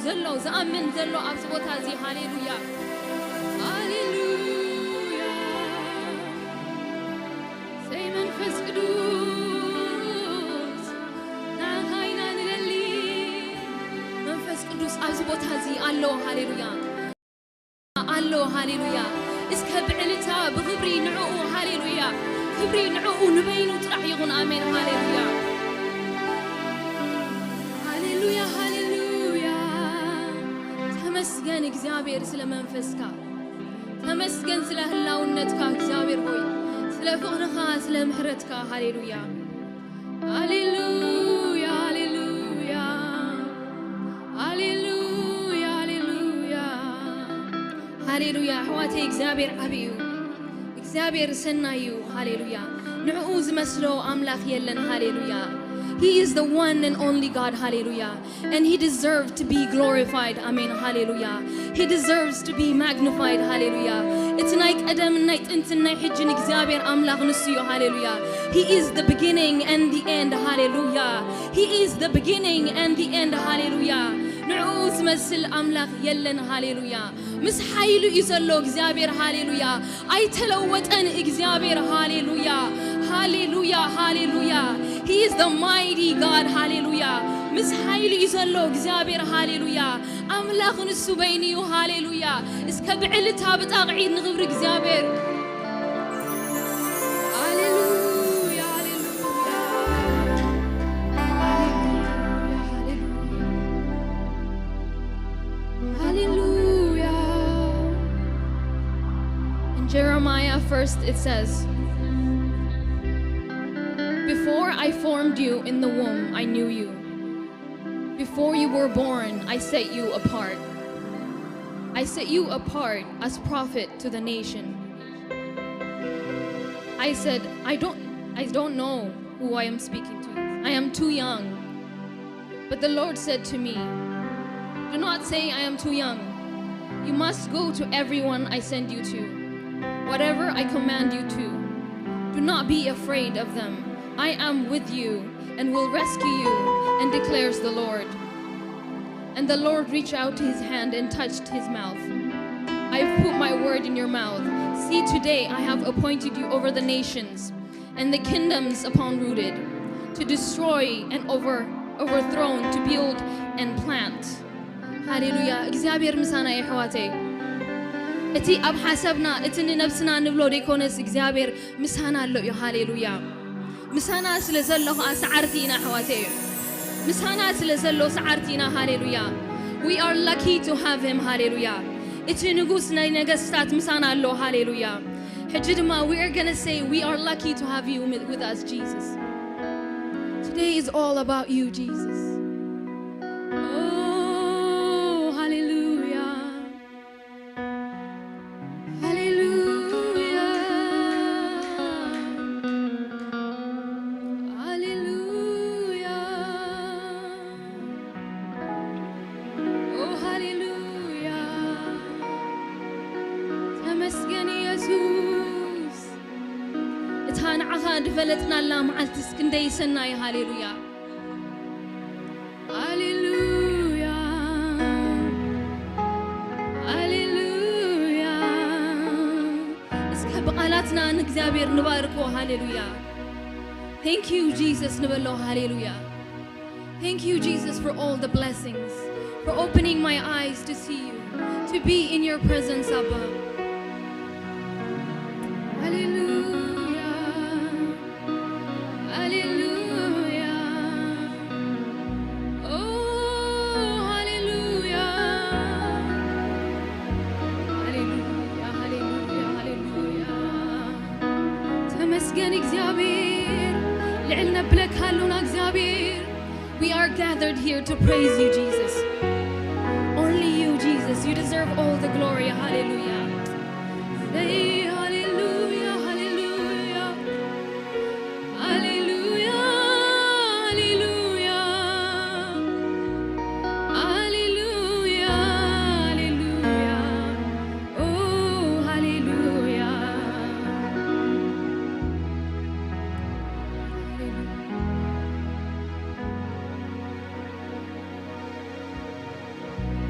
ዘሎ፣ ዝኣምን ዘሎ ኣብዚ ቦታ እዚ፣ ሃሌሉያ፣ ሃሌሉያ። ሰይ መንፈስ ቅዱስ፣ ንዓኻ ኢና ንደሊ። መንፈስ ቅዱስ ኣብዚ ቦታ እዚ ኣሎ፣ ሃሌሉያ፣ ኣሎ፣ ሃሌሉያ። እስከ ብዕልልታ ብኽብሪ ንዕኡ፣ ሃሌሉያ። ክብሪ ንዕኡ ንበይኑ ጥራሕ ይኹን። ኣሜን፣ ሃሌሉያ፣ ሃሌሉያ፣ ሃሌሉያ። ተመስገን እግዚኣብሔር ስለ መንፈስካ፣ ተመስገን ስለ ህላውነትካ እግዚኣብሔር ሆይ፣ ስለ ፍቕርኻ፣ ስለ ምሕረትካ፣ ሃሌሉያ፣ ሃሌሉያ፣ ሃሌሉያ፣ ሃሌሉያ፣ ሃሌሉያ፣ ሃሌሉያ። ኣሕዋተይ እግዚኣብሔር ዓብዩ እዩ። እግዚኣብሔር ሰናይ እዩ። ሃሌሉያ። ንዕኡ ዝመስሎ ኣምላኽ የለን። ሃሌሉያ። He is the one and only God. ሃሌሉያ። And he deserves to be glorified. ኣሜን። ሃሌሉያ። He deserves to be magnified. ሃሌሉያ። እቲ ናይ ቀደምን ናይ ጥንትን ናይ ሕጅን እግዚኣብሔር ኣምላኽ ንሱ እዩ። ሃሌሉያ። He is the beginning and the end. ሃሌሉያ። He is the beginning and the end. ሃሌሉያ። ንዕኡ ዝመስል ኣምላኽ የለን። ሃሌሉያ። ምስ ሓይሉ እዩ ዘሎ እግዚኣብሔር። ሃሌሉያ። ኣይተለወጠን እግዚኣብሔር። ሃሌሉያ፣ ሃሌሉያ፣ ሃሌሉያ። He is the mighty God. ሃሌሉያ። ምስ ሓይሉ እዩ ዘሎ እግዚኣብሔር። ሃሌሉያ። ኣምላኽ ንሱ በይኑ እዩ። ሃሌሉያ። እስከ ብዕልታ ብጣቕዒት ንኽብሪ እግዚኣብሔር። ሃሌሉያ፣ ሃሌሉያ፣ ሃሌሉያ፣ ሃሌሉያ። In Jeremiah first it says, "Before I formed you in the womb, I knew you. Before you were born, I set you apart. I set you apart as prophet to the nation." I said, "I don't, I don't know who I am speaking to. I am too young." But the Lord said to me, "Do not say I am too young. You must go to everyone I send you to. Whatever I command you to, do not be afraid of them. I am with you and will rescue you," and declares the Lord. And the Lord reached out his hand and touched his mouth. "I have put my word in your mouth. See, today I have appointed you over the nations and the kingdoms upon rooted, to destroy and over, overthrown, to build and plant." ሃሌሉያ። እግዚኣብሔር ምሳና እዩ፣ ኣሕዋተይ። እቲ ኣብ ሓሳብና፣ እቲ ንነብስና ንብሎ ደይኮነስ እግዚኣብሔር ምሳና ኣሎ እዩ። ሃሌሉያ። ምሳና ስለ ዘሎ ኸዓ ሰዓርቲ ኢና፣ ኣሕዋተይ። ምሳና ስለ ዘሎ ሰዓርቲ ኢና። ሃሌሉያ። We are lucky to have him. ሃሌሉያ። እቲ ንጉስ ናይ ነገስታት ምሳና ኣሎ። ሃሌሉያ። ሕጂ ድማ we are gonna say, "We are lucky to have you with us, Jesus." Today is all about you, Jesus. Oh, ሃሌሉያ። ሃሌሉያ፣ ሃሌሉያ፣ ኦ ሃሌሉያ። ተመስገን ኢየሱስ። እታ ንዓኻ ዝፈለጥናላ መዓልትስ ክንደይ ሰናይ። ሃሌሉያ። ሃሌሉያ፣ ሃሌሉያ። እስከ ብቓላትና ንእግዚኣብሔር ንባርኮ። ሃሌሉያ። Thank you, Jesus ንበሎ። ሃሌሉያ። Thank you, Jesus, for all the blessings, for opening my eyes to see you, to be in your presence, Abba. ሃሌሉያ። ሃሌሉያ። ኦ፣ ሃሌሉያ። ሃሌሉያ፣ ሃሌሉያ፣ ሃሌሉያ። ተመስገን እግዚኣብሔር። ልዕል ነብለካ ኣሉና እግዚኣብሔር። We are gathered here to praise you, Jesus. Only you, Jesus. You deserve all the glory. ሃሌሉያ። Say ሃሌሉያ፣ ሃሌሉያ። ሃሌሉያ፣ ሃሌሉያ። ሃሌሉያ፣ ሃሌሉያ። ኦ፣ ሃሌሉያ። ሃሌሉያ።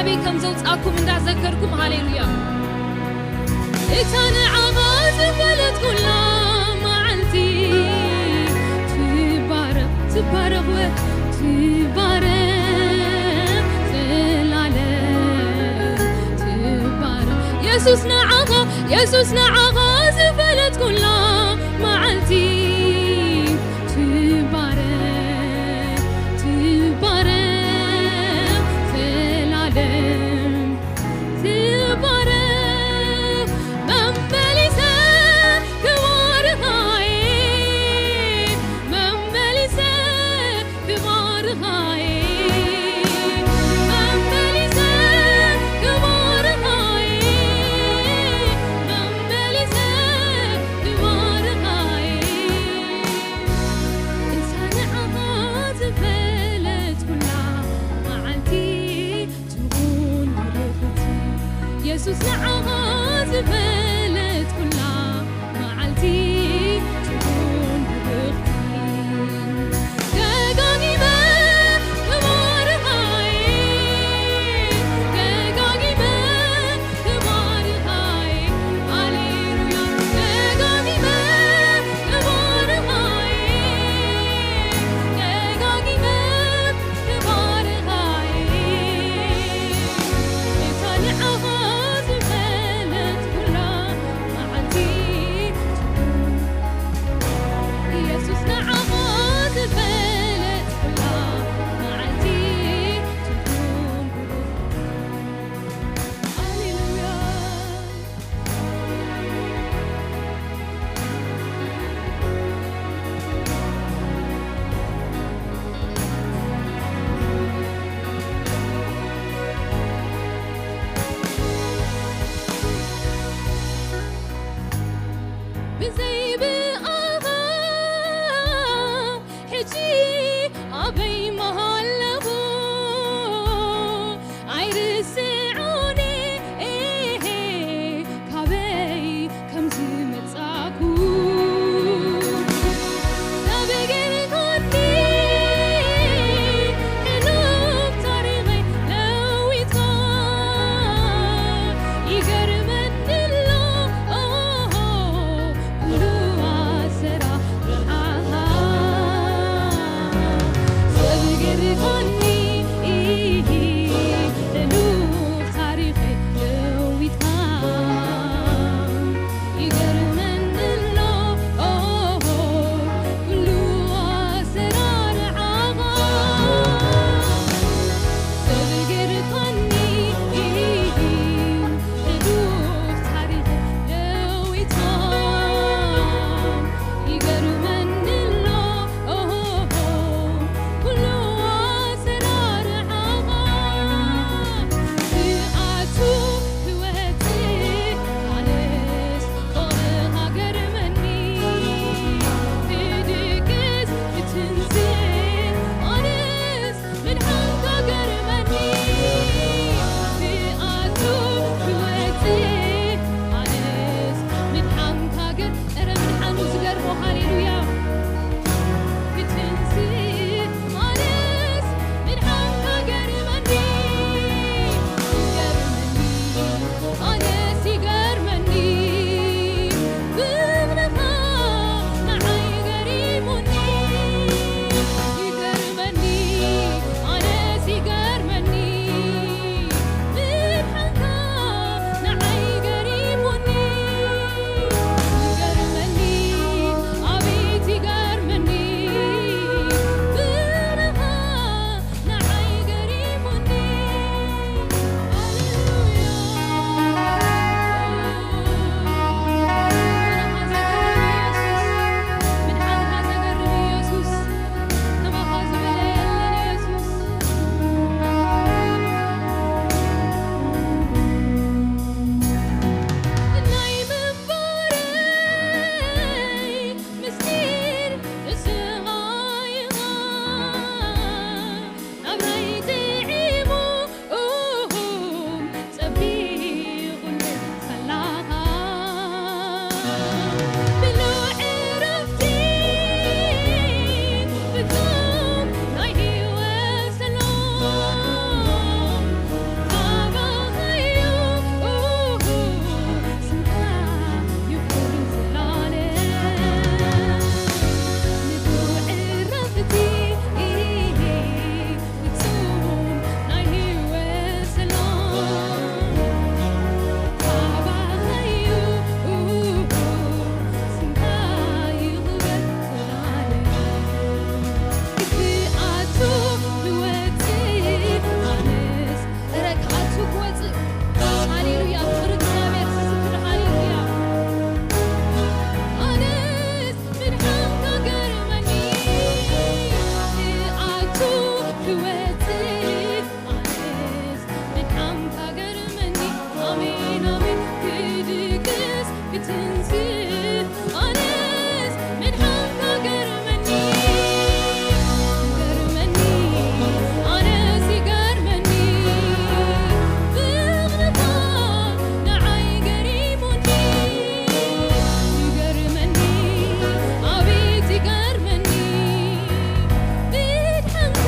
ኣበይ ከም ዘውጻእኩም እንዳዘከርኩም፣ ሃሌሉያ። እታ ንዓኻ ዝፈለጥኩላ መዓልቲ ትባረኽ፣ ትባረኽ ወ-፣ ትባረኽ ዘላለም ትባረኽ። የሱስ ንዓኻ፣ የሱስ ንዓኻ ዝፈለጥኩላ መዓልቲ ትባረኽ፣ ትባረኽ ዘላለም ትባረኽ። መመሊሰ ክባርኻየ፣ መመሊሰ ክባርኻየ፣ መመሊሰ ክባርኻየ፣ መመሊሰ ክባርኻየ። እታ ንዓኻ ዝፈለጥኩላ መዓልቲ ትኹን ብርኽቲ። የሱስ ንዓኻ ዝፈለጥኩላ መዓልቲ ትኹን ብርኽቲ። ደጋጊመ ክባርኻየ፣ ደጋጊመ ክባርኻየ፣ ሃሌሉያ። ደጋጊመ ክባርኻየ፣ ደጋጊመ ክባርኻየ። እታ ንዓኻ ዝፈለጥኩላ መዓልቲ ትኹን፣ የሱስ ንዓኻ ዝፈለጥኩላ መዓልቲ ትኹን ብሩኽ። ሃሌሉያ። ብዘይ ብኣኻ ሕጂ ኣበይ ምሃለኹ ኣይርስዖን፣ ካበይ ከም ዝመጻእኩ። ተበጊርካኒ፣ ሕሉፍ ታሪኸይ ለዊጥካ። ይገርመኒ ኣሎ፣ ኦሆ፣ ኩሉ ኣሰራርሓኻ። ተበጊርካኒ፣ ሕሉፍ ታሪኸይ ለዊጥካ። ይገርመኒ ኣሎ፣ ኦሆ፣ ኩሉ ኣሰራርሓኻ። ተበጊርካኒ፣ ሕሉፍ ታሪኸይ ለዊጥካ። ይገርመኒ ኣሎ፣ ኦሆ፣ ኩሉ ኣሰራርሓኻ። ክወጽእ ኣነስ ምድሓንካ ገርመኒ። ኣሜን ኣሜን ክድቅስ ክትንስእ ኣነስ ምድሓንካ ገርመኒ። ገርመኒ ኣነስ ይገርመኒ። ብእምነታ ንዓይ ገሪሙኒ። ይገርመኒ ኣቤት ይገርመኒ። ምድሓንካ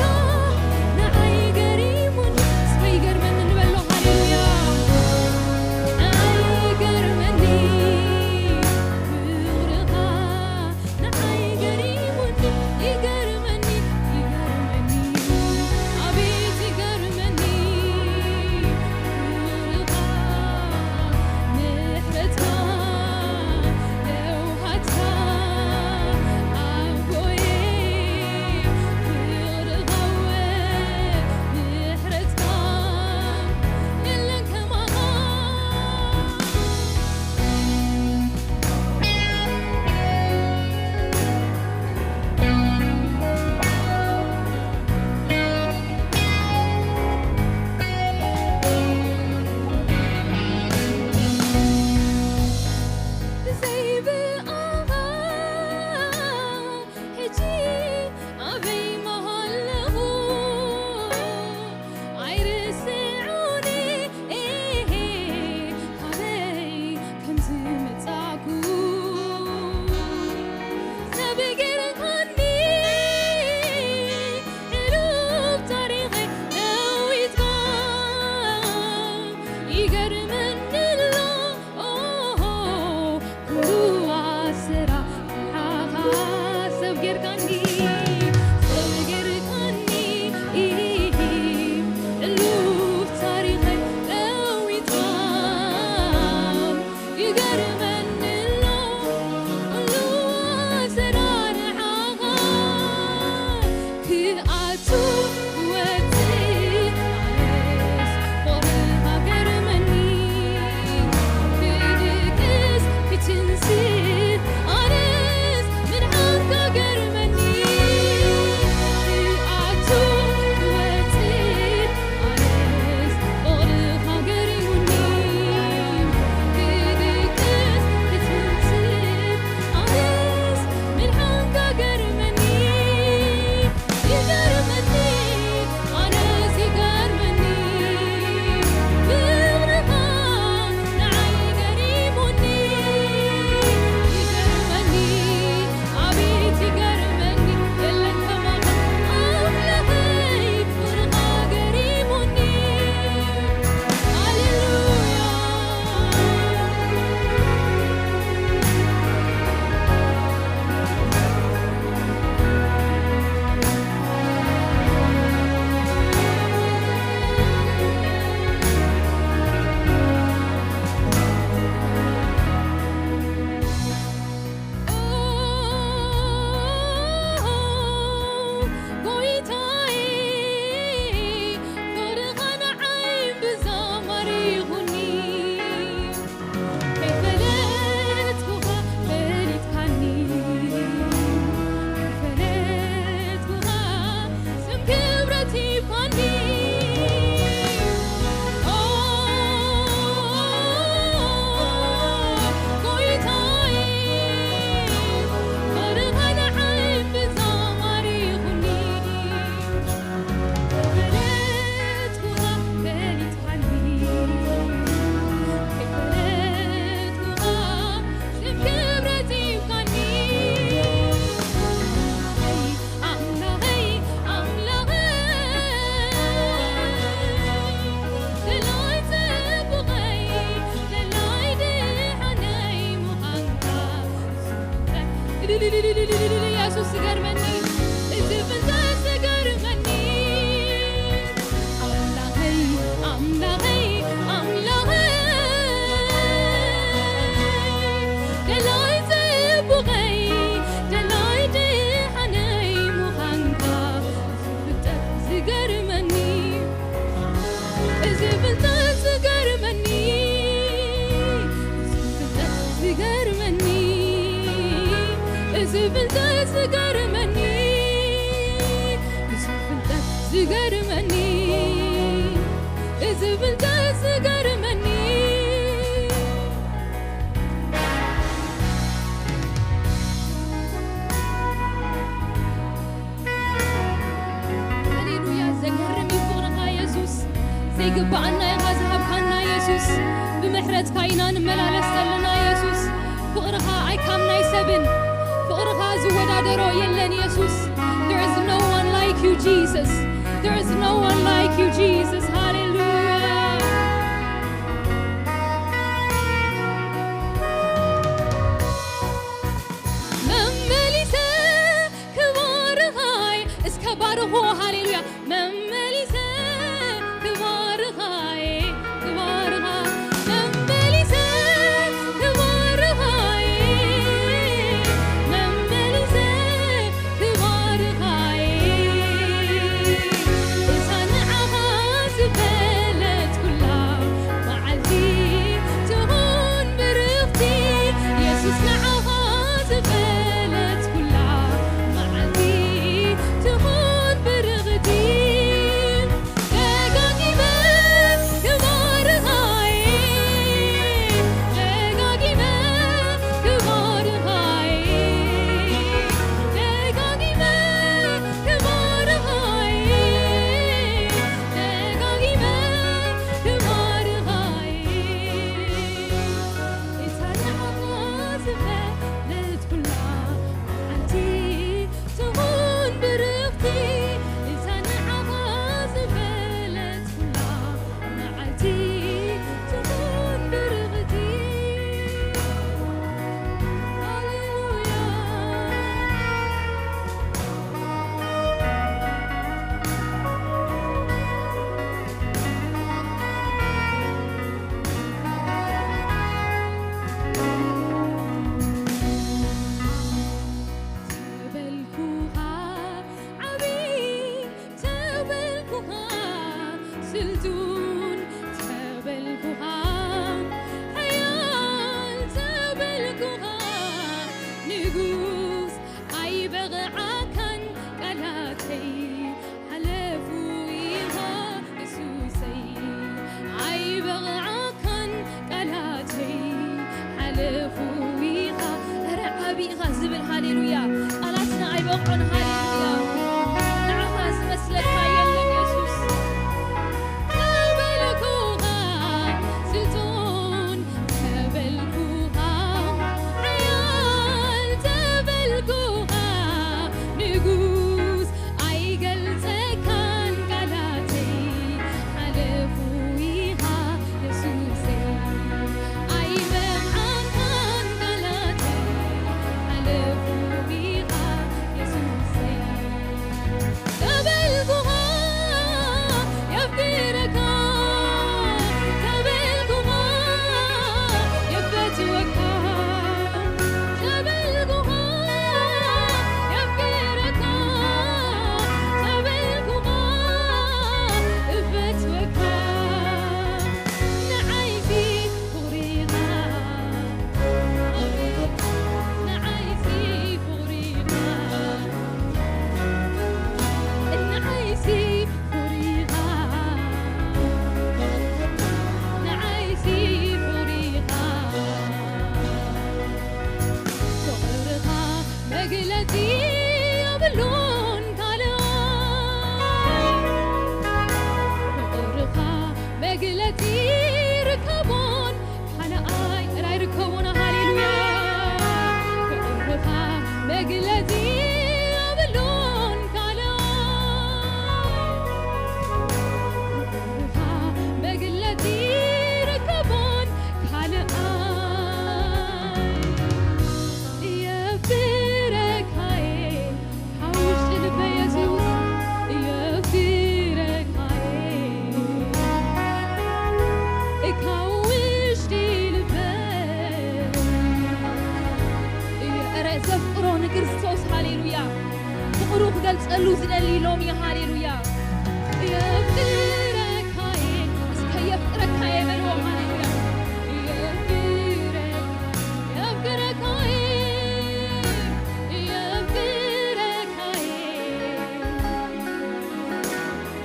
ዝገርመኒ፣ እዚ ብልጠት ዝገርመኒ። ሃሌሉያ፣ ዘገርም እዩ ፍቕርኻ የሱስ። ዘይግብኣና ኢኻ ዝሃብካና የሱስ። ብምሕረትካ ኢና ንመላለስ ዘለና የሱስ። ፍቕርኻ ኣይካም ናይ ሰብን፣ ፍቕርኻ ዝወዳደሮ የለን የሱስ። There is no one like you Jesus. There is no one like you Jesus. ሃሌሉያ። መመሊሰ ክባርኻይ እስከ ባርኾ። ሃሌሉያ። መመሊሰ ክባርኻይ ክባርኻ መመሊሰ ክባርኻይ መመሊሰ ክባርኻይ እዛ ንዓኻ ዝበለት ኩላ መዓልቲ ትኹን ብርኽቲ የሱስ ንዓኻ ዝበለት ኩላ መዓልቲ ትኹን ብርኽቲ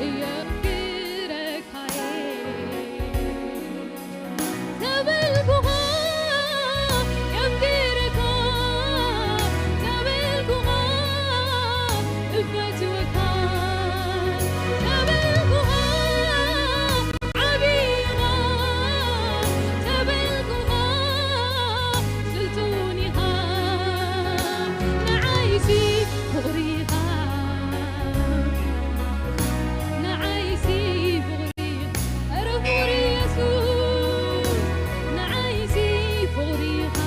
የፍቅረካየ ተበልኩኻ፣ የፍቅረካ ተበልኩኻ፣ እፈትወካ ተበልኩኻ፣ ዓብይኻ ተበልኩኻ፣ ስልጡን ኢኻ ንዓይሲ ፍቕሪ ኢኻ፣ ንዓይሲ ፍቕሪ ኢኻ። ኧረ ፍቕሪ የሱስ ንዓይሲ ፍቕሪ ኢኻ፣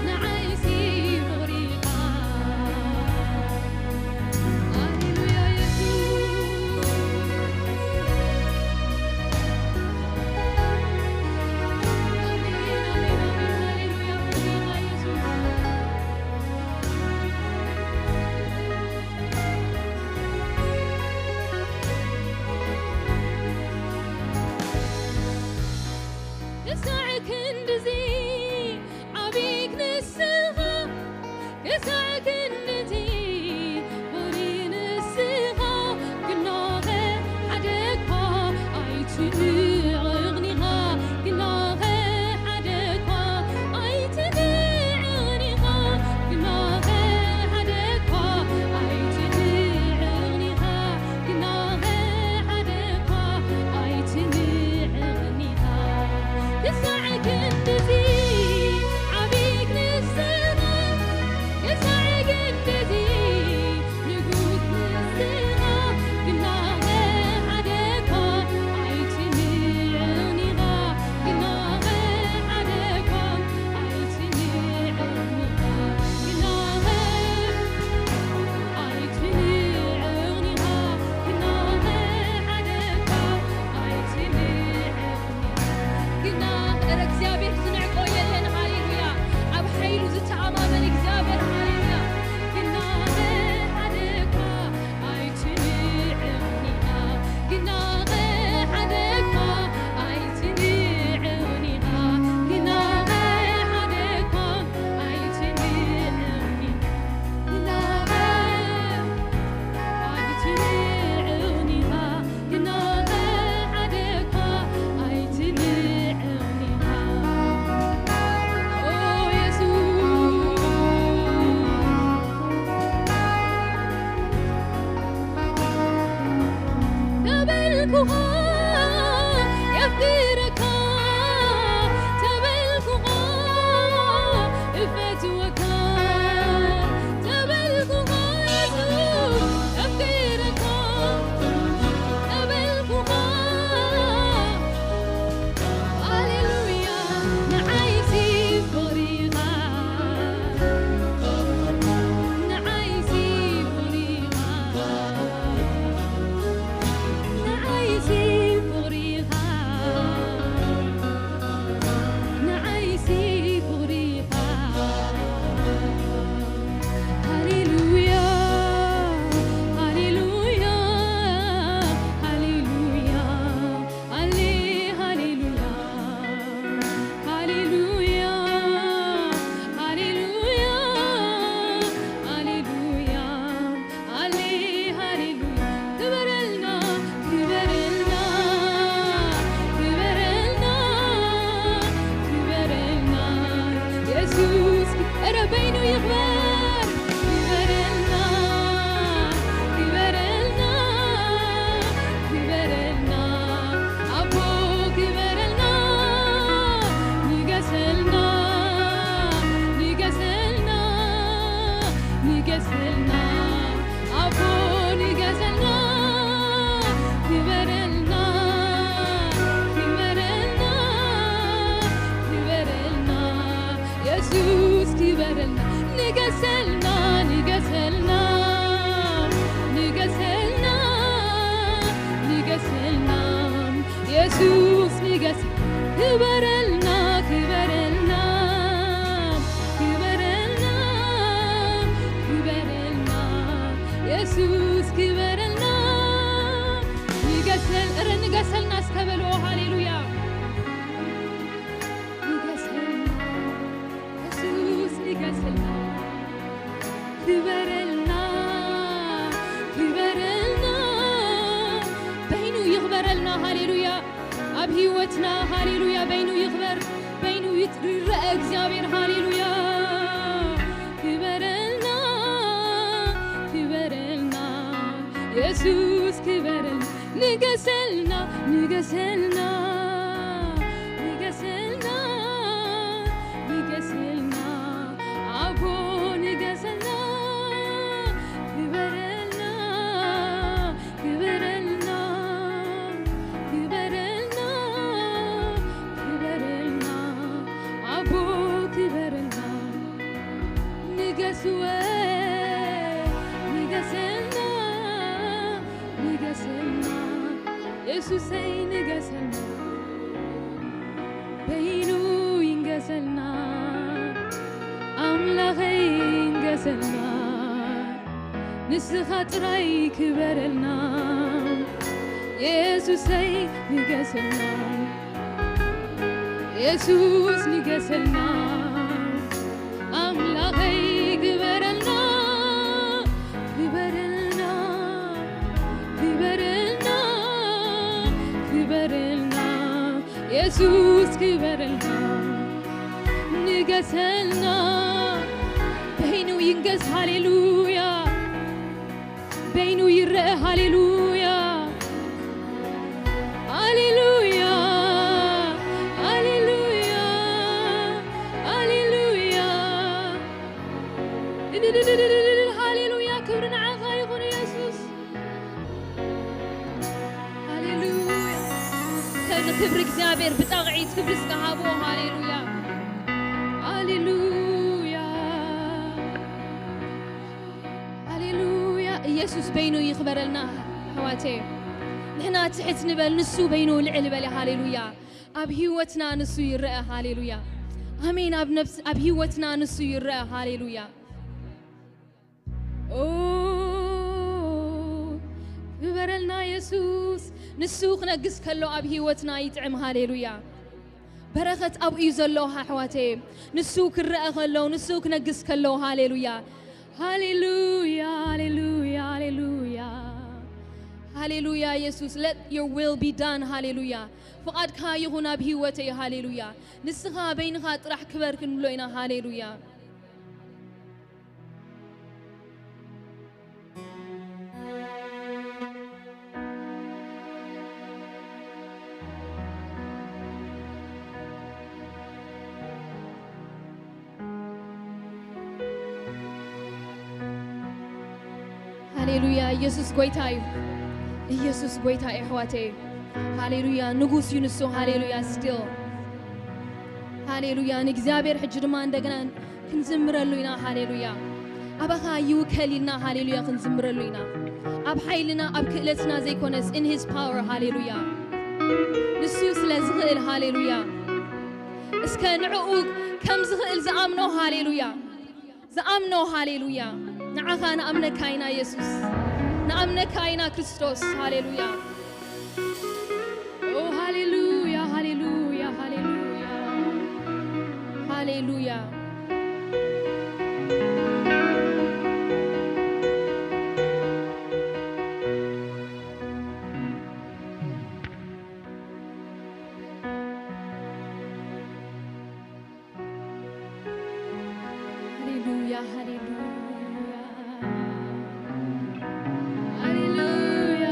ንዓይሲ ፍቕሪ ኢኻ። ሃሌሉያ የሱስ። ኣሜን፣ ኣሜን፣ ኣሜን። ሃሌሉያ ፍቕሪ ኢኻ የሱስ። ክሳዕ ክንድዚ ዓቢ ክንስኻ፣ ክሳዕ ክንድዚ ፍቕሪ ንስኻ፣ ግናኸ ሓደ እኳ ኣይትንዕቕን ኢኻ፣ ግናኸ ሓደ እኳ ኣይትንዕቕን ኢኻ፣ ግናኸ ሓደ እኳ ኣይትንዕቕን ኢኻ፣ ግናኸ ሓደ እኳ ኣይትንዕቕን ኢኻ። ክሳዕ ክንድዚ ዓቢ ክንስኻ፣ ክሳዕ ክንድዚ ንጉስ ንስኻ፣ ግናኸ ሓደ እኳ ኣይትንዕቕን ኢኻ፣ ግናኸ ሓደ እኳ ኣይትንዕቕን ኢኻ፣ ግናኸ ኣይትንዕቕን ኢኻ፣ ግናኸ ሓደ እኳ ኣይትንዕቕን ኢኻ። ግና ኧረ እግዚኣብሔር ዝንዕቆ የለን። ሃሌሉያ። ኣብ ሓይሉ ዝተኣማመን እግዚኣብሔር። ሃሌሉያ። ግናኸ ሓደ እኳ ኣይትንዕቕን ኢኻ፣ ግናኸ ሓደ እኳ ኣይትንዕቕን ኢኻ፣ ግናኸ ሓደ እኳ ኣይትንዕቕን ኢኻ፣ ግናኸ ኣይትንዕቕን ኢኻ፣ ግናኸ ሓደ እኳ ኣይትንዕቕን ኢኻ። ኦ የሱስ። ተበልኩኻ የፍቅረካ፣ ተበልኩኻ እፈትወካ፣ ተበልኩኻ የሱስ የፍቅረካ፣ ተበልኩኻ። ሃሌሉያ። ንዓይሲ ፍቕሪኻ፣ ንዓይሲ ፍቕሪኻ፣ ንዓይሲ ፍቕሪኻ፣ ንዓይሲ ፍቕሪኻ። ሃሌሉያ፣ ሃሌሉያ፣ ሃሌሉያ። ሃሌ-፣ ሃሌሉያ፣ ሃሌሉያ፣ ሃሌሉያ፣ ሃሌሉያ፣ ሃሌ-፣ ሃሌሉያ። ክበረልና፣ ክበረልና፣ ክበረልና፣ ክበረልና የሱስ። ኧረ በይኑ ይኽበር። ክበረልና፣ ክበረልና፣ ክበረልና፣ ኣቦ ክበረልና፣ ንገሰልና፣ ንገሰልና፣ ንገሰልና፣ ኣቦ ንገሰልና፣ ክበረልና፣ ክበረልና፣ ክበረልና፣ የሱስ ክበረልና፣ ንገሰልና፣ ንገሰልና፣ ንገሰልና፣ ንገሰልና፣ የሱስ ንገስ-፣ ክበረልና፣ ክበረልና፣ ክበረልና፣ ክበረልና፣ የሱስ ክበረልና፣ ንገሰል-፣ ኧረ ንገሰልና እስከ በልዎ። ሃሌሉያ። ንገሰልና፣ የሱስ ንገሰልና፣ ክበረልና፣ ልና። ሃሌሉያ። ኣብ ህይወትና ሃሌሉያ በይኑ ይኽበር፣ በይኑ ይት- ይረአ እግዚኣብሔር። ሃሌሉያ። ክበረልና፣ ክበረልና፣ የሱስ ክበረልና፣ ንገሰልና፣ ንገሰልና፣ ንገሰልና፣ ንገሰልና፣ ኣቦ ንገሰልና፣ ክበረልና፣ ክበረልና፣ ክበረልና፣ ክበረልና፣ ኣቦ ክበረልና፣ ንገስወ፣ ንገሰልና፣ ንገሰልና፣ የሱሰይ ንገሰልና፣ በይኑ ይንገሰልና፣ ኣምላኸይ ይንገሰልና፣ ንስኻ ጥራይ ክበረልና፣ የሱሰይ ንገሰልና፣ የሱስ ንገሰልና፣ ኣምላኸይ ክበረልና፣ ክበረልና፣ ክበረልና፣ ክበረልና፣ የሱስ ክበረልና፣ ንገሰልና፣ በይኑ ይንገስ። ሃሌሉያ። በይኑ ይረአ። ሃሌሉያ፣ ሃሌሉያ፣ ሃሌሉያ፣ ሃሌሉያ። እልልልልልልል፣ ሃሌሉያ፣ ክብሪ ንዓኻ ይኹን የሱስ። ሃሌሉያ። ከ-፣ ንክብሪ እግዚኣብሔር ብጣቕዒት ክብሪ እስከ ሃብዎ። ሃሌሉያ፣ ሃሌሉያ፣ ሃሌሉያ። ኢየሱስ በይኑ ይኽበረልና ኣሕዋተይ። ንሕና ትሕት ንበል፣ ንሱ በይኑ ልዕል በለ። ሃሌሉያ። ኣብ ህይወትና ንሱ ይረአ። ሃሌሉያ። ኣሜን። ኣብ ነፍስ-፣ ኣብ ህይወትና ንሱ ይረአ። ሃሌሉያ። ኦ፣ ክበረልና የሱስ። ንሱ ክነግስ ከሎ ኣብ ህይወትና ይጥዕም። ሃሌሉያ። በረኸት ኣብኡ እዩ ዘሎ ኣሕዋተይ። ንሱ ክረአ ከሎ፣ ንሱ ክነግስ ከሎ። ሃሌሉያ። ሃሌሉያ፣ ሃሌሉያ፣ ሃሌሉያ። ሃሌሉያ የሱስ። Let your will be done። ሃሌሉያ። ፍቓድካ ይኹን ኣብ ህይወተይ። ሃሌሉያ። ንስኻ በይንኻ ጥራሕ ክበር ክንብሎ ኢና። ሃሌሉያ። ሃሌሉያ፣ ኢየሱስ ጎይታ እዩ። ኢየሱስ ጎይታ እዩ፣ ኣሕዋተይ። ሃሌሉያ፣ ንጉስ እዩ ንሱ። ሃሌሉያ፣ still። ሃሌሉያ፣ ንእግዚኣብሔር ሕጂ ድማ እንደገና ክንዝምረሉ ኢና። ሃሌሉያ። ኣባኻ ይውከል ኢልና፣ ሃሌሉያ፣ ክንዝምረሉ ኢና። ኣብ ሓይልና፣ ኣብ ክእለትና ዘይኮነስ፣ in his power። ሃሌሉያ። ንሱ ስለ ዝኽእል። ሃሌሉያ። እስከ ንዕኡ ከም ዝኽእል ዝኣምኖ። ሃሌሉያ። ዝኣምኖ። ሃሌሉያ። ንዓኻ ንኣምነካ ኢና የሱስ። ንኣምነካ ኢና ክርስቶስ። ሃሌሉያ። ኦ፣ ሃሌሉያ፣ ሃሌሉያ፣ ሃሌሉያ፣ ሃሌሉያ። ሃሌሉያ፣ ሃሌሉያ፣ ሃሌሉያ፣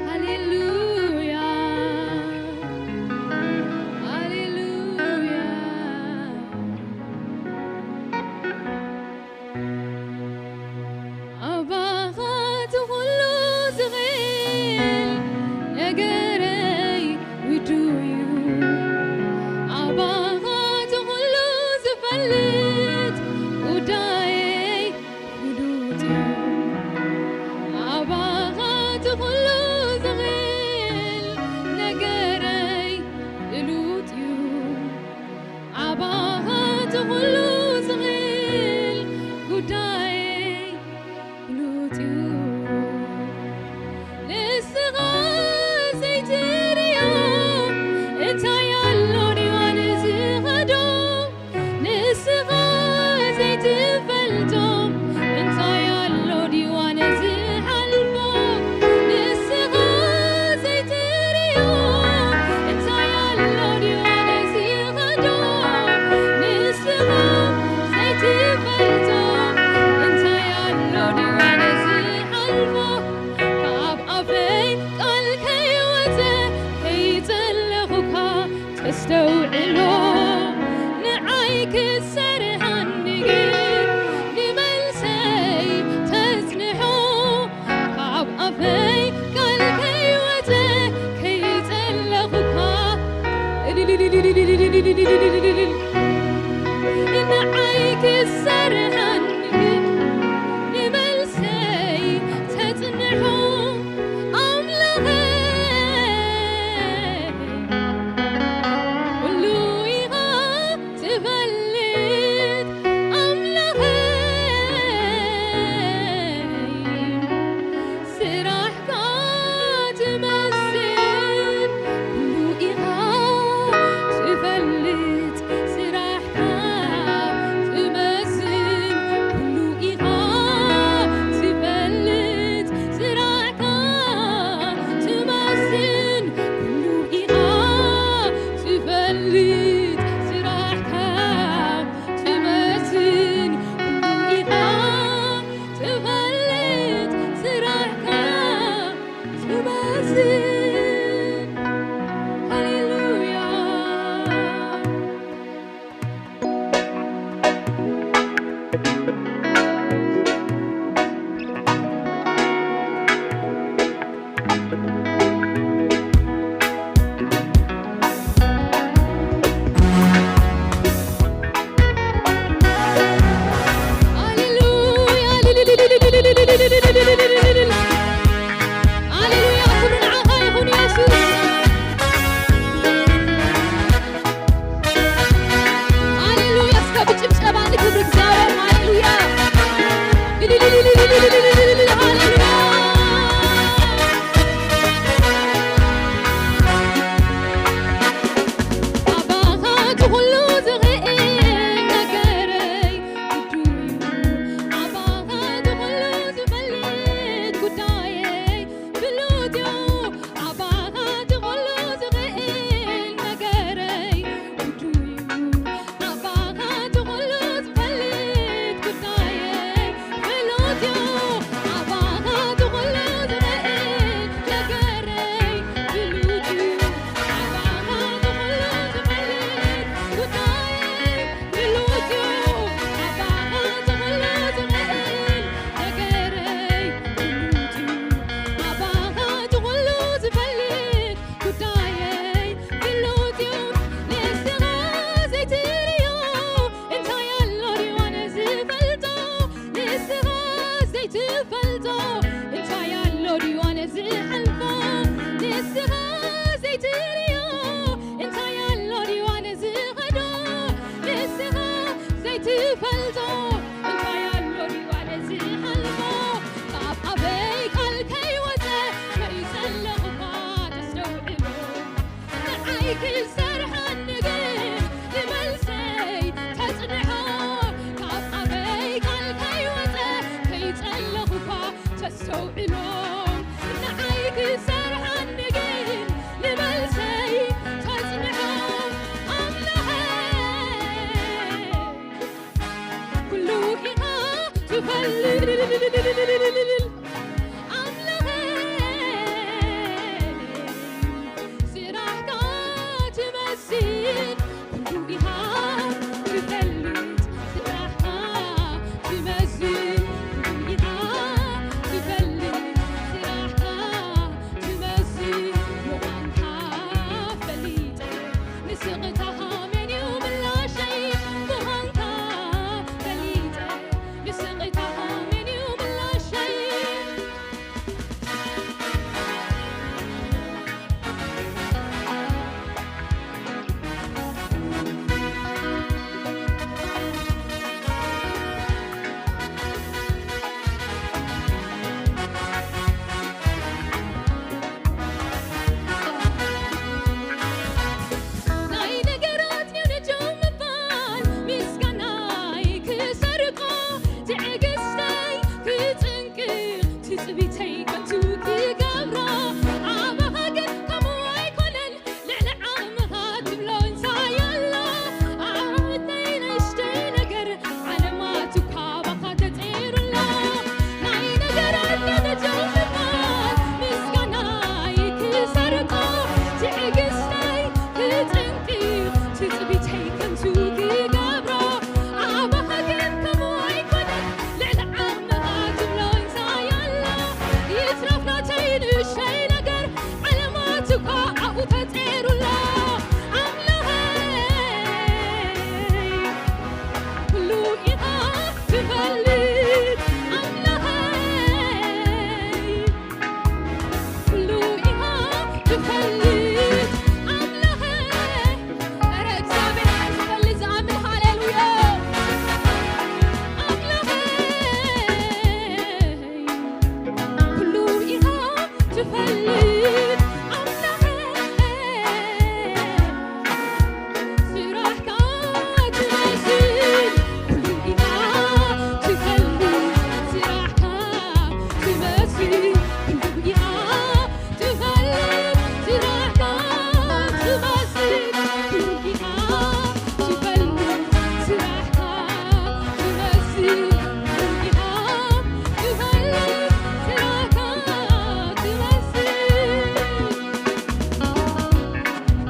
ሃሌሉያ፣ ሃሌሉያ። ዘይትፈልጦ እንታይ ኣሎ ድዩ ኣነ ዝሓልፎ? ንስኻ ዘይትርእዮ እንታይ ኣሎ ድዩ ኣነ ዝኸዶ? ንስኻ ዘይትፈልጦ እንታይ ኣሎ ድዩ ኣነ ዝሓልፎ? ካብ ኣፈይ ቃል ከይወጸ ከይጸለኹ እኳ ተስተውዕሎ። ንዓይ ክሰርሓኒ ግን ንመልሰይ ተጽንሖ። ካብ ኣፈይ ቃል ከይወጸ ከይጸለኹ እኳ ተስተውዕሎ። ንዓይ ክሰርሓኒ ግን ንመልሰይ ተጽንሖ። ኣምላኸይ ኩሉ ኢኻ ትፈልጥ ኣምላኸይ፣ ስራሕካ ትመስል ኩሉ ኢኻ ትፈልጥ፣ ስራሕካ ትመስል ኩሉ ኢኻ ትፈልጥ፣ ስራሕካ ትመስል ምዃንካ ፈሊጠ፣ ንስቕታኻ መን እዩ ምላሸይ? ምዃንካ ፈሊጠ፣ ንስቕታኻ መን እዩ ምላሸይ? ናይ ነገራት ኔነጆ ምባል ምስጋናይ ክሰርቆ፣ ትዕግስተይ ክጽንቅቕ፣ ትጽቢተይ ከንቱ ክገብሮ፣ ኣባኻ ግን ከምኡ ኣይኮነን። ልዕሊ ዓቕምኻ ትብሎ እንታይ ኣሎ? ኣዕሩኽተይ ንእሽተይ ነገር ዓለማት እኳ ባኻ ተጸይሩላ። ናይ ነገራት ኔነጆ ምባል ምስጋናይ ክሰርቆ፣ ትዕግስተይ ክጽንቅቕ፣ ትጽቢተይ ከንቱ ክገብሮ፣ ኣባኻ ግን ከምኡ ኣይኮነን። ልዕሊ ዓቕምኻ ትብሎ እንታይ ኣሎ? ይትረፍ ናተይ ንእሽተይ ነገር ዓለማት እኳ ኣብኡ ተጸይሩላ። ኣምላኸይ፣ ኩሉ ኢኻ ትፈልጥ ኣምላኸይ፣ ኩሉ ኢኻ ትፈልጥ ኣምላኸይ። ኧረ እግዚኣብሔር ዝፈልጥ ዝኣምን ሃሌሉያ ኣምላኸይ። ኩሉ ኢኻ ትፈልጥ ኣምላኸይ፣ ስራሕካ ትመስል ኩሉ ኢኻ ትፈልጥ፣ ስራሕካ ትመስል ኩሉ ኢኻ ትፈልጥ፣ ስራሕካ ትመስል ኩሉ ኢኻ ትፈልጥ፣ ስራሕካ ትመስል ኩሉ ኢኻ ትፈልጥ፣ ስራሕካ ትመስል።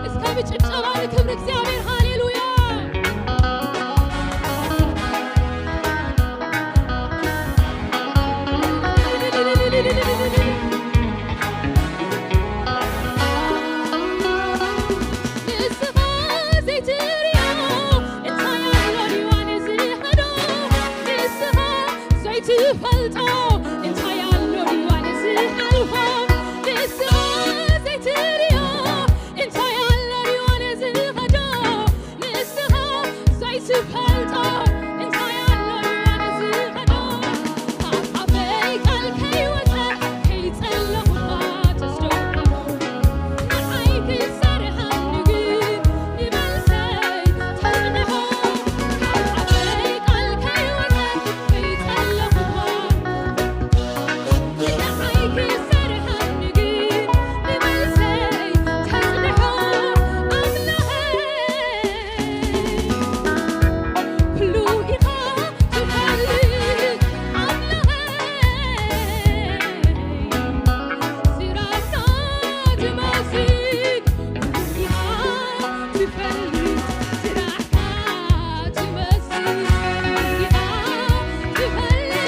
እስከ ብጭብጨባ ንክብሪ እግዚኣብሔር ሃሌሉያ። ንስኻ ዘይትርእዮ እንታይ ኣሎ ድዩ ኣነ ዝኸዶ? ንስኻ ዘይትፈልጦ እንታይ ኣሎ ድዩ ኣነ ዝሓልፎ? ንስኻ ዘይትርእዮ እንታይ ኣሎ ድዩ ኣነ ዝኸዶ? ንስኻ ዘይትፈልጦ እንታይ ኣሎ ድዩ ኣነ ዝኸዶ? ካብ ኣፈይ ቃል ከይወጸ ከይጸለኹ እኳ ተስተውዕሎ። ንዓይ ክሰርሓኒ ግን ንመልሰይ ተጽንሖ። ካብ ኣፈይ ቃል ከይወጸ ከይጸለኹ እኳ ንዓይ ክሰርሓኒ ግን ንመልሰይ ተጽንሖ ኣምላኸይ። ኩሉ ኢኻ ትፈልጥ ኣምላኸይ፣ ስራሕካ ትመስል ኩሉ ኢኻ ትፈልጥ፣ ስራሕካ ትመስል ኩሉ ኢኻ ትፈልጥ።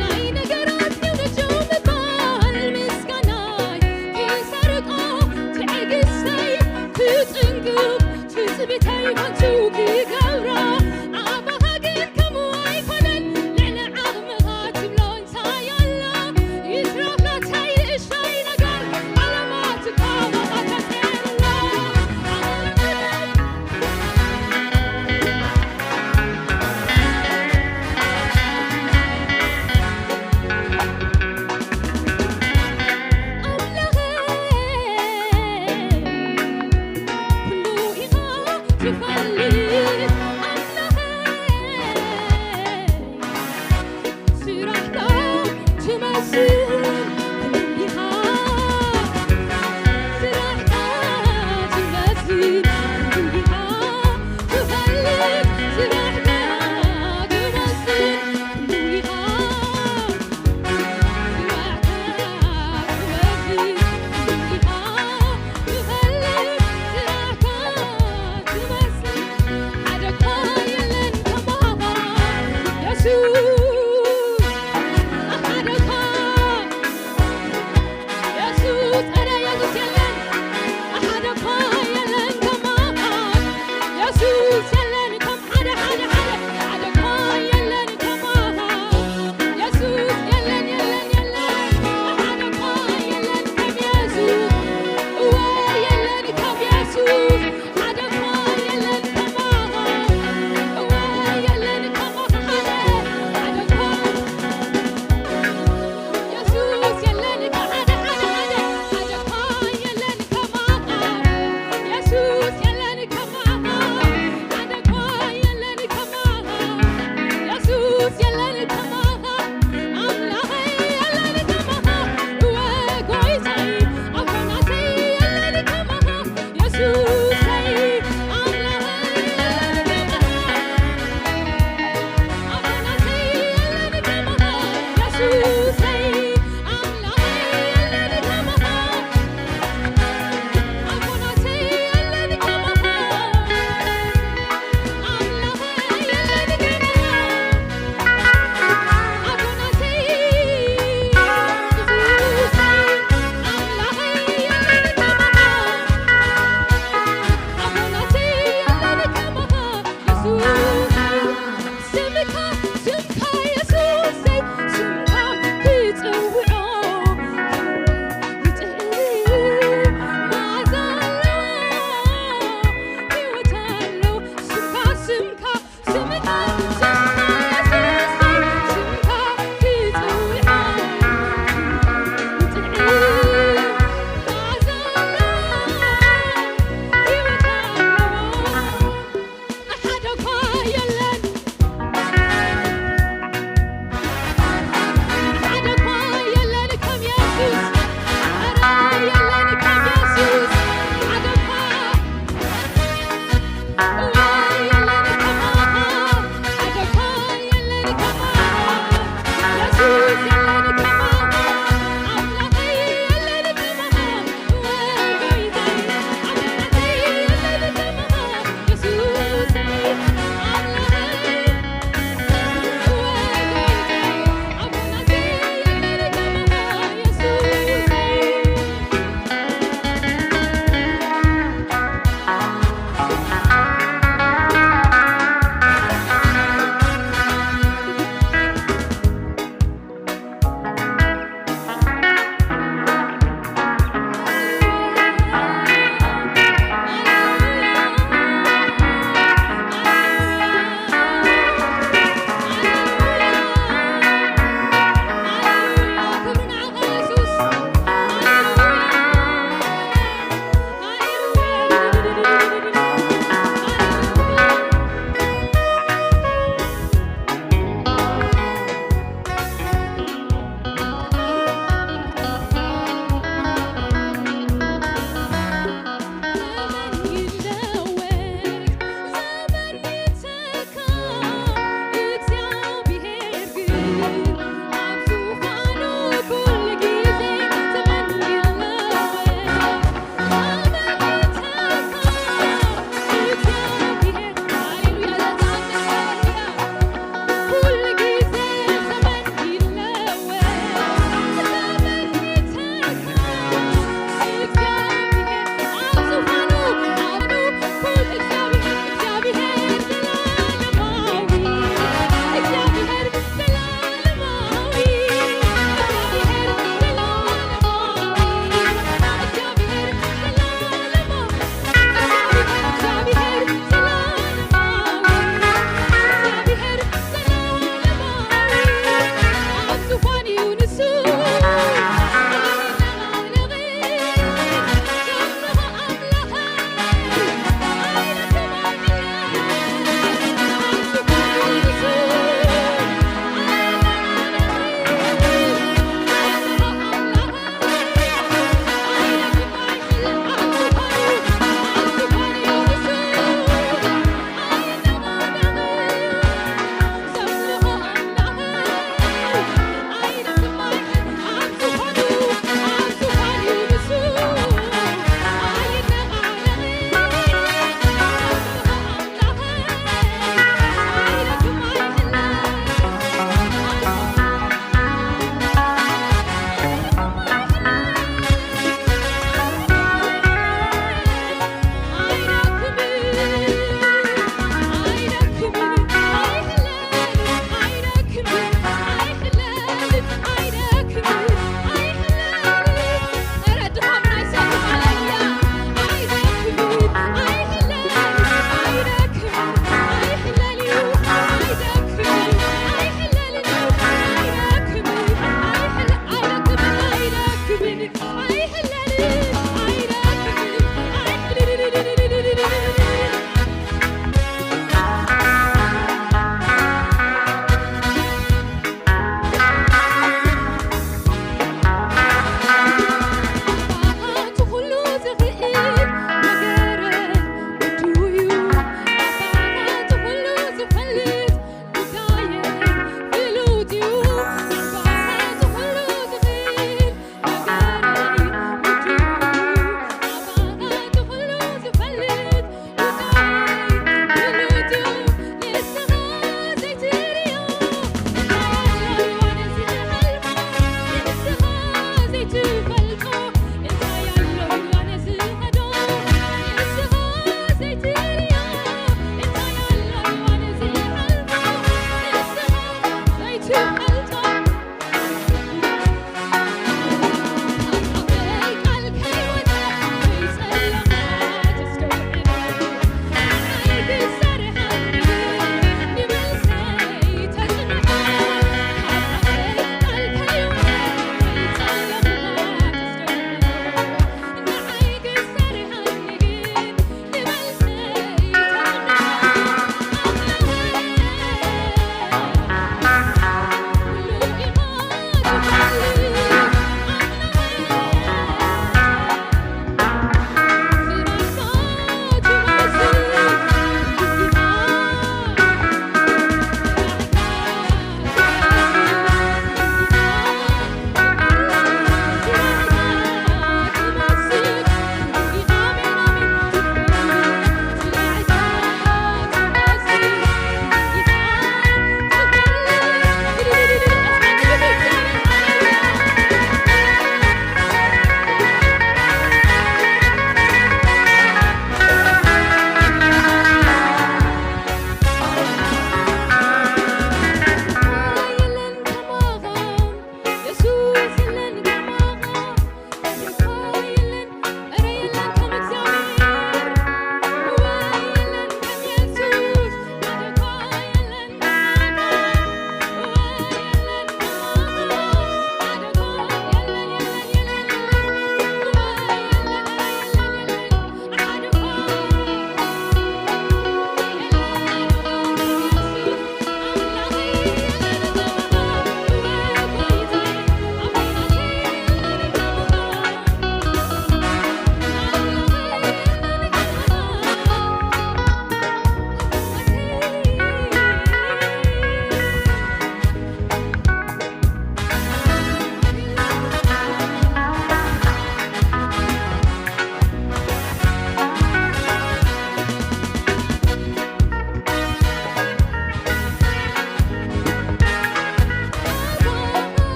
ናይ ነገራት ጌውነጆ ምባል ምስጋናይ ክሰርቆ ትዕግስተይ ክጽንግብ ትጽቢተይ ከንቱ ክገብራ ኣባኻ ግን ከምኡ ኣይኮነን። ልዕሊ ዓቕምኻ ትብሎ እንታይ ኣሎ? ይትረፍ ናተይ ንእሽተይ ነገር ዓለማትካ ባኻ ተጸርላ።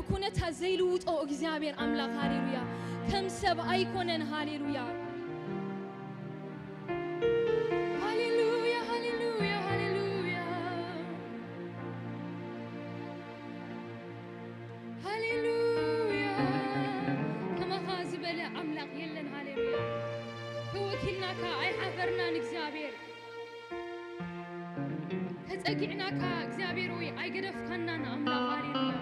ኩነታት ዘይልውጦ እግዚኣብሔር ኣምላኽ፣ ሃሌሉያ፣ ከም ሰብ ኣይኮነን። ሃሌሉያ፣ ሃሌሉያ፣ ሃሌሉያ፣ ሃሌሉያ፣ ሃሌሉያ። ከማኻ ዝበለ ኣምላኽ የለን። ሃሌሉያ። ተወኪልናካ ኣይሓፈርናን እግዚኣብሔር። ተጸጊዕናካ እግዚኣብሔር ሆይ ኣይገደፍካናን ኣምላኽ። ሃሌሉያ።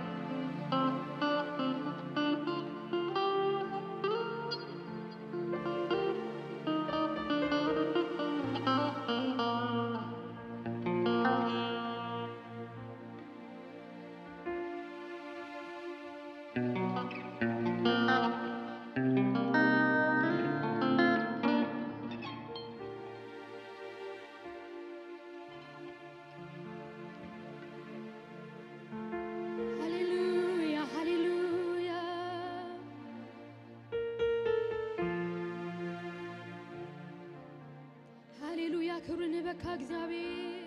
ሃሌሉያ፣ ሃሌሉያ። ሃሌሉያ፣ ክብሪ ንህበካ እግዚኣብሔር።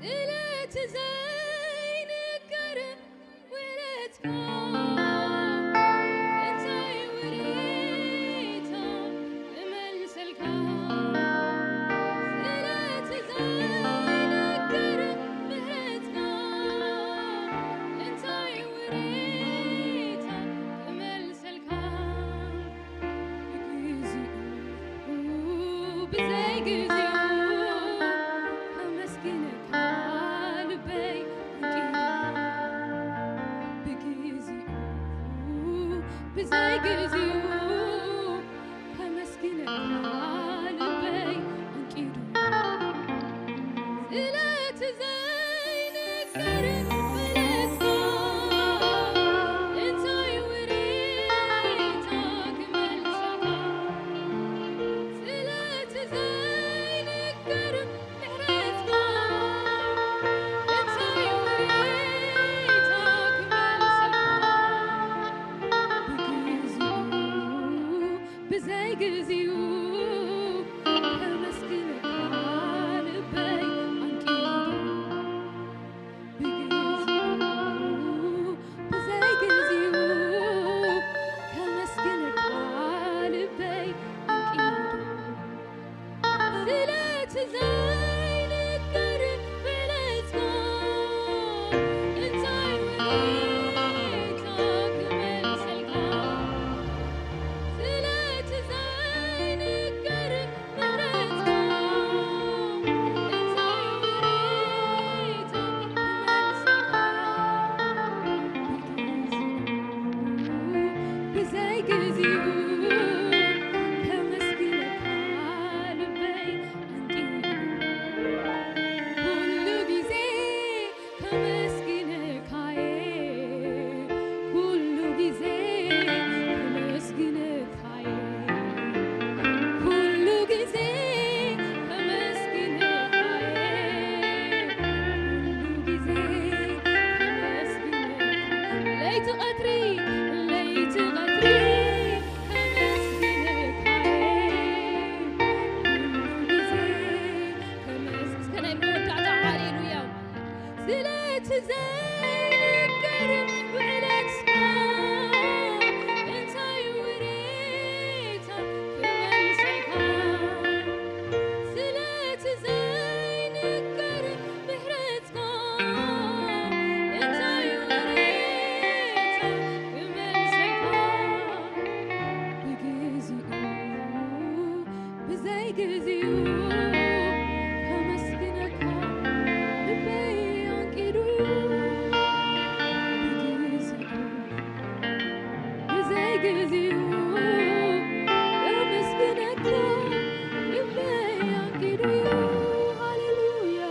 ስለቲ ዘይንገር ውዕለትካ፣ እንታይ ውሬታ ክመልሰልካ? ስለቲ ዘይንገር ምሕረትካ፣ እንታይ ውሬታ ክመልሰልካ? ብግዚኡ ብዘይ ግዚኡ ከመስግነካ ልበይ ኣንቂዱ። ብግዚኡ ብዘይ ግዚኡ ከመስግነካ ልበይ ኣንቂዱ። ስለቲ ዘይንገር ውዕለትካ፣ እንታይ ውሬታ ክመልሰልካ? ስለቲ ዘይንገር ምሕረትካ፣ እንታይ ውሬታ ክመልሰልካ? ብግዚኡ ብዘይ ግዚኡ ከመስግነካ ልበይ ኣንቂዱ። ብግዚኡ ብዘይ ግዚኡ ከመስግነካ ልበይ ኣንቂዱ። ስለቲ ዘይንገር ውዕለትካ፣ እንታይ ውለታ ክመልሰልካ? ስለቲ ዘይንገር ምሕረትካ፣ እንታይ ውለታ ክመልሰልካ? ብግዚኡ ብዘይ ግዚኡ ከመስግነካ ልበይ ኣንቂዱ። ኩሉ ግዜ ከመስግነካየ፣ ኩሉ ግዜ ከመስግነካየ፣ ኩሉ ግዜ ከመስግነካየ፣ ኩሉ ግዜ ከመስግነካ። ለይቲ ቀትሪ፣ ለይቲ ቀትሪ ከመስግነካየ፣ ኩሉ ግዜ ከመስ-፣ እስከ ናይ መወዳእታ ሃሌሉያ። ስለቲ ዘይንገር ውዕለትካ፣ እንታይ ውሬታ ክመልሰልካ? ስለቲ ዘይንገር ምሕረትካ፣ እንታይ ውሬታ ክመልሰልካ? ብግዚኡ ብዘይ ግዚኡ ከመስግነካ ልበይ ኣንቂዱ'ዩ። ብግዚኡ ብዘይ ግዚኡ ከመስግነካ ልበይ ኣንቂዱ'ዩ። ሃሌሉያ።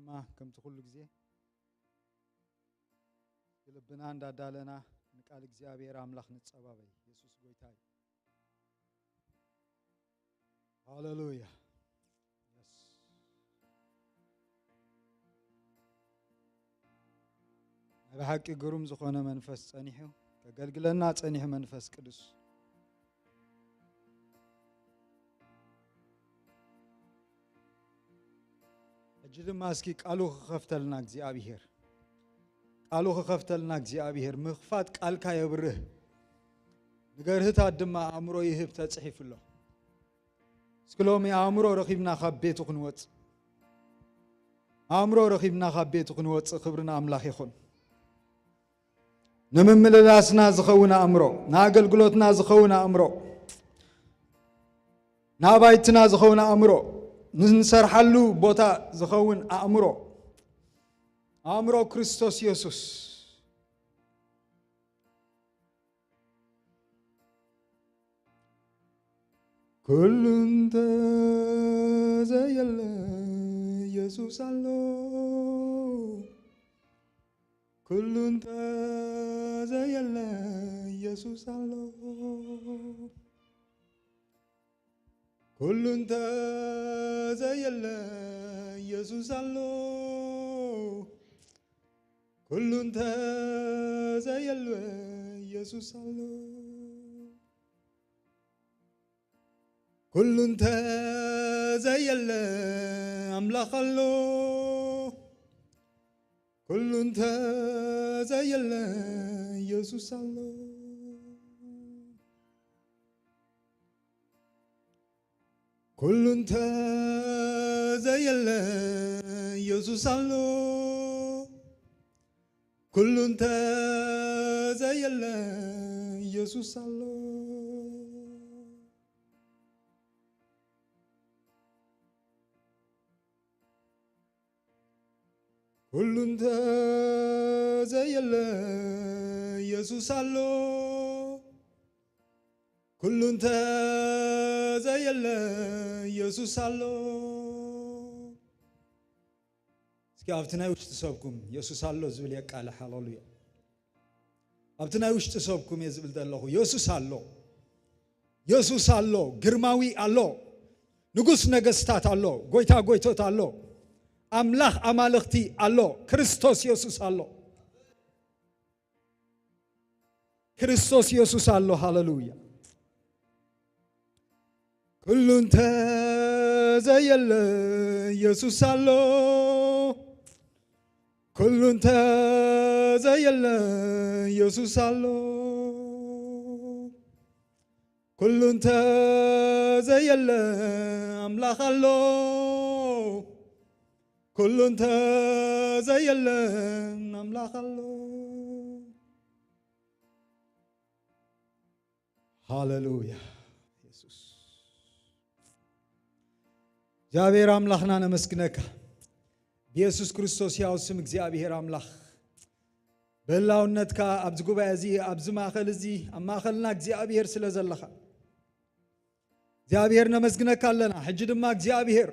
ድማ ከምቲ ኩሉ ግዜ ልብና እንዳዳለና ንቃል እግዚኣብሔር ኣምላኽ ንጸባበይ። የሱስ ጎይታ እዩ። ሃሌሉያ። የስ። ናይ ብሓቂ ግሩም ዝኾነ መንፈስ ጸኒሑ፣ ከገልግለና ጸኒሑ መንፈስ ቅዱስ። ሕጂ ድማ እስኪ ቃሉ ክኸፍተልና እግዚኣብሔር፣ ቃሉ ክኸፍተልና እግዚኣብሔር። ምኽፋት ቃልካ የብርህ፣ ንገርህታት ድማ ኣእምሮ ይህብ ተጽሒፉ ኣሎ። እስኪ ሎሚ ኣእምሮ ረኺብና ካብ ቤቱ ክንወጽእ፣ ኣእምሮ ረኺብና ካብ ቤቱ ክንወጽእ ክብሪ ንኣምላኽ ይኹን። ንምምልላስና ዝኸውን ኣእምሮ፣ ንኣገልግሎትና ዝኸውን ኣእምሮ፣ ንኣባይትና ዝኸውን ኣእምሮ፣ ንንሰርሓሉ ቦታ ዝኸውን ኣእምሮ፣ ኣእምሮ ክርስቶስ የሱስ። ኩሉ እንተዘየለ የሱስ ኣሎ። ኩሉ እንተዘየለ የሱስ ኣሎ። ኩሉ እንተዘየለ የሱስ ኣሎ። ኩሉ እንተዘየለ የሱስ ኣሎ። ኩሉ እንተዘየለ ኣምላኽ ኣሎ። ኩሉ እንተዘየለ የሱስ ኣሎ። ኩሉ እንተዘየለ የሱስ ኣሎ። ኩሉ እንተዘየለ የሱስ ኣሎ። ኩሉ እንተዘየለ የሱስ ኣሎ። ኩሉ እንተዘየለ የሱስ ኣሎ። እስኪ ኣብቲ ናይ ውሽጢ ሰብኩም የሱስ ኣሎ ዝብል የቃልሕ። ሃሌሉያ። ኣብቲ ናይ ውሽጢ ሰብኩም እየ ዝብል ዘለኹ። የሱስ ኣሎ። የሱስ ኣሎ። ግርማዊ ኣሎ። ንጉስ ነገስታት ኣሎ። ጎይታ ጎይቶት ኣሎ። ኣምላኽ ኣማልኽቲ ኣሎ። ክርስቶስ የሱስ ኣሎ። ክርስቶስ የሱስ ኣሎ። ሃሌሉያ። ኩሉ እንተዘየለ የሱስ ኣሎ። ኩሉ እንተዘየለ የሱስ ኣሎ። ኩሉ እንተዘየለ ኣምላኽ ኣሎ። ኩሉ እንተዘየለ ኣምላኽ ኣሎ። ሃሌሉያ። የሱስ እግዚኣብሔር ኣምላኽና ነመስግነካ። ብየሱስ ክርስቶስ ያው ስም እግዚኣብሔር ኣምላኽ ብህላውነትካ ኣብዚ ጉባኤ እዚ፣ ኣብዚ ማእኸል እዚ፣ ኣብ ማእኸልና እግዚኣብሔር ስለ ዘለኻ እግዚኣብሔር ነመስግነካ ኣለና። ሕጂ ድማ እግዚኣብሔር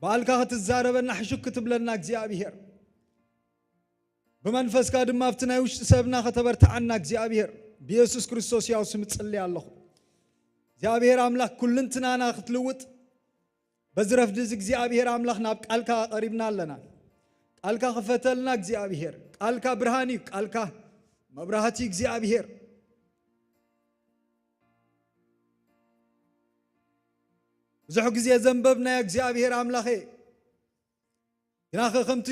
ባዕልካ ክትዛረበና፣ ሕሹክ ክትብለና እግዚኣብሔር ብመንፈስካ ድማ ኣብቲ ናይ ውሽጢ ሰብና ከተበርትዓና እግዚኣብሔር ብየሱስ ክርስቶስ ያው ስም ጽልይ ኣለኹ። እግዚኣብሔር ኣምላኽ ኩልንትናና ክትልውጥ በዚ ረፍዲ እዚ እግዚኣብሔር ኣምላኽ ናብ ቃልካ ቀሪብና ኣለና። ቃልካ ክፈተልና እግዚኣብሔር። ቃልካ ብርሃን እዩ። ቃልካ መብራህቲ እግዚኣብሔር። ብዙሕ ግዜ ዘንበብናዮ እግዚኣብሔር ኣምላኸ ግናኸ ከምቲ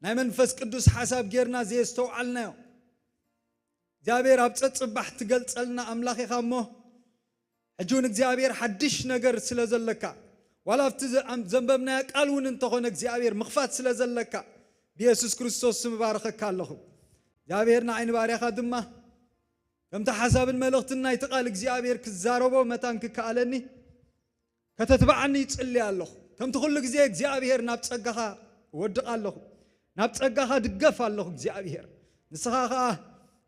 ናይ መንፈስ ቅዱስ ሓሳብ ጌርና ዘየስተውዓልናዮ እግዚኣብሔር ኣብ ጸጽባሕ ትገልጸልና ኣምላኽ ኢኻ እሞ ሕጂ እውን እግዚኣብሔር ሓድሽ ነገር ስለ ዘለካ ዋላ ኣብቲ ዘ- ኣም- ዘንበብናዮ ቃል እውን እንተኾነ እግዚኣብሔር ምኽፋት ስለ ዘለካ ብየሱስ ክርስቶስ ስም እባርኸካ ኣለኹ። እግዚኣብሔር ንዓይ ንባርያኻ ድማ ከምቲ ሓሳብን መልእኽትን ናይቲ ቃል እግዚኣብሔር ክዛረቦ መታን ክከኣለኒ ከተትብዓኒ ይጽሊ ኣለኹ። ከምቲ ኩሉ ግዜ እግዚኣብሔር ናብ ጸጋኻ እወድቕ ኣለኹ። ናብ ጸጋኻ ድገፍ ኣለኹ እግዚኣብሔር። ንስኻ ኸኣ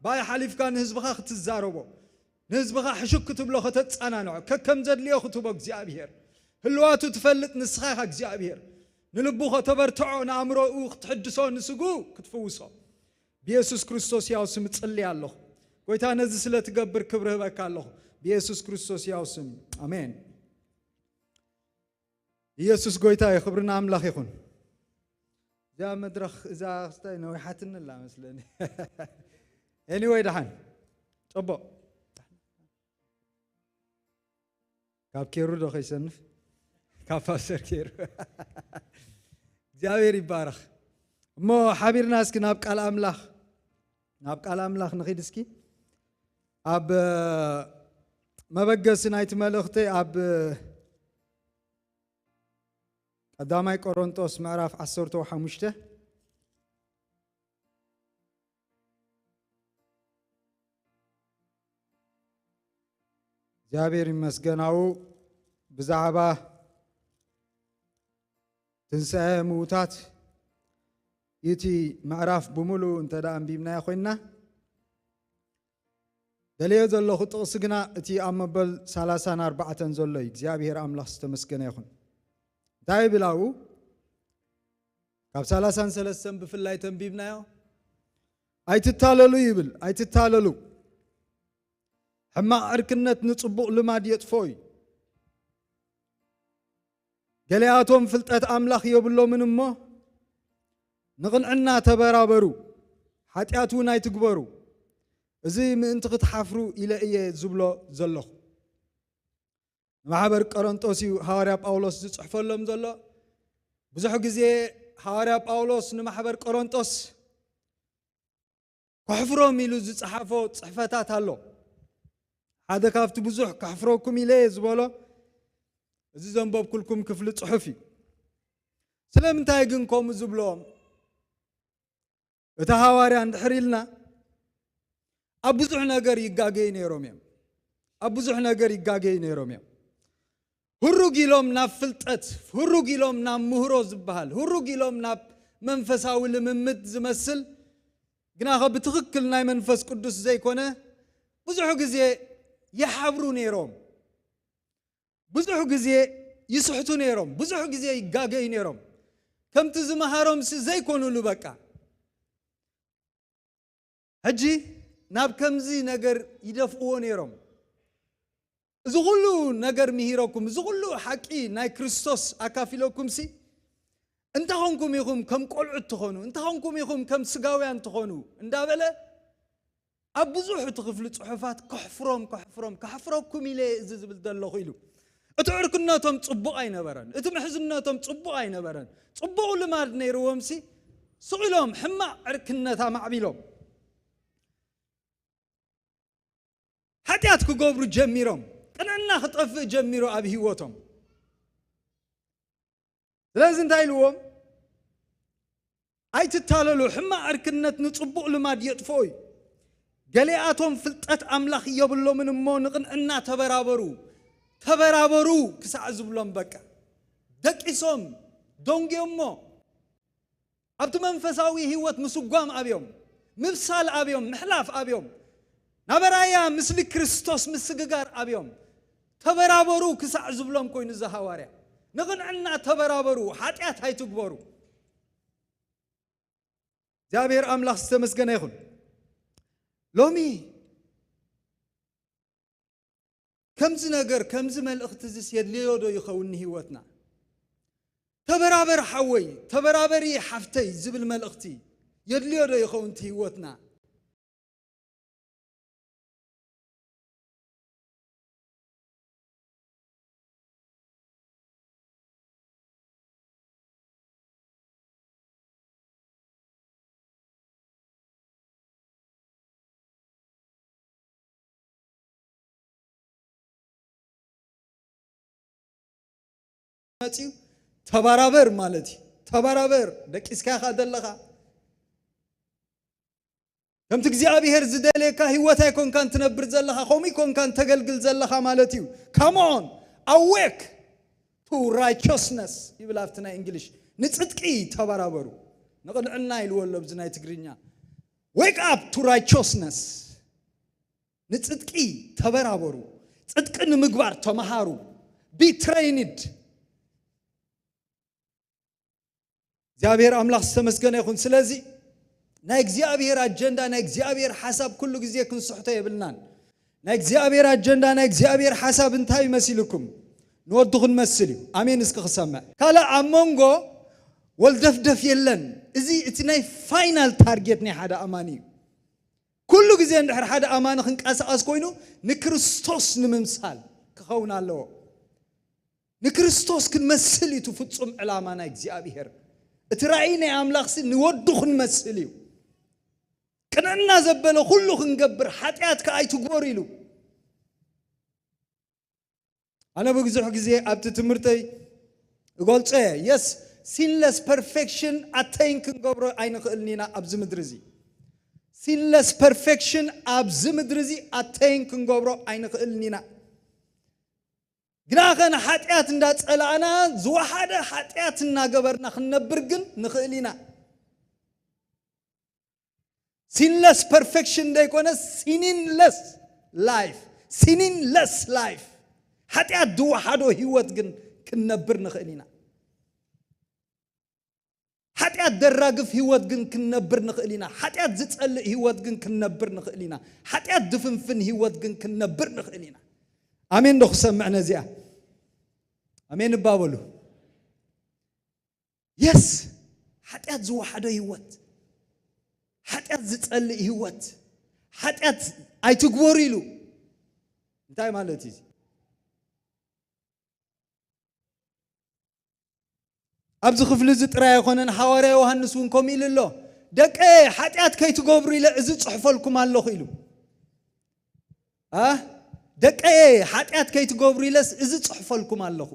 ብኣይ ሓሊፍካ ንህዝብኻ ክትዛረቦ፣ ንህዝብኻ ሕሹክ ክትብሎ ከተጻናንዖ፣ ከከም ዘድልዮ ክትቦ እግዚኣብሔር። ህልዋቱ ትፈልጥ ንስኻ ኢኻ እግዚኣብሔር። ንልቡ ከተበርትዖ፣ ንኣእምሮኡ ክትሕድሶ፣ ንስጉ ክትፍውሶ። ብየሱስ ክርስቶስ ያው ስም እጽሊ ኣለኹ። ጎይታ፣ ነዚ ስለ ትገብር ክብሪ ህበካ ኣለኹ። ብየሱስ ክርስቶስ ያው ስም፣ ኣሜን። ኢየሱስ ጎይታ እዩ። ክብሪ ንኣምላኽ ይኹን። እዛ መድረኽ እዛ ክስታይ ነዊሓትኒ ኣላ መስለኒ። Anyway፣ ደሓን፣ ጽቡቕ። ካብ ኬሩ ዶ ከይሰንፍ? ካብ ፓስተር ኬሩ። እግዚኣብሔር ይባረኽ። እሞ ሓቢርና እስኪ ናብ ቃል ኣምላኽ፣ ናብ ቃል ኣምላኽ ንኺድ እስኪ። ኣብ መበገሲ ናይቲ መልእኽተይ ኣብ ቀዳማይ ቆሮንጦስ ምዕራፍ ዓሰርተ ሓሙሽተ። እግዚኣብሔር ይመስገን። ኣብኡ ብዛዕባ ትንሳኤ ምዉታት እቲ ምዕራፍ ብምሉኡ እንተ ደኣ ኣንቢብናዮ ኮይንና፣ ደልዮ ዘለኹ ጥቕሲ ግና እቲ ኣብ መበል ሰላሳን ኣርባዕተን ዘሎ እዩ። እግዚኣብሔር ኣምላኽ ዝተመስገነ ይኹን። እንታይ ይብል ኣብኡ? ካብ ሰላሳን ሰለስተን ብፍላይ ተንቢብናዮ፣ "ኣይትታለሉ" ይብል። "ኣይትታለሉ፣ ሕማቕ ዕርክነት ንጽቡቕ ልማድ የጥፍኦ እዩ። ገሊኣቶም ፍልጠት ኣምላኽ የብሎምን እሞ፣ ንቕንዕና ተበራበሩ፣ ሓጢኣት እውን ኣይትግበሩ። እዚ ምእንቲ ክትሓፍሩ ኢለ እየ ዝብሎ ዘለኹ።" ንማሕበር ቆሮንጦስ እዩ ሃዋርያ ጳውሎስ ዝጽሕፈሎም ዘሎ። ብዙሕ ግዜ ሃዋርያ ጳውሎስ ንማሕበር ቆሮንጦስ ከሕፍሮም ኢሉ ዝጸሓፎ ጽሕፈታት ኣሎ። ሓደ ካብቲ ብዙሕ ከሕፍረኩም ኢለ እየ ዝበሎ፣ እዚ ዘንበብኩልኩም ክፍሊ ጽሑፍ እዩ። ስለምንታይ ግን ከምኡ ዝብሎም? እቲ ሃዋርያ እንድሕር ኢልና፣ ኣብ ብዙሕ ነገር ይጋገዩ ነይሮም እዮም። ኣብ ብዙሕ ነገር ይጋገዩ ነይሮም እዮም። ህሩግ ኢሎም ናብ ፍልጠት፣ ህሩግ ኢሎም ናብ ምህሮ ዝበሃል፣ ህሩግ ኢሎም ናብ መንፈሳዊ ልምምድ ዝመስል፣ ግና ኸ ብትኽክል ናይ መንፈስ ቅዱስ ዘይኮነ፣ ብዙሕ ግዜ ይሓብሩ ነይሮም። ብዙሕ ግዜ ይስሕቱ ነይሮም። ብዙሕ ግዜ ይጋገዩ ነይሮም። ከምቲ ዝመሃሮምሲ ዘይኮኑሉ በቃ። ሕጂ ናብ ከምዚ ነገር ይደፍእዎ ነይሮም። "እዚ ኩሉ ነገር ምሂረኩም፣ እዚ ኩሉ ሓቂ ናይ ክርስቶስ ኣካፊለኩምሲ፣ እንተኾንኩም ኢኹም ከም ቆልዑት ትኾኑ፣ እንተኾንኩም ኢኹም ከም ስጋውያን ትኾኑ" እንዳበለ ኣብ ብዙሕ እቲ ክፍሊ ጽሑፋት ከሕፍሮም፣ ከሕፍሮም፣ "ከሕፍረኩም ኢለ እዚ ዝብል ዘለኹ" ኢሉ። እቲ ዕርክነቶም ጽቡቕ ኣይነበረን። እቲ ምሕዝነቶም ጽቡቕ ኣይነበረን። ጽቡቕ ልማድ ነይርዎምሲ፣ ስቕ ኢሎም ሕማቕ ዕርክነት ኣማዕቢሎም። ሓጢኣት ክገብሩ ጀሚሮም። ቅንዕና ክጠፍእ ጀሚሩ ኣብ ህይወቶም። ስለዚ እንታይ ኢልዎም? "ኣይትታለሉ፣ ሕማቕ ዕርክነት ንጽቡቕ ልማድ የጥፍኦ እዩ። ገሊኣቶም ፍልጠት ኣምላኽ የብሎምን እሞ ንቕንዕና ተበራበሩ፣ ተበራበሩ ክሳዕ ዝብሎም በቃ ደቂሶም፣ ደንጊዮሞ፣ ኣብቲ መንፈሳዊ ህይወት ምስጓም ኣብዮም፣ ምብሳል ኣብዮም፣ ምሕላፍ ኣብዮም፣ ናብ ኣርኣያ ምስሊ ክርስቶስ ምስግጋር ኣብዮም፣ ተበራበሩ ክሳዕ ዝብሎም ኮይኑ እዚ ሃዋርያ። ንቕንዕና ተበራበሩ፣ ሓጢኣት ኣይትግበሩ። እግዚኣብሔር ኣምላኽ ዝተመስገነ ይኹን። ሎሚ ከምዚ ነገር፣ ከምዚ መልእኽቲ እዚስ የድልዮ ዶ ይኸውን ንህይወትና? "ተበራበር ሓወይ፣ ተበራበሪ ሓፍተይ" ዝብል መልእኽቲ የድልዮ ዶ ይኸውን እቲ ህይወትና? መጺኡ ተባራበር ማለት እዩ። ተባራበር፣ ደቂስካ ኢኻ ዘለኻ። ከምቲ እግዚኣብሔር ዝደልየካ ህይወት ኣይኮንካን ትነብር ዘለኻ፣ ከምኡ ኣይኮንካን ተገልግል ዘለኻ ማለት እዩ። Come on, awake to righteousness ይብል ኣብቲ ናይ እንግሊሽ። ንጽድቂ ተባራበሩ። ንቕንዕና ኢልዎ ኣሎ ኣብዚ ናይ ትግርኛ። Wake up to righteousness። ንጽድቂ ተበራበሩ። ጽድቂ ንምግባር ተመሃሩ። Be trained። እግዚኣብሔር ኣምላኽ ዝተመስገነ ይኹን። ስለዚ ናይ እግዚኣብሔር ኣጀንዳ፣ ናይ እግዚኣብሔር ሓሳብ ኩሉ ግዜ ክንስሕቶ የብልናን። ናይ እግዚኣብሔር ኣጀንዳ፣ ናይ እግዚኣብሔር ሓሳብ እንታይ ይመሲልኩም? ንወዱ ክንመስል እዩ። ኣሜን። እስኪ ክሰምዕ። ካልእ ኣብ መንጎ ወልደፍደፍ የለን። እዚ እቲ ናይ ፋይናል ታርጌት ናይ ሓደ ኣማኒ እዩ። ኩሉ ግዜ እንድሕር ሓደ ኣማኒ ክንቀሳቐስ ኮይኑ ንክርስቶስ ንምምሳል ክኸውን ኣለዎ። ንክርስቶስ ክንመስል እዩ እቲ ፍጹም ዕላማ ናይ እግዚኣብሔር። እቲ ራእይ ናይ ኣምላኽሲ ንወዱ ክንመስል እዩ። ቅንዕና ዘበለ ኩሉ ክንገብር፣ ሓጢኣት ከኣ ኣይትግበሩ ኢሉ። ኣነ ብዙሕ ግዜ ኣብቲ ትምህርተይ እገልጾ እየ። የስ፣ ሲንለስ ፐርፌክሽን ኣተይን ክንገብሮ ኣይንኽእልን ኢና ኣብዚ ምድሪ እዚ። ሲንለስ ፐርፌክሽን ኣብዚ ምድሪ እዚ ኣተይን ክንገብሮ ኣይንኽእልን ኢና። ግናኸ ንሓጢኣት እንዳጸላእና ዝወሓደ ሓጢኣት እናገበርና ክንነብር ግን ንኽእል ኢና። ሲንለስ ፐርፌክሽን ዘይኮነ ሲኒንለስ ላይፍ፣ ሲኒንለስ ላይፍ፣ ሓጢኣት ዝወሓዶ ህይወት ግን ክንነብር ንኽእል ኢና። ሓጢኣት ደራግፍ ህይወት ግን ክንነብር ንኽእል ኢና። ሓጢኣት ዝጸልእ ህይወት ግን ክንነብር ንኽእል ኢና። ሓጢኣት ዝፍንፍን ህይወት ግን ክንነብር ንኽእል ኢና። ኣሜን ዶ ክሰምዕ ነዚኣ? ኣሜን እባ በሉ። የስ፣ ሓጢኣት ዝወሓዶ ህይወት፣ ሓጢኣት ዝጸልእ ህይወት፣ ሓጢኣት ኣይትግበሩ ኢሉ እንታይ ማለት እዩ? ኣብዚ ክፍሊ እዚ ጥራይ ኣይኮነን፣ ሃዋርያ ዮሃንስ እውን ከምኡ ኢሉ ኣሎ። ደቀየ፣ ሓጢኣት ከይትገብሩ ኢለ እዚ ጽሕፈልኩም ኣለኹ ኢሉ። ኣ ደቀየ፣ ሓጢኣት ከይትገብሩ ኢለስ እዚ ጽሕፈልኩም ኣለኹ።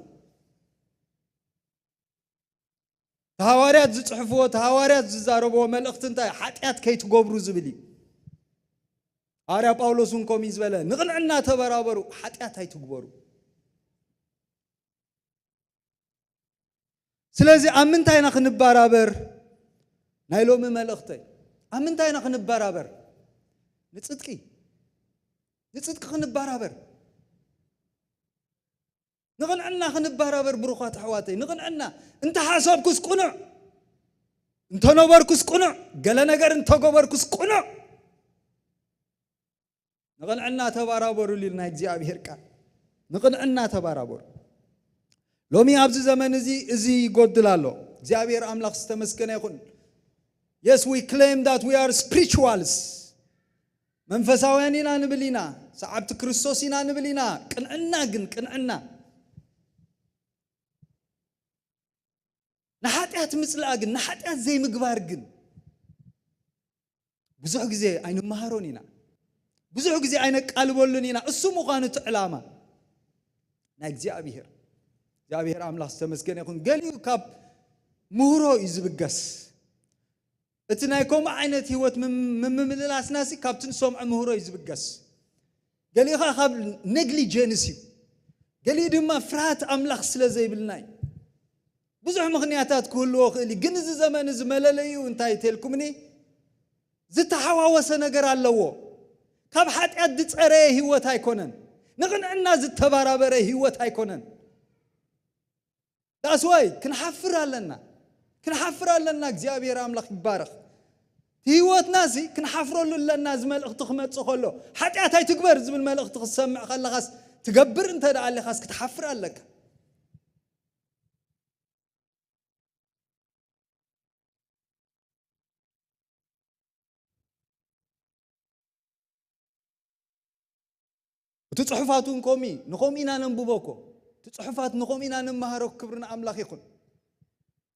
ተሃዋርያት ዝጽሕፍዎ፣ ተሃዋርያት ዝዛረብዎ መልእኽቲ እንታይ? ሓጢኣት ከይትገብሩ ዝብል እዩ። ሃዋርያ ጳውሎስ እውን ከምኡ እዩ ዝበለ፣ ንቕንዕና ተበራበሩ፣ ሓጢኣት ኣይትግበሩ። ስለዚ ኣብ ምንታይ ኢና ክንበራበር? ናይ ሎሚ መልእኽተይ፣ ኣብ ምንታይ ኢና ክንበራበር? ንጽድቂ፣ ንጽድቂ ክንበራበር፣ ንቕንዕና ክንበራበር። ብሩኻት ኣሕዋተይ፣ ንቕንዕና። እንተሓሰብኩስ ቅኑዕ፣ እንተነበርኩስ ቅኑዕ፣ ገለ ነገር እንተገበርኩስ ቅኑዕ። ንቕንዕና ተባራበሩሉ ኢሉ ናይ እግዚኣብሔር ቃል። ንቕንዕና ተባራበሩ። ሎሚ ኣብዚ ዘመን እዚ፣ እዚ ይጎድል ኣሎ። እግዚኣብሔር ኣምላኽ ዝተመስገነ ይኹን። Yes, we claim that we are spirituals. መንፈሳውያን ኢና ንብል ኢና፣ ሰዓብቲ ክርስቶስ ኢና ንብል ኢና። ቅንዕና ግን፣ ቅንዕና፣ ንሓጢኣት ምጽላእ ግን፣ ንሓጢኣት ዘይምግባር ግን ብዙሕ ግዜ ኣይንመሃሮን ኢና። ብዙሕ ግዜ ኣይነቃልበሉን ኢና። እሱ ምዃኑ እቲ ዕላማ ናይ እግዚኣብሔር። እግዚኣብሔር ኣምላኽ ዝተመስገነ ይኹን። ገሊኡ ካብ ምህሮ እዩ ዝብገስ። እቲ ናይ ከምኡ ዓይነት ህይወት ምም-፣ ምምልላስናሲ ካብቲ ንሰምዖ ምህሮ እዩ ዝብገስ። ገሊኡ ኸዓ ካብ ኔግሊጀንስ እዩ። ገሊኡ ድማ ፍርሃት ኣምላኽ ስለ ዘይብልና እዩ። ብዙሕ ምኽንያታት ክህልዎ ክእል እዩ። ግን እዚ ዘመን እዚ መለለይኡ እንታይ ተልኩምኒ? ዝተሓዋወሰ ነገር ኣለዎ። ካብ ሓጢኣት ዝጸረየ ህይወት ኣይኮነን። ንቕንዕና ዝተባራበረ ህይወት ኣይኮነን። ዳስዋይ ክንሓፍር ኣለና። ክንሓፍር ኣለና። እግዚኣብሔር ኣምላኽ ይባረኽ። እቲ ህይወትና ሲ ክንሓፍረሉ ኣለና። እዚ መልእኽቲ ክመጽእ ከሎ፣ ሓጢኣት ኣይትግበር ዝብል መልእኽቲ ክትሰምዕ ከለኻስ፣ ትገብር እንተ ደኣ ኣለኻስ ክትሓፍር ኣለካ። እቲ ጽሑፋት እውን ከምኡ እዩ። ንኸምኡ ኢና ነንብቦ እኮ። እቲ ጽሑፋት ንኸምኡ ኢና ንመሃሮ። ክብሪ ንኣምላኽ ይኹን።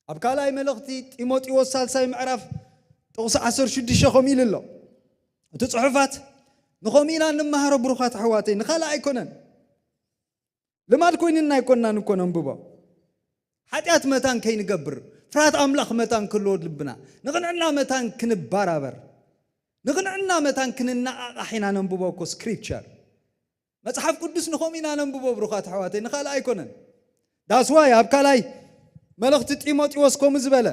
ኣብ ካልኣይ መልእኽቲ ጢሞቴዎስ ሳልሳይ ምዕራፍ ጥቕሲ ዓሰርተ ሽዱሽተ ከምኡ ኢሉ ኣሎ። እቲ ጽሑፋት ንኸምኡ ኢና ንመሃሮ ብሩኻት ኣሕዋተይ፣ ንኻልእ ኣይኮነን። ልማድ ኮይንና ኣይኮንናን እኮ ነንብቦ። ሓጢኣት መታን ከይንገብር፣ ፍርሃት ኣምላኽ መታን ክህልዎ ልብና፣ ንቕንዕና መታን ክንባራበር፣ ንቕንዕና መታን ክንነቓቓሕ ኢና ነንብቦ እኮ ስክሪፕቸር። መጽሓፍ ቅዱስ ንኸምኡ ኢና ነንብቦ ብሩኻት ኣሕዋተይ፣ ንኻልእ ኣይኮነን። ዳስዋይ ኣብ ካልኣይ መልእኽቲ ጢሞቴዎስ ከምኡ ዝበለ፣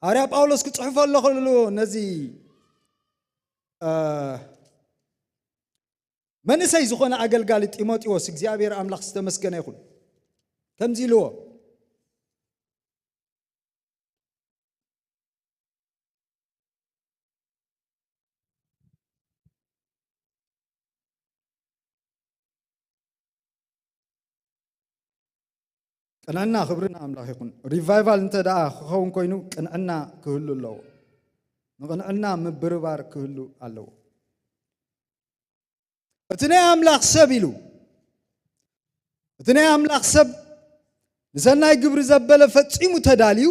ሃዋርያ ጳውሎስ ክጽሕፎ ኣሎ ከሎ ነዚ፣ እ፣ መንእሰይ ዝኾነ ኣገልጋሊ ጢሞቴዎስ፣ እግዚኣብሔር ኣምላኽ ዝተመስገነ ይኹን፣ ከምዚ ኢልዎ፣ ቅንዕና ክብሪ ንኣምላኽ ይኹን። ሪቫይቫል እንተ ደኣ ክኸውን ኮይኑ ቅንዕና ክህሉ ኣለዎ። ንቕንዕና ምብርባር ክህሉ ኣለዎ። እቲ ናይ ኣምላኽ ሰብ ኢሉ፣ እቲ ናይ ኣምላኽ ሰብ ንሰናይ ግብሪ ዘበለ ፈጺሙ ተዳልዩ፣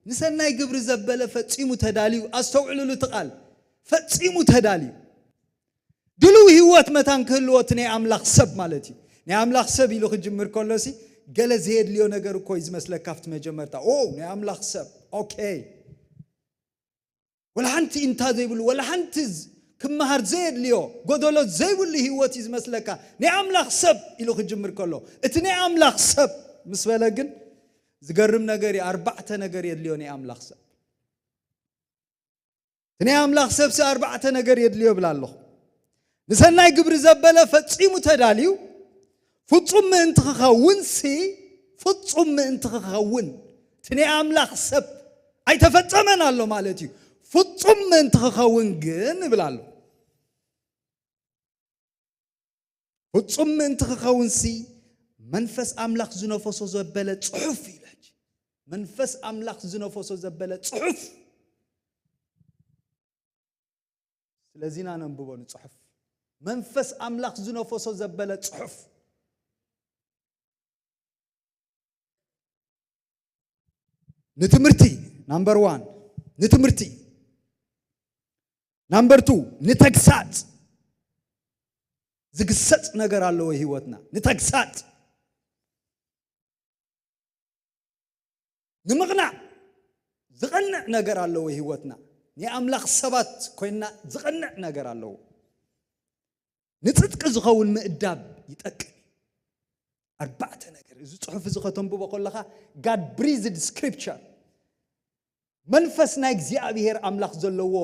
ንሰናይ ግብሪ ዘበለ ፈጺሙ ተዳልዩ። ኣስተውዕሉሉ እቲ ቃል፣ ፈጺሙ ተዳልዩ። ድሉው ህይወት መታን ክህልዎ እቲ ናይ ኣምላኽ ሰብ ማለት እዩ። ናይ ኣምላኽ ሰብ ኢሉ ክጅምር ከሎሲ ገለ ዘየድልዮ ነገር እኮ እዩ ዝመስለካ ኣብቲ መጀመርታ። ኦ፣ ናይ ኣምላኽ ሰብ፣ ኦኬ። ወላ ሓንቲ እንታ ዘይብሉ፣ ወላ ሓንቲ ዝ-፣ ክመሃር ዘየድልዮ፣ ጎደሎ ዘይብሉ ህይወት እዩ ዝመስለካ። ናይ ኣምላኽ ሰብ ኢሉ ክጅምር ከሎ፣ እቲ ናይ ኣምላኽ ሰብ ምስ በለ ግን ዝገርም ነገር እዩ። ኣርባዕተ ነገር የድልዮ ናይ ኣምላኽ ሰብ። እቲ ናይ ኣምላኽ ሰብሲ ኣርባዕተ ነገር የድልዮ እብል ኣለኹ። ንሰናይ ግብሪ ዘበለ ፈጺሙ ተዳልዩ፣ ፍጹም ምእንቲ ክኸውንሲ፣ ፍጹም ምእንቲ ክኸውን፣ እቲ ናይ ኣምላኽ ሰብ ኣይተፈጸመን ኣሎ ማለት እዩ። ፍጹም ምእንቲ ክኸውን ግን እብል ኣሎ። ፍጹም ምእንቲ ክኸውንሲ መንፈስ ኣምላኽ ዝነፈሶ ዘበለ ጽሑፍ እዩ። ሕጂ መንፈስ ኣምላኽ ዝነፈሶ ዘበለ ጽሑፍ። ስለዚ ኢና ነንብቦ ንጽሑፍ። መንፈስ ኣምላኽ ዝነፈሶ ዘበለ ጽሑፍ። ንትምህርቲ፣ ናምበር ዋን፣ ንትምህርቲ። ናምበር ቱ፣ ንተግሳጽ። ዝግሰጽ ነገር ኣለዎ ህይወትና። ንተግሳጽ። ንምቕናዕ ዝቐንዕ ነገር ኣለዎ ህይወትና። ናይ ኣምላኽ ሰባት ኮይንና ዝቐንዕ ነገር ኣለዎ። ንጽድቂ ዝኸውን ምእዳብ ይጠቅም። ኣርባዕተ ነገር። እዚ ጽሑፍ እዚ ከተንብቦ ከለኻ፣ God breathed scripture፣ መንፈስ ናይ እግዚኣብሔር ኣምላኽ ዘለዎ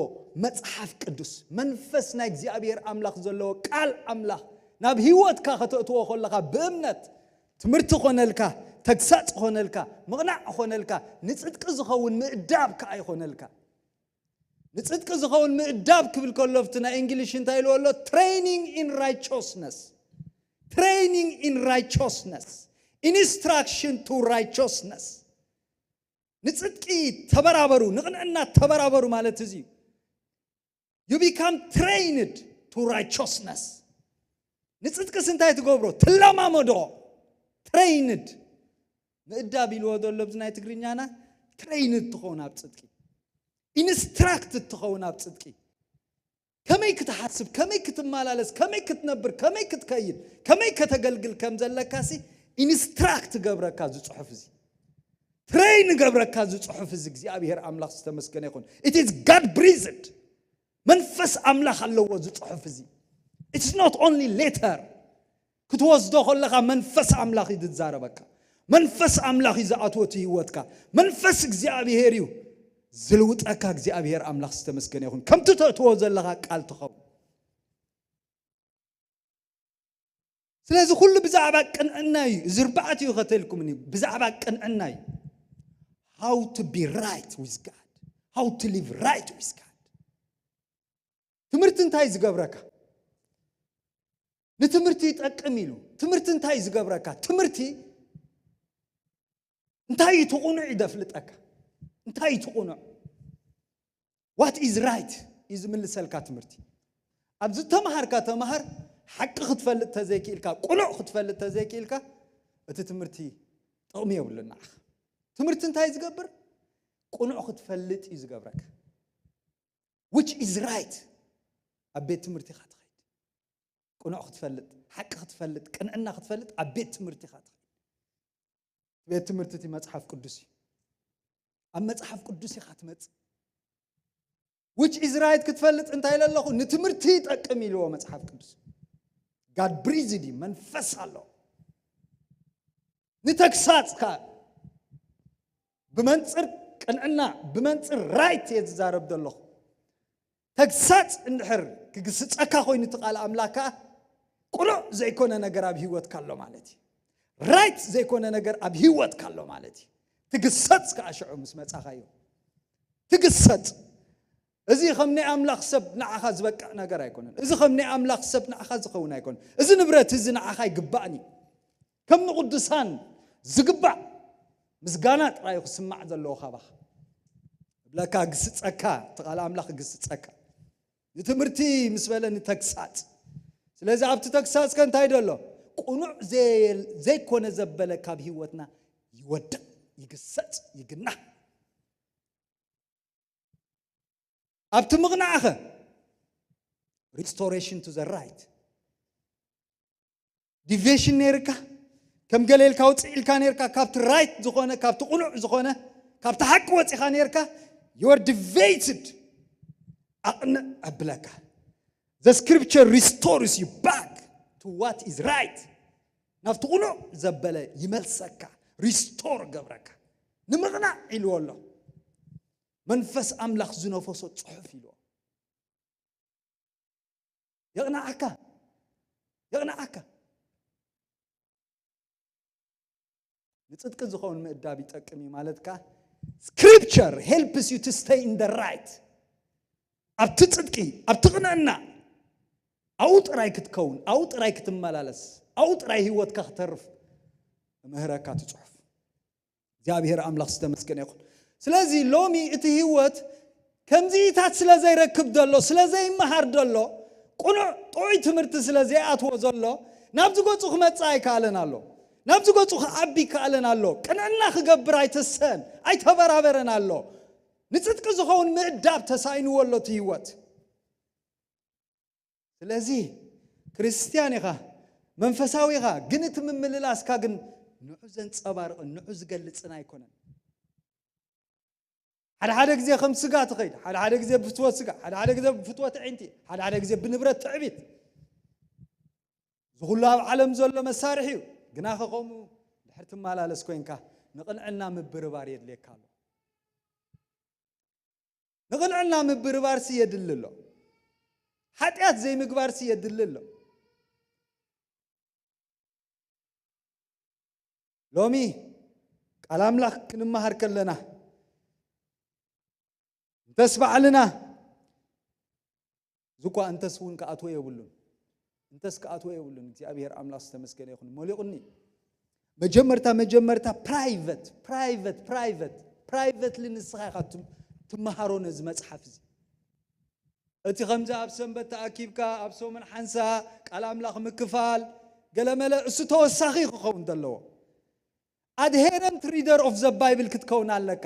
መጽሓፍ ቅዱስ፣ መንፈስ ናይ እግዚኣብሔር ኣምላኽ ዘለዎ ቃል ኣምላኽ ናብ ህይወትካ ከተእትዎ ከለኻ፣ ብእምነት ትምህርቲ ኾነልካ፣ ተግሳጽ ኾነልካ፣ ምቕናዕ ኾነልካ፣ ንጽድቂ ዝኸውን ምእዳብ ከኣ ይኾነልካ። ንጽድቂ ዝኸውን ምእዳብ ክብል ከሎ፣ ኣብቲ ናይ እንግሊሽ እንታይ ኢልዎ ኣሎ? Training in righteousness። Training in righteousness። Instruction to righteousness። ንጽድቂ ተበራበሩ፣ ንቕንዕና ተበራበሩ ማለት እዚ እዩ። You become trained to righteousness። ንጽድቅስ እንታይ ትገብሮ? ትለማመዶ። Trained። ምእዳብ ኢልዎ ዘሎ ኣብዚ ናይ ትግርኛና፣ trained ትኸውን ኣብ ጽድቂ። Instructed ትኸውን ኣብ ጽድቂ። ከመይ ክትሓስብ፣ ከመይ ክትመላለስ፣ ከመይ ክትነብር፣ ከመይ ክትከይድ፣ ከመይ ከተገልግል ከም ዘለካሲ ኢንስትራክት ገብረካ እዚ ጽሑፍ እዚ። ትሬን ገብረካ እዚ ጽሑፍ እዚ። እግዚኣብሔር ኣምላኽ ዝተመስገነ ይኹን። It is God breathed። መንፈስ ኣምላኽ ኣለዎ እዚ ጽሑፍ እዚ። It's not only letter። ክትወስዶ ከለኻ መንፈስ ኣምላኽ እዩ ዝዛረበካ። መንፈስ ኣምላኽ እዩ ዝኣትዎ እቲ ህይወትካ። መንፈስ እግዚኣብሔር እዩ ዝልውጠካ። እግዚኣብሔር ኣምላኽ ዝተመስገነ ይኹን። ከምቲ ተእትዎ ዘለኻ ቃል ትኸውን። ስለዚ ኩሉ ብዛዕባ ቅንዕና እዩ። እዚ ኣርባዕቲኡ ከተልኩምኒ ብዛዕባ ቅንዕና እዩ። How to be right with God. How to live right with God. ትምህርቲ እንታይ ዝገብረካ? ንትምህርቲ ይጠቅም ኢሉ። ትምህርቲ እንታይ ዝገብረካ? ትምህርቲ እንታይ እዩ ትቑኑዕ እዩ ደፍልጠካ። እንታይ እዩ ትቑኑዕ? What is right እዩ ዝምልሰልካ ትምህርቲ። ኣብ ዝተምሃርካ ተምሃር፣ ሓቂ ክትፈልጥ ተዘይክኢልካ፣ ቁኑዕ ክትፈልጥ ተዘይክኢልካ፣ እቲ ትምህርቲ ጥቕሚ የብሉን ንዓኻ። ትምህርቲ እንታይ ዝገብር? ቁኑዕ ክትፈልጥ እዩ ዝገብረካ። Which is right። ኣብ ቤት ትምህርቲ ኢኻ ትኸይድ። ቁኑዕ ክትፈልጥ፣ ሓቂ ክትፈልጥ፣ ቅንዕና ክትፈልጥ ኣብ ቤት ትምህርቲ ኢኻ ትኸይድ። ቤት ትምህርቲ እቲ መጽሓፍ ቅዱስ እዩ። ኣብ መጽሓፍ ቅዱስ ኢኻ ትመጽእ። Which is right ክትፈልጥ እንታይ ኢለ ኣለኹ? ንትምህርቲ ይጠቅም ኢልዎ መጽሓፍ ቅዱስ። God breathed እዩ፣ መንፈስ ኣሎ። ንተግሳጽ ከኣ ብመንጽር ቅንዕና፣ ብመንጽር ራይት እየ ዝዛረብ ዘለኹ። ተግሳጽ እንድሕር ክግስጸካ ኮይኑ እቲ ቃል ኣምላኽ ከኣ፣ ቅኑዕ ዘይኮነ ነገር ኣብ ህይወትካ ኣሎ ማለት እዩ። ራይት ዘይኮነ ነገር ኣብ ህይወትካ ኣሎ ማለት እዩ። ትግሰጽ ከኣ ሽዑ ምስ መጻኻዮ። ትግሰጽ። እዚ ከም ናይ ኣምላኽ ሰብ ንዓኻ ዝበቅዕ ነገር ኣይኮነን። እዚ ከም ናይ ኣምላኽ ሰብ ንዓኻ ዝኸውን ኣይኮነን። እዚ ንብረት እዚ ንዓኻ ኣይግባእን እዩ። ከም ንቅዱሳን ዝግባእ ምስጋና ጥራይ ክስማዕ ዘለዎ ካባኻ። እብለካ፣ ግስጸካ፣ እቲ ቃል ኣምላኽ ግስጸካ። ንትምህርቲ ምስ በለ ንተግሳጽ። ስለዚ ኣብቲ ተግሳጽ ከ እንታይ ደሎ? ቅኑዕ ዘየ-፣ ዘይኮነ ዘበለ ካብ ህይወትና ይወድቕ፣ ይግሰጽ፣ ይግናሕ። ኣብቲ ምቕናዕኸ? Restoration to the right. ዲቬሽን ነይርካ፣ ከም ገለ ኢልካ ውፅእ ኢልካ ነይርካ፣ ካብቲ ራይት ዝኾነ፣ ካብቲ ቅኑዕ ዝኾነ፣ ካብቲ ሓቂ ወፂኻ ነይርካ። You're deviated. ኣቕንዕ ኣብለካ። The scripture restores you back to what is right. ናብቲ ቅኑዕ ዘበለ ይመልሰካ፣ ሪስቶር ገብረካ። ንምቕናዕ ኢልዎ ኣሎ። መንፈስ ኣምላኽ ዝነፈሶ ጽሑፍ ኢልዎ። የቕንዓካ፣ የቕንዓካ። ንጽድቂ ዝኸውን ምእዳብ ይጠቅም እዩ ማለትካ። Scripture helps you to stay in the right. ኣብቲ ጽድቂ፣ ኣብቲ ቅንዕና፣ ኣብኡ ጥራይ ክትከውን፣ ኣብኡ ጥራይ ክትመላለስ፣ ኣብኡ ጥራይ ህይወትካ ክተርፍ እምህረካ እቲ ጽሑፍ። እግዚኣብሔር ኣምላኽ ዝተመስገነ ይኹን። ስለዚ ሎሚ እቲ ህይወት ከምዚታት ስለ ዘይረክብ ዘሎ፣ ስለ ዘይመሃር ዘሎ፣ ቅኑዕ ጥዑይ ትምህርቲ ስለ ዘይኣትዎ ዘሎ፣ ናብዚ ገጹ ክመጽእ ኣይከኣለን ኣሎ። ናብዚ ገጹ ክዓቢ ይከኣለን ኣሎ። ቅንዕና ክገብር ኣይተሰን፣ ኣይተበራበረን ኣሎ። ንጽድቂ ዝኸውን ምእዳብ ተሳኢንዎ ኣሎ እቲ ህይወት። ስለዚ ክርስትያን ኢኻ፣ መንፈሳዊ ኢኻ፣ ግን እቲ ምምልላስካ ግን ንዑ ዘንጸባርቕን ንዑ ዝገልጽን ኣይኮነን። ሓደ ሓደ ግዜ ከም ስጋ ትኸይድ፣ ሓደ ሓደ ግዜ ብፍትወት ስጋ፣ ሓደ ሓደ ግዜ ብፍትወት ኣዒንቲ፣ ሓደ ሓደ ግዜ ብንብረት ትዕቢት። እዚ ኩሉ ኣብ ዓለም ዘሎ መሳርሒ እዩ። ግናኸ ከምኡ ድሕር ትመላለስ ኮይንካ ንቕንዕና ምብርባር የድልየካ ኣሎ። ንቕንዕና ምብርባርሲ የድሊ ኣሎ። ሓጢኣት ዘይምግባርሲ የድሊ ኣሎ። ሎሚ ቃል ኣምላኽ ክንመሃር ከለና እንተስ ባዕልና ዝኳ እንተስ እውን ክኣትዎ የብሉን። እንተስ ክኣትዎ የብሉን። እግዚኣብሔር ኣምላኽ ዝተመስገነ ይኹን። መሊቑኒ። መጀመርታ፣ መጀመርታ ፕራይቨት፣ ፕራይቨት፣ ፕራይቨት፣ ፕራይቨትሊ ንስኻ ኢኻ ትም-፣ ትመሃሮ ነዚ መጽሓፍ እዚ። እቲ ከምዚ ኣብ ሰንበት ተኣኪብካ፣ ኣብ ሰሙን ሓንሳ ቃል ኣምላኽ ምክፋል፣ ገለመለ፣ እሱ ተወሳኺ ክኸውን ዘለዎ። ኣድሄረንት ሪደር ኦፍ ዘ ባይብል ክትከውን ኣለካ።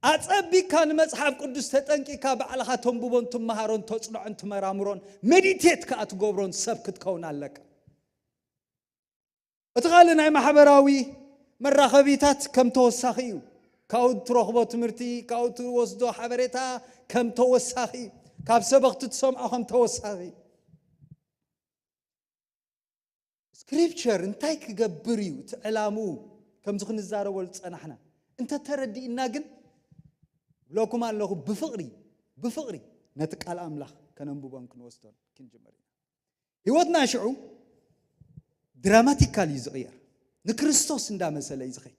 ኣጸቢካ ንመጽሓፍ ቅዱስ ተጠንቂካ ባዕልኻ ተንብቦን ትመሃሮን ተጽንዖን ትመራምሮን ሜዲቴት ከኣ ትገብሮን ሰብ ክትከውን ኣለካ። እቲ ካልእ ናይ ማሕበራዊ መራኸቢታት ከም ተወሳኺ እዩ። ካብኡ ትረኽቦ ትምህርቲ፣ ካብኡ ትወስዶ ሓበሬታ ከም ተወሳኺ እዩ። ካብ ሰበኽቲ ትሰምዖ ከም ተወሳኺ እዩ። ስክሪፕቸር እንታይ ክገብር እዩ እቲ ዕላምኡ? ከምዚ ክንዛረበሉ ዝጸናሕና እንተተረዲእና ግን፣ ብለኩም ኣለኹ፣ ብፍቕሪ፣ ብፍቕሪ ነቲ ቃል ኣምላኽ ከነንብቦን ክንወስዶን ክንጅምር ኢና። ህይወትና ሽዑ ድራማቲካል እዩ ዝቕየር። ንክርስቶስ እንዳመሰለ እዩ ዝኸይድ።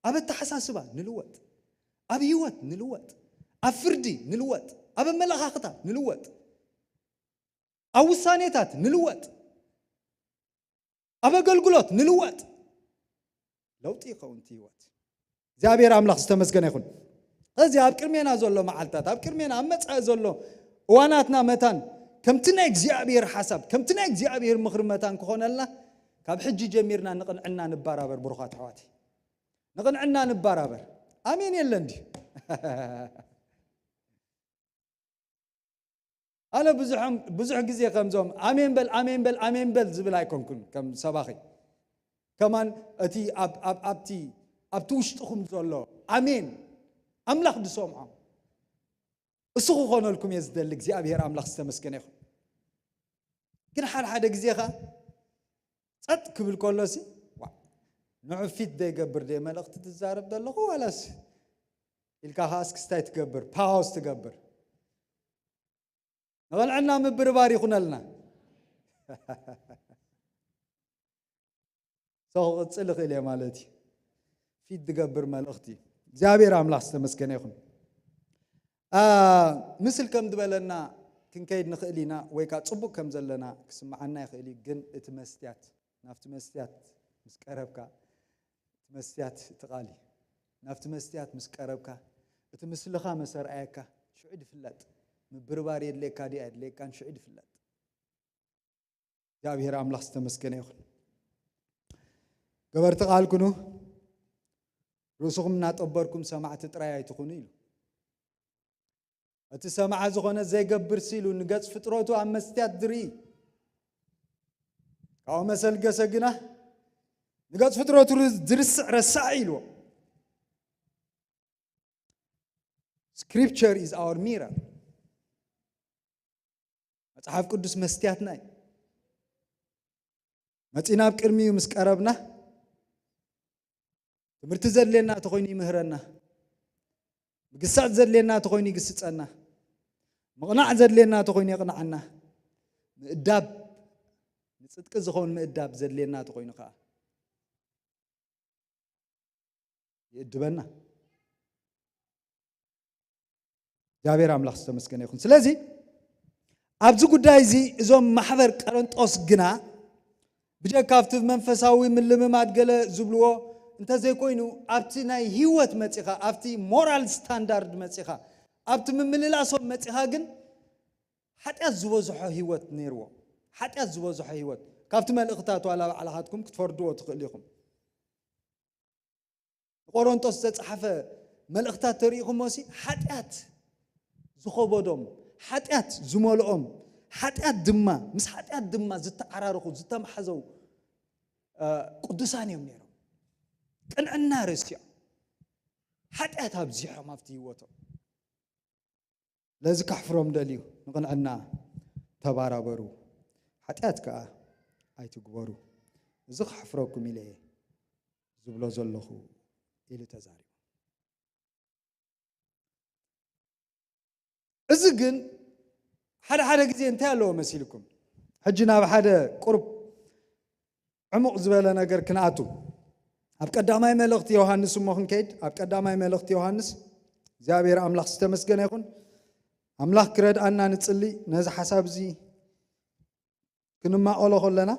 ኣብ ኣተሓሳስባ ንልወጥ፣ ኣብ ህይወት ንልወጥ፣ ኣብ ፍርዲ ንልወጥ፣ ኣብ ኣመለኻኽታ ንልወጥ፣ ኣብ ውሳኔታት ንልወጥ፣ ኣብ ኣገልግሎት ንልወጥ። ለውጢ ይኸውን እቲ ህይወት። እግዚኣብሔር ኣምላኽ ዝተመስገነ ይኹን። እዚ ኣብ ቅድሜና ዘሎ መዓልታት፣ ኣብ ቅድሜና ኣብ መጻኢ ዘሎ እዋናትና መታን ከምቲ ናይ እግዚኣብሔር ሓሳብ፣ ከምቲ ናይ እግዚኣብሔር ምኽሪ መታን ክኾነልና ካብ ሕጂ ጀሚርና ንቕንዕና ንባራበር፣ ብሩኻት ኣሕዋተይ። ንቕንዕና ንባራበር። ኣሜን የለን ድዩ? ኣነ ብዙሖም-፣ ብዙሕ ግዜ ከምዞም ኣሜን በል፣ ኣሜን በል፣ ኣሜን በል ዝብል ኣይኮንኩን ከም ሰባኺ። ከማን እቲ ኣብ-፣ ኣብ-፣ ኣብቲ፣ ኣብቲ ውሽጥኹም ዘሎ ኣሜን ኣምላኽ ዝሰምዖ እሱ ክኾነልኩም እየ ዝደሊ። እግዚኣብሔር ኣምላኽ ዝተመስገነ ይኹን። ግን ሓደ ሓደ ግዜ ኸኣ ጸጥ ክብል ከሎሲ፣ "ዋ፣ ንዑ ፊት ዘይገብር ድየ መልእኽቲ ትዛረብ ዘለኹ ዋላስ?" ኢልካ ኸኣ እስክስታይ ትገብር፣ ፓውዝ ትገብር። ንቕንዕና ምብርባር ይኹነልና። ሰው ክቕጽል ይኽእል እየ ማለት እዩ። ፊት ዝገብር መልእኽቲ። እግዚኣብሔር ኣምላኽ ዝተመስገነ ይኹን። ኣ፣ ምስል ከም ዝበለና ክንከይድ ንኽእል ኢና፣ ወይ ከኣ ጽቡቕ ከም ዘለና ክስምዓና ይኽእል እዩ፣ ግን እቲ መስትያት፣ ናብቲ መስትያት ምስ ቀረብካ፣ እቲ መስትያት እቲ ቃል እዩ። ናብቲ መስትያት ምስ ቀረብካ፣ እቲ ምስልኻ መሰርኣየካ ሽዑ ድፍለጥ። ምብርባር የድልየካ ድዩ ኣየድልየካን ሽዑ ድፍለጥ። እግዚኣብሔር ኣምላኽ ዝተመስገነ ይኹን። ገበርቲ ቃል ኩኑ፣ ርእስኹም እናጠበርኩም ሰማዕቲ ጥራይ ኣይትኹኑ ኢሉ። እቲ ሰማዓ ዝኾነ ዘይገብር ሲሉ ንገጽ ፍጥረቱ ኣብ መስትያት ዝርኢ። ካብኡ መሰልገሰ ግና ንገጽ ፍጥረቱ ዝርስዕ ረሳዕ ኢልዎ። Scripture is our mirror. መጽሓፍ ቅዱስ መስትያትና እዩ። መጺና ኣብ ቅድሚኡ ምስ ቀረብና፣ ትምህርቲ ዘድልየና ተኾይኑ ይምህረና፣ ምግሳጽ ዘድልየና ተኾይኑ ይግስጸና፣ ምቕናዕ ዘድልየና ተኾይኑ የቕንዓና፣ ምእዳብ፣ ንጽድቂ ዝኸውን ምእዳብ ዘድልየና ተኾይኑ ኸዓ ይእድበና። እግዚኣብሔር ኣምላኽ ዝተመስገነ ይኹን። ስለዚ ኣብዚ ጉዳይ እዚ እዞም ማሕበር ቀረንጦስ ግና ብጀካ ኣብቲ መንፈሳዊ ምልምማድ ገለ ዝብልዎ እንተዘይኮይኑ፣ ኣብቲ ናይ ህይወት መጺኻ፣ ኣብቲ ሞራል ስታንዳርድ መጺኻ፣ ኣብቲ ምምልላሶም መጺኻ ግን ሓጢኣት ዝበዝሖ ህይወት ነይርዎ። ሓጢኣት ዝበዝሖ ህይወት። ካብቲ መልእኽታት ዋላ ባዕልኻትኩም ክትፈርድዎ ትኽእሉ ኢኹም። ንቆሮንቶስ ዘጸሓፈ መልእኽታት ተሪኢኹሞ ሲ፣ ሓጢኣት ዝኸበዶም፣ ሓጢኣት ዝመልኦም፣ ሓጢኣት ድማ፣ ምስ ሓጢኣት ድማ ዝተዓራረኹ፣ ዝተማሕዘው፣ እ፣ ቅዱሳን እዮም ነይሮም። ቅንዕና ረሲዖም፣ ሓጢኣት ኣብዚሖም ኣብቲ ህይወቶም። ለዚ ከሕፍሮም ደልዩ፣ ንቕንዕና ተባራበሩ፣ ሓጢኣት ከኣ ኣይትግበሩ። እዚ ከሕፍረኩም ኢለ እየ ዝብሎ ዘለኹ ኢሉ ተዛሪቡ። እዚ ግን ሓደ ሓደ ግዜ እንታይ ኣለዎ መሲልኩም? ሕጂ ናብ ሓደ ቁሩብ ዕሙቕ ዝበለ ነገር ክንኣቱ። ኣብ ቀዳማይ መልእኽቲ ዮሃንስ እሞ ክንከይድ፣ ኣብ ቀዳማይ መልእኽቲ ዮሃንስ፣ እግዚኣብሔር ኣምላኽ ዝተመስገነ ይኹን። ኣምላኽ ክረድኣና ንጽሊ፣ ነዚ ሓሳብ እዚ ክንማቐሎ ከለና።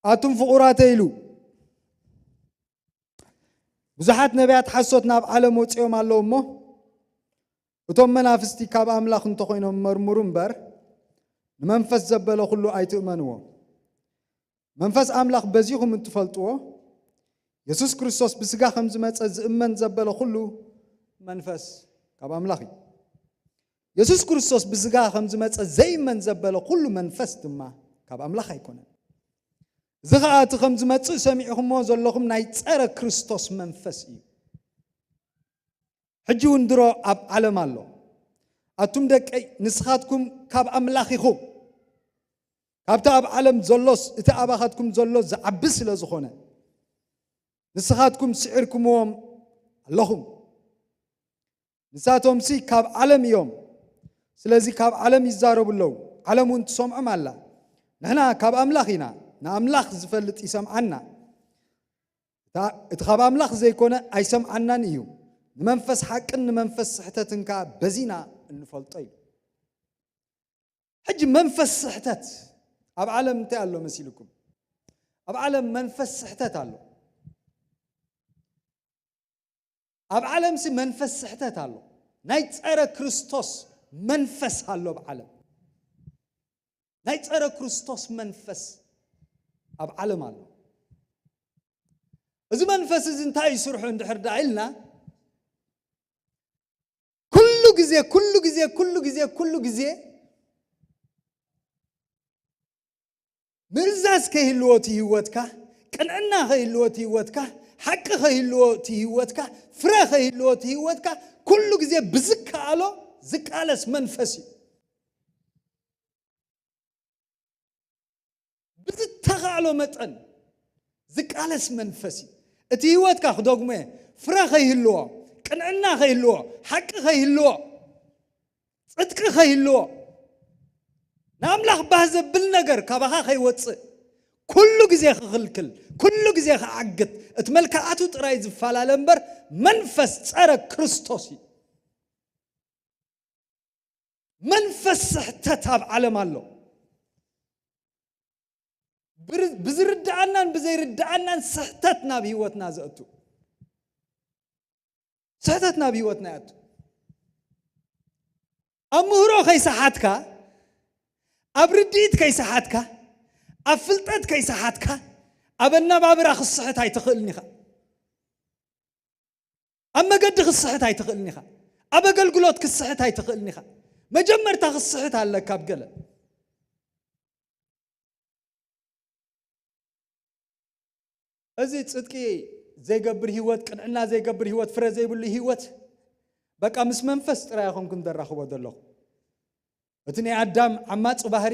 ኣቱም ፍቑራተ ኢሉ፣ ብዙሓት ነቢያት ሓሶት ናብ ዓለም ወጺኦም ኣለዉ እሞ፣ እቶም መናፍስቲ ካብ ኣምላኽ እንተኾይኖም መርምሩ እምበር፣ ንመንፈስ ዘበለ ኩሉ ኣይትእመንዎ። መንፈስ ኣምላኽ በዚኹም እንትፈልጥዎ፣ የሱስ ክርስቶስ ብስጋ ከም ዝመጸ ዝእመን ዘበለ ኩሉ መንፈስ ካብ ኣምላኽ እዩ። የሱስ ክርስቶስ ብስጋ ከም ዝመጸ ዘይእመን ዘበለ ኩሉ መንፈስ ድማ ካብ ኣምላኽ ኣይኮነን። እዚ ኸኣ እቲ ከም ዝመጽእ ሰሚዕኹምዎ ዘለኹም ናይ ጸረ ክርስቶስ መንፈስ እዩ። ሕጂ እውን ድሮ ኣብ ዓለም ኣሎ። ኣቱም ደቀይ፣ ንስኻትኩም ካብ ኣምላኽ ኢኹም። ካብቲ ኣብ ዓለም ዘሎስ እቲ ኣባኻትኩም ዘሎ ዝዓቢ ስለ ዝኾነ፣ ንስኻትኩም ስዒርኩምዎም ኣለኹም። ንሳቶምሲ ካብ ዓለም እዮም፣ ስለዚ ካብ ዓለም ይዛረቡ ኣለዉ፣ ዓለም እውን ትሰምዖም ኣላ። ንሕና ካብ ኣምላኽ ኢና፣ ንኣምላኽ ዝፈልጥ ይሰምዓና። እታ-፣ እቲ ካብ ኣምላኽ ዘይኮነ ኣይሰምዓናን እዩ። ንመንፈስ ሓቅን ንመንፈስ ስሕተትን ከኣ በዚና እንፈልጦ እዩ። ሕጂ መንፈስ ስሕተት ኣብ ዓለም እንታይ ኣሎ መሲልኩም? ኣብ ዓለም መንፈስ ስሕተት ኣሎ። ኣብ ዓለምሲ መንፈስ ስሕተት ኣሎ። ናይ ጸረ ክርስቶስ መንፈስ ኣሎ ኣብ ዓለም። ናይ ጸረ ክርስቶስ መንፈስ ኣብ ዓለም ኣሎ። እዚ መንፈስ እዚ እንታይ እዩ ስርሑ እንድሕር ደኣ ኢልና፣ ኩሉ ግዜ፣ ኩሉ ግዜ፣ ኩሉ ግዜ፣ ኩሉ ግዜ ምእዛዝ ከይህልዎ እቲ ህይወትካ፣ ቅንዕና ከይህልዎ እቲ ህይወትካ፣ ሓቂ ከይህልዎ እቲ ህይወትካ፣ ፍረ ከይህልዎ እቲ ህይወትካ፣ ኩሉ ግዜ ብዝከኣሎ ዝቃለስ መንፈስ እዩ። ብዝተኻእሎ መጠን ዝቃለስ መንፈስ እዩ። እቲ ህይወትካ ክደግሞ እየ፣ ፍረ ከይህልዎ፣ ቅንዕና ከይህልዎ፣ ሓቂ ከይህልዎ፣ ጽድቂ ከይህልዎ፣ ንኣምላኽ ባህ ዘብል ነገር ካባኻ ከይወጽእ፣ ኩሉ ግዜ ክኽልክል፣ ኩሉ ግዜ ክዓግት፣ እቲ መልክዓቱ ጥራይ ዝፈላለ እምበር መንፈስ ጸረ ክርስቶስ እዩ። መንፈስ ስሕተት ኣብ ዓለም ኣሎ። ብር- ብዝርድኣናን ብዘይርድኣናን ስሕተት ናብ ህይወትና ዘእቱ፣ ስሕተት ናብ ህይወትና የእቱ። ኣብ ምህሮ ከይሰሓትካ፣ ኣብ ርድኢት ከይሰሓትካ፣ ኣብ ፍልጠት ከይሰሓትካ፣ ኣብ ኣነባብራ ክትስሕት ኣይትኽእልን ኢኻ። ኣብ መገዲ ክትስሕት ኣይትኽእልን ኢኻ። ኣብ ኣገልግሎት ክትስሕት ኣይትኽእልን ኢኻ። መጀመርታ ክትስሕት ኣለካ ኣብ ገለ። እዚ ጽድቂ ዘይገብር ህይወት፣ ቅንዕና ዘይገብር ህይወት፣ ፍረ ዘይብሉ ህይወት፣ በቃ ምስ መንፈስ ጥራይ ኢኹም ክንደራኽቦ ዘለኹ። እቲ ናይ ኣዳም ዓማጺ ባህሪ፣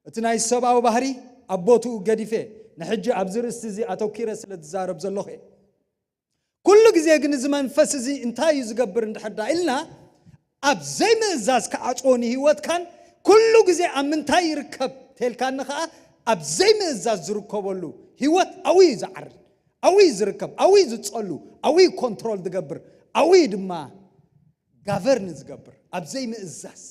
እቲ ናይ ሰብኣዊ ባህሪ ኣብ ቦትኡ ገዲፈ፣ ንሕጂ ኣብዚ ርእስቲ እዚ ኣተኪረ ስለ ዝዛረብ ዘለኹ እየ። ኩሉ ግዜ ግን እዚ መንፈስ እዚ እንታይ እዩ ዝገብር እንድሕር ዳ ኢልና፣ ኣብ ዘይምእዛዝ ክዓጽዎ ንህይወትካን፣ ኩሉ ግዜ ኣብ ምንታይ ይርከብ ተልካኒ ከኣ፣ ኣብ ዘይምእዛዝ ዝርከበሉ ህይወት ኣብኡ እዩ ዝዓርድ፣ ኣብኡ እዩ ዝርከብ፣ ኣብኡ እዩ ዝጸሉ፣ ኣብኡ እዩ ኮንትሮል ዝገብር፣ ኣብኡ እዩ ድማ ጋቨርን ዝገብር፣ ኣብ ዘይምእዛዝ።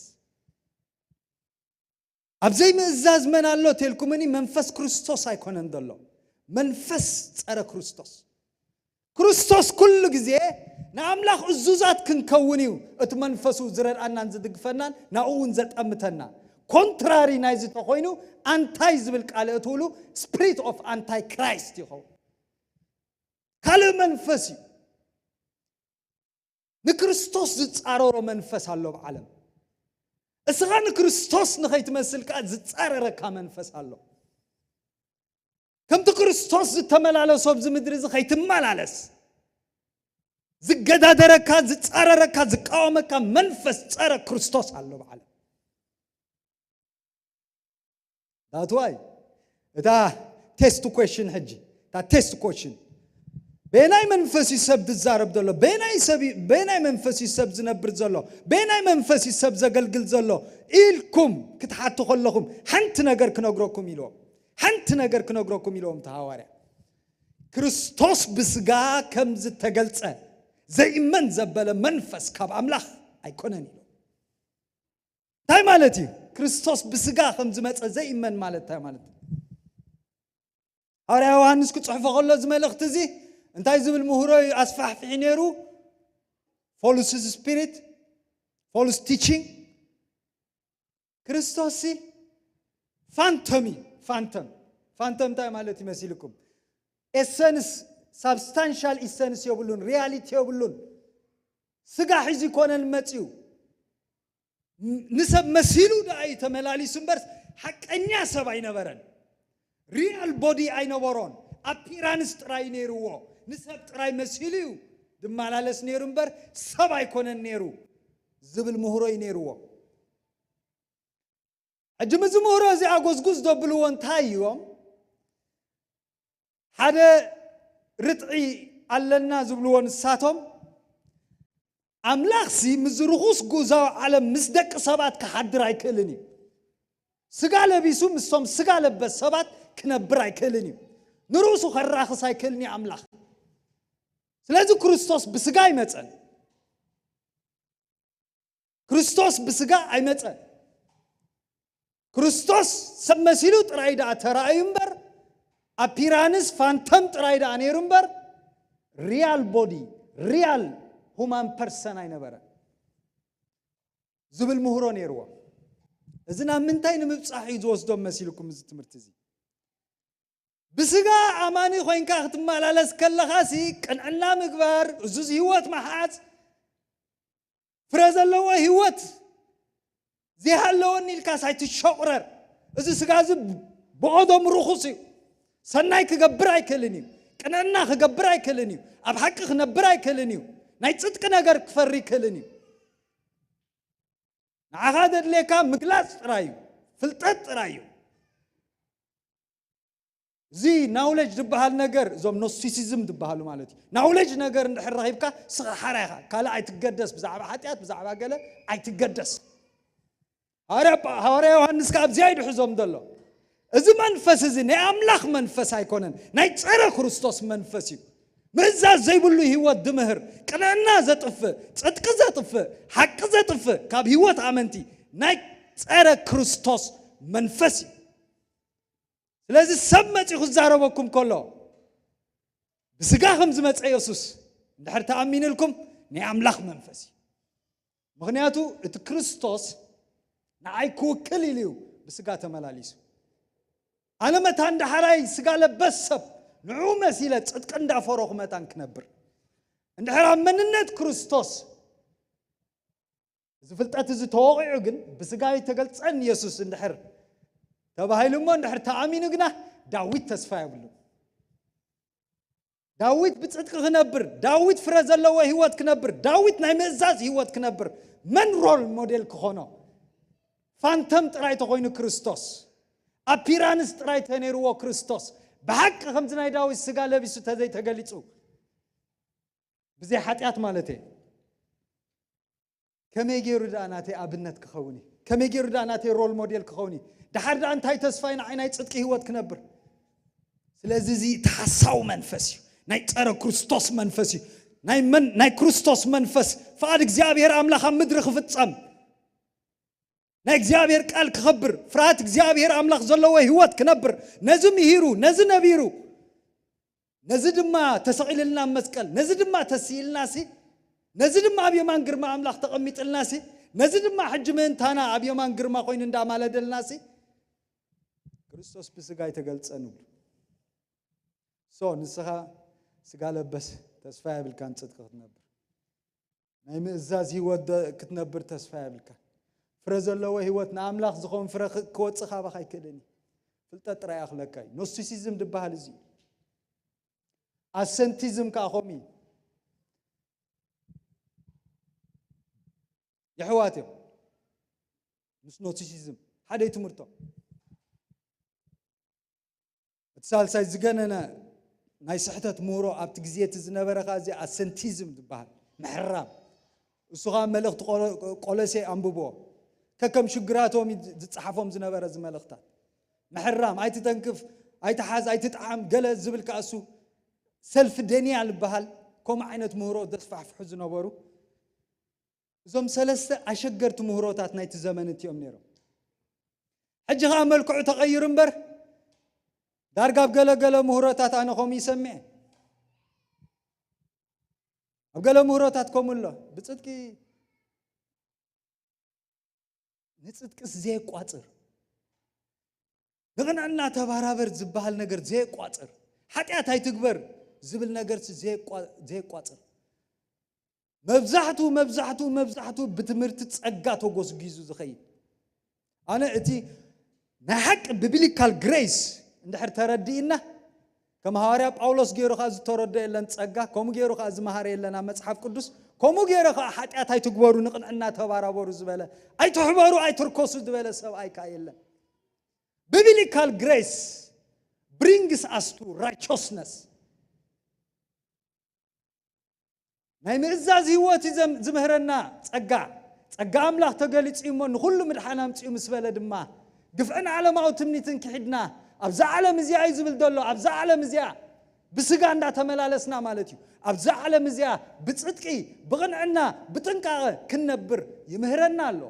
ኣብ ዘይምእዛዝ መን ኣሎ ተልኩምኒ፣ መንፈስ ክርስቶስ ኣይኮነን ዘሎ። መንፈስ ጸረ ክርስቶስ። ክርስቶስ ኩሉ ግዜ ንኣምላኽ እዙዛት ክንከውን እዩ እቲ መንፈሱ ዝረድኣናን ዝድግፈናን፣ ናብኡ እውን ዘጠምተና። ኮንትራሪ ናይዚ ተኾይኑ፣ ኣንታይ ዝብል ቃል እትብሉ፣ ስፕሪት ኦፍ ኣንታይ ክራይስት ይኸውን። ካልእ መንፈስ እዩ። ንክርስቶስ ዝጻረሮ መንፈስ ኣሎ ኣብ ዓለም። እስኻ ንክርስቶስ ንኸይትመስል ከኣ ዝጻረረካ መንፈስ ኣሎ። ከምቲ ክርስቶስ ዝተመላለሶ ኣብዚ ምድሪ እዚ ከይትመላለስ ዝገዳደረካ፣ ዝጻረረካ፣ ዝቃወመካ መንፈስ ጸረ ክርስቶስ ኣሎ ኣብ ዓለም። That's why እታ ቴስት ኮሽን ሕጂ፣ እታ ቴስት ኮሽን፣ በየናይ መንፈስ እዩ ሰብ ዝዛረብ ዘሎ? በየናይ ሰብ እዩ፣ በየናይ መንፈስ እዩ ሰብ ዝነብር ዘሎ? በየናይ መንፈስ እዩ ሰብ ዘገልግል ዘሎ ኢልኩም ክትሓቱ ከለኹም፣ ሓንቲ ነገር ክነግረኩም ኢልዎም፣ ሓንቲ ነገር ክነግረኩም ኢልዎም እቲ ሃዋርያ። ክርስቶስ ብስጋ ከም ዝተገልጸ ዘይእመን ዘበለ መንፈስ ካብ ኣምላኽ ኣይኮነን ኢልዎም። እንታይ ማለት እዩ? ክርስቶስ ብስጋ ከም ዝመጸ ዘይእመን ማለት እንታይ ማለት እዩ? ሃዋርያ ዮሃንስ ክጽሕፎ ከሎ እዚ መልእኽቲ እዚ እንታይ ዝብል ምህሮ እዩ ኣስፋሕፊሑ ነይሩ? ፎልስ ስፒሪት፣ ፎልስ ቲቺንግ። ክርስቶስ ሲ ፋንተም እዩ። ፋንተም፣ ፋንተም እንታይ ማለት ይመሲልኩም? ኤሰንስ፣ ሳብስታንሻል ኢሰንስ የብሉን፣ ሪያሊቲ የብሉን። ስጋ ሒዙ ይኮነን መጽዩ። ንሰብ መሲሉ ደኣ እዩ ተመላሊሱ እምበር፣ ሓቀኛ ሰብ ኣይነበረን። ሪያል ቦዲ ኣይነበሮን። ኣፒራንስ ጥራይ ነይርዎ። ንሰብ ጥራይ መሲሉ እዩ ዝመላለስ ነይሩ እምበር፣ ሰብ ኣይኮነን ነይሩ ዝብል ምህሮ እዩ ነይርዎ። ሕጂ ምዚ ምህሮ እዚ ኣጎዝጉዝ ዘብልዎ እንታይ እዮም? ሓደ ርትዒ ኣለና ዝብልዎ ንሳቶም፣ ኣምላኽሲ ምስዚ ርኹስ ግኡዛዊ ዓለም ምስ ደቂ ሰባት ክሓድር ኣይክእልን እዩ። ስጋ ለቢሱ ምስቶም ስጋ ለበስ ሰባት ክነብር ኣይክእልን እዩ። ንርእሱ ከራኽስ ኣይክእልን እዩ ኣምላኽ። ስለዚ ክርስቶስ ብስጋ ኣይመጸን። ክርስቶስ ብስጋ ኣይመጸን። ክርስቶስ ሰብ መሲሉ ጥራይ ደኣ ተራእዩ እምበር፣ ኣፒራንስ ፋንተም ጥራይ ደኣ ነይሩ እምበር፣ ሪያል ቦዲ፣ ሪያል ሁማን ፐርሰን ኣይነበረን ዝብል ምህሮ ነይርዎም። እዚ ናብ ምንታይ ንምብጻሕ እዩ ዝወስዶም መሲልኩም እዚ ትምህርቲ እዚ? ብስጋ ኣማኒ ኮይንካ ክትመላለስ ከለኻሲ ቅንዕና ምግባር፣ እዙዝ ህይወት ምሓዝ፣ ፍረ ዘለዎ ህይወት ዘይሃለወኒ ኢልካስ ኣይትሸቑረር። እዚ ስጋ እዚ ብቐደሙ ርኹስ እዩ። ሰናይ ክገብር ኣይክእልን እዩ። ቅንዕና ክገብር ኣይክእልን እዩ። ኣብ ሓቂ ክነብር ኣይክእልን እዩ። ናይ ጽድቂ ነገር ክፈሪ ኣይክእልን እዩ። ንዓኻ ዘድልየካ ምግላጽ ጥራይ እዩ። ፍልጠት ጥራይ እዩ። እዚ ናውለጅ ዝበሃል ነገር፣ እዞም ኖስቲሲዝም ዝበሃሉ ማለት እዩ። ናውለጅ ነገር እንድሕር ረኺብካ፣ ስኻ ሓራ ኢኻ። ካልእ ኣይትገደስ፣ ብዛዕባ ሓጢኣት፣ ብዛዕባ ገለ ኣይትገደስ። ሃዋርያ ጳ-፣ ሃዋርያ ዮሃንስ ከኣ ኣብዚኣ እዩ ድሕዞም ዘሎ። እዚ መንፈስ እዚ ናይ ኣምላኽ መንፈስ ኣይኮነን፣ ናይ ጸረ ክርስቶስ መንፈስ እዩ። ምእዛዝ ዘይብሉ ህይወት ድምህር፣ ቅንዕና ዘጥፍእ፣ ጽድቂ ዘጥፍእ፣ ሓቂ ዘጥፍእ፣ ካብ ህይወት ኣመንቲ ናይ ጸረ ክርስቶስ መንፈስ እዩ። ስለዚ ሰብ መጺኡ ክዛረበኩም ከሎ ብስጋ ከም ዝመጸ የሱስ እንድሕር ተኣሚንልኩም ናይ ኣምላኽ መንፈስ እዩ። ምኽንያቱ እቲ ክርስቶስ ንዓይ ክውክል ኢሉ እዩ ብስጋ ተመላሊሱ። ኣነ መታን ዳሕራይ ስጋ ለበስ ሰብ ንዑ መሲለ ጽድቂ እንዳፈረኹ መታን ክነብር። እንድሕር ኣብ መንነት ክርስቶስ እዚ ፍልጠት እዚ ተወቒዑ ግን ብስጋ ኣይተገልጸን የሱስ እንድሕር ተባሂሉ እሞ እንድሕር ተኣሚኑ ግና ዳዊት ተስፋ የብሉን። ዳዊት ብጽድቂ ክነብር፣ ዳዊት ፍረ ዘለዎ ህይወት ክነብር፣ ዳዊት ናይ ምእዛዝ ህይወት ክነብር መን ሮል ሞዴል ክኾኖ? ፋንተም ጥራይ ተኾይኑ ክርስቶስ፣ ኣፒራንስ ጥራይ ተነይርዎ ክርስቶስ፣ ብሓቂ ከምዚ ናይ ዳዊት ስጋ ለቢሱ ተዘይተገሊጹ ብዘይ ሓጢኣት ማለት እየ። ከመይ ገይሩ ደኣ ናተይ ኣብነት ክኸውን እዩ? ከመይ ገይሩ ደኣ ናተይ ሮል ሞዴል ክኸውን እዩ? ደሓር ደኣ እንታይ ተስፋ እዩ ንዓይ ናይ ጽድቂ ህይወት ክነብር? ስለዚ እዚ እቲ ሓሳዊ መንፈስ እዩ። ናይ ጸረ ክርስቶስ መንፈስ እዩ። ናይ መን ናይ ክርስቶስ መንፈስ ፍቓድ እግዚኣብሔር ኣምላኽ ኣብ ምድሪ ክፍጸም ናይ እግዚኣብሔር ቃል ክኸብር ፍርሃት እግዚኣብሔር ኣምላኽ ዘለዎ ህይወት ክነብር ነዚ ምሂሩ ነዚ ነቢሩ ነዚ ድማ ተሰቒልልና ኣብ መስቀል ነዚ ድማ ተስኢልናሲ ነዚ ድማ ኣብ የማን ግርማ ኣምላኽ ተቐሚጥልናሲ ነዚ ድማ ሕጂ ምእንታና ኣብ የማን ግርማ ኮይኑ እንዳማለደልናሲ ክርስቶስ ብስጋ ኣይተገልጸን ይብሉ። ሶ ንስኻ ስጋ ለበስ ተስፋ የብልካን ጽድቂ ክትነብር ናይ ምእዛዝ ህይወት ክትነብር ተስፋ የብልካ። ፍረ ዘለዎ ህይወት ንኣምላኽ ዝኾን ፍረ ክወፅእ ካባኻ ኣይክእልን እዩ። ፍልጠት ጥራይ ኣኽለካ እዩ። ኖስቲሲዝም ዝበሃል እዚ እዩ። ኣሰንቲዝም ከዓ ከምኡ እዩ። የሕዋት እዮም። ምስ ኖስቲሲዝም ሓደ እዩ ትምህርቶም። እቲ ሳልሳይ ዝገነነ ናይ ስሕተት ምህሮ ኣብቲ ግዜ እቲ ዝነበረ ከኣ እዚ ኣሰንቲዝም ዝበሃል ምሕራም። እሱ ከኣ መልእኽቲ ቆሎ- ቆሎሴ ኣንብብዎ። ከከም ሽግራቶም እዩ ዝጸሓፎም ዝነበረ እዚ መልእኽታት። ምሕራም፣ ኣይትተንክፍ፣ ኣይትሓዝ፣ ኣይትጥዓም፣ ገለ ዝብል ከኣ እሱ ሰልፍ ደንያል ዝበሃል ከምኡ ዓይነት ምህሮ ዘስፋሕፍሑ ዝነበሩ እዞም ሰለስተ ኣሸገርቲ ምህሮታት ናይቲ ዘመን እቲኦም ነይሮም። ሕጂ ኸዓ መልክዑ ተቐይሩ እምበር ዳርጋ ኣብ ገለገለ ምህሮታት ኣነ ከምኡ ይሰምዐ። ኣብ ገለ ምህሮታት ከምኡ ኣሎ። ብጽድቂ ንጽድቅስ ዘየቋጽር ንቕንዕና ተባራበር ዝበሃል ነገር ዘየቋጽር ሓጢኣት ኣይትግበር ዝብል ነገርሲ ዘየቋ- ዘየቋጽር መብዛሕቱ መብዛሕቱ መብዛሕቱ ብትምህርቲ ጸጋ ተጎስጊዙ ዝኸይድ ኣነ እቲ ናይ ሓቂ ቢብሊካል ግሬስ እንድሕር ተረዲእና ከም ሃዋርያ ጳውሎስ ገይሩ ከዓ ዝተረዶ የለን ጸጋ ከምኡ ገይሩ ከዓ ዝመሃረ የለን ኣብ መጽሓፍ ቅዱስ ከምኡ ገይሩ ከዓ ሓጢኣት ኣይትግበሩ ንቕንዕና ተባራበሩ ዝበለ ኣይትሕበሩ ኣይትርከሱ ዝበለ ሰብኣይ ከዓ የለን biblical grace brings us to righteousness ናይ ምእዛዝ ህይወት እዩ ዝምህረና ጸጋ ጸጋ ኣምላኽ ተገሊጹ እሞ ንኹሉ ምድሓን ኣምጺኡ ምስ በለ ድማ ግፍዕን ዓለማዊ ትምኒትን ክሒድና ኣብዛ ዓለም እዚኣ እዩ ዝብል ዘሎ ኣብዛ ዓለም እዚኣ ብስጋ እንዳተመላለስና ማለት እዩ ኣብዛ ዓለም እዚኣ ብጽድቂ ብቕንዕና ብጥንቃቐ ክንነብር ይምህረና ኣሎ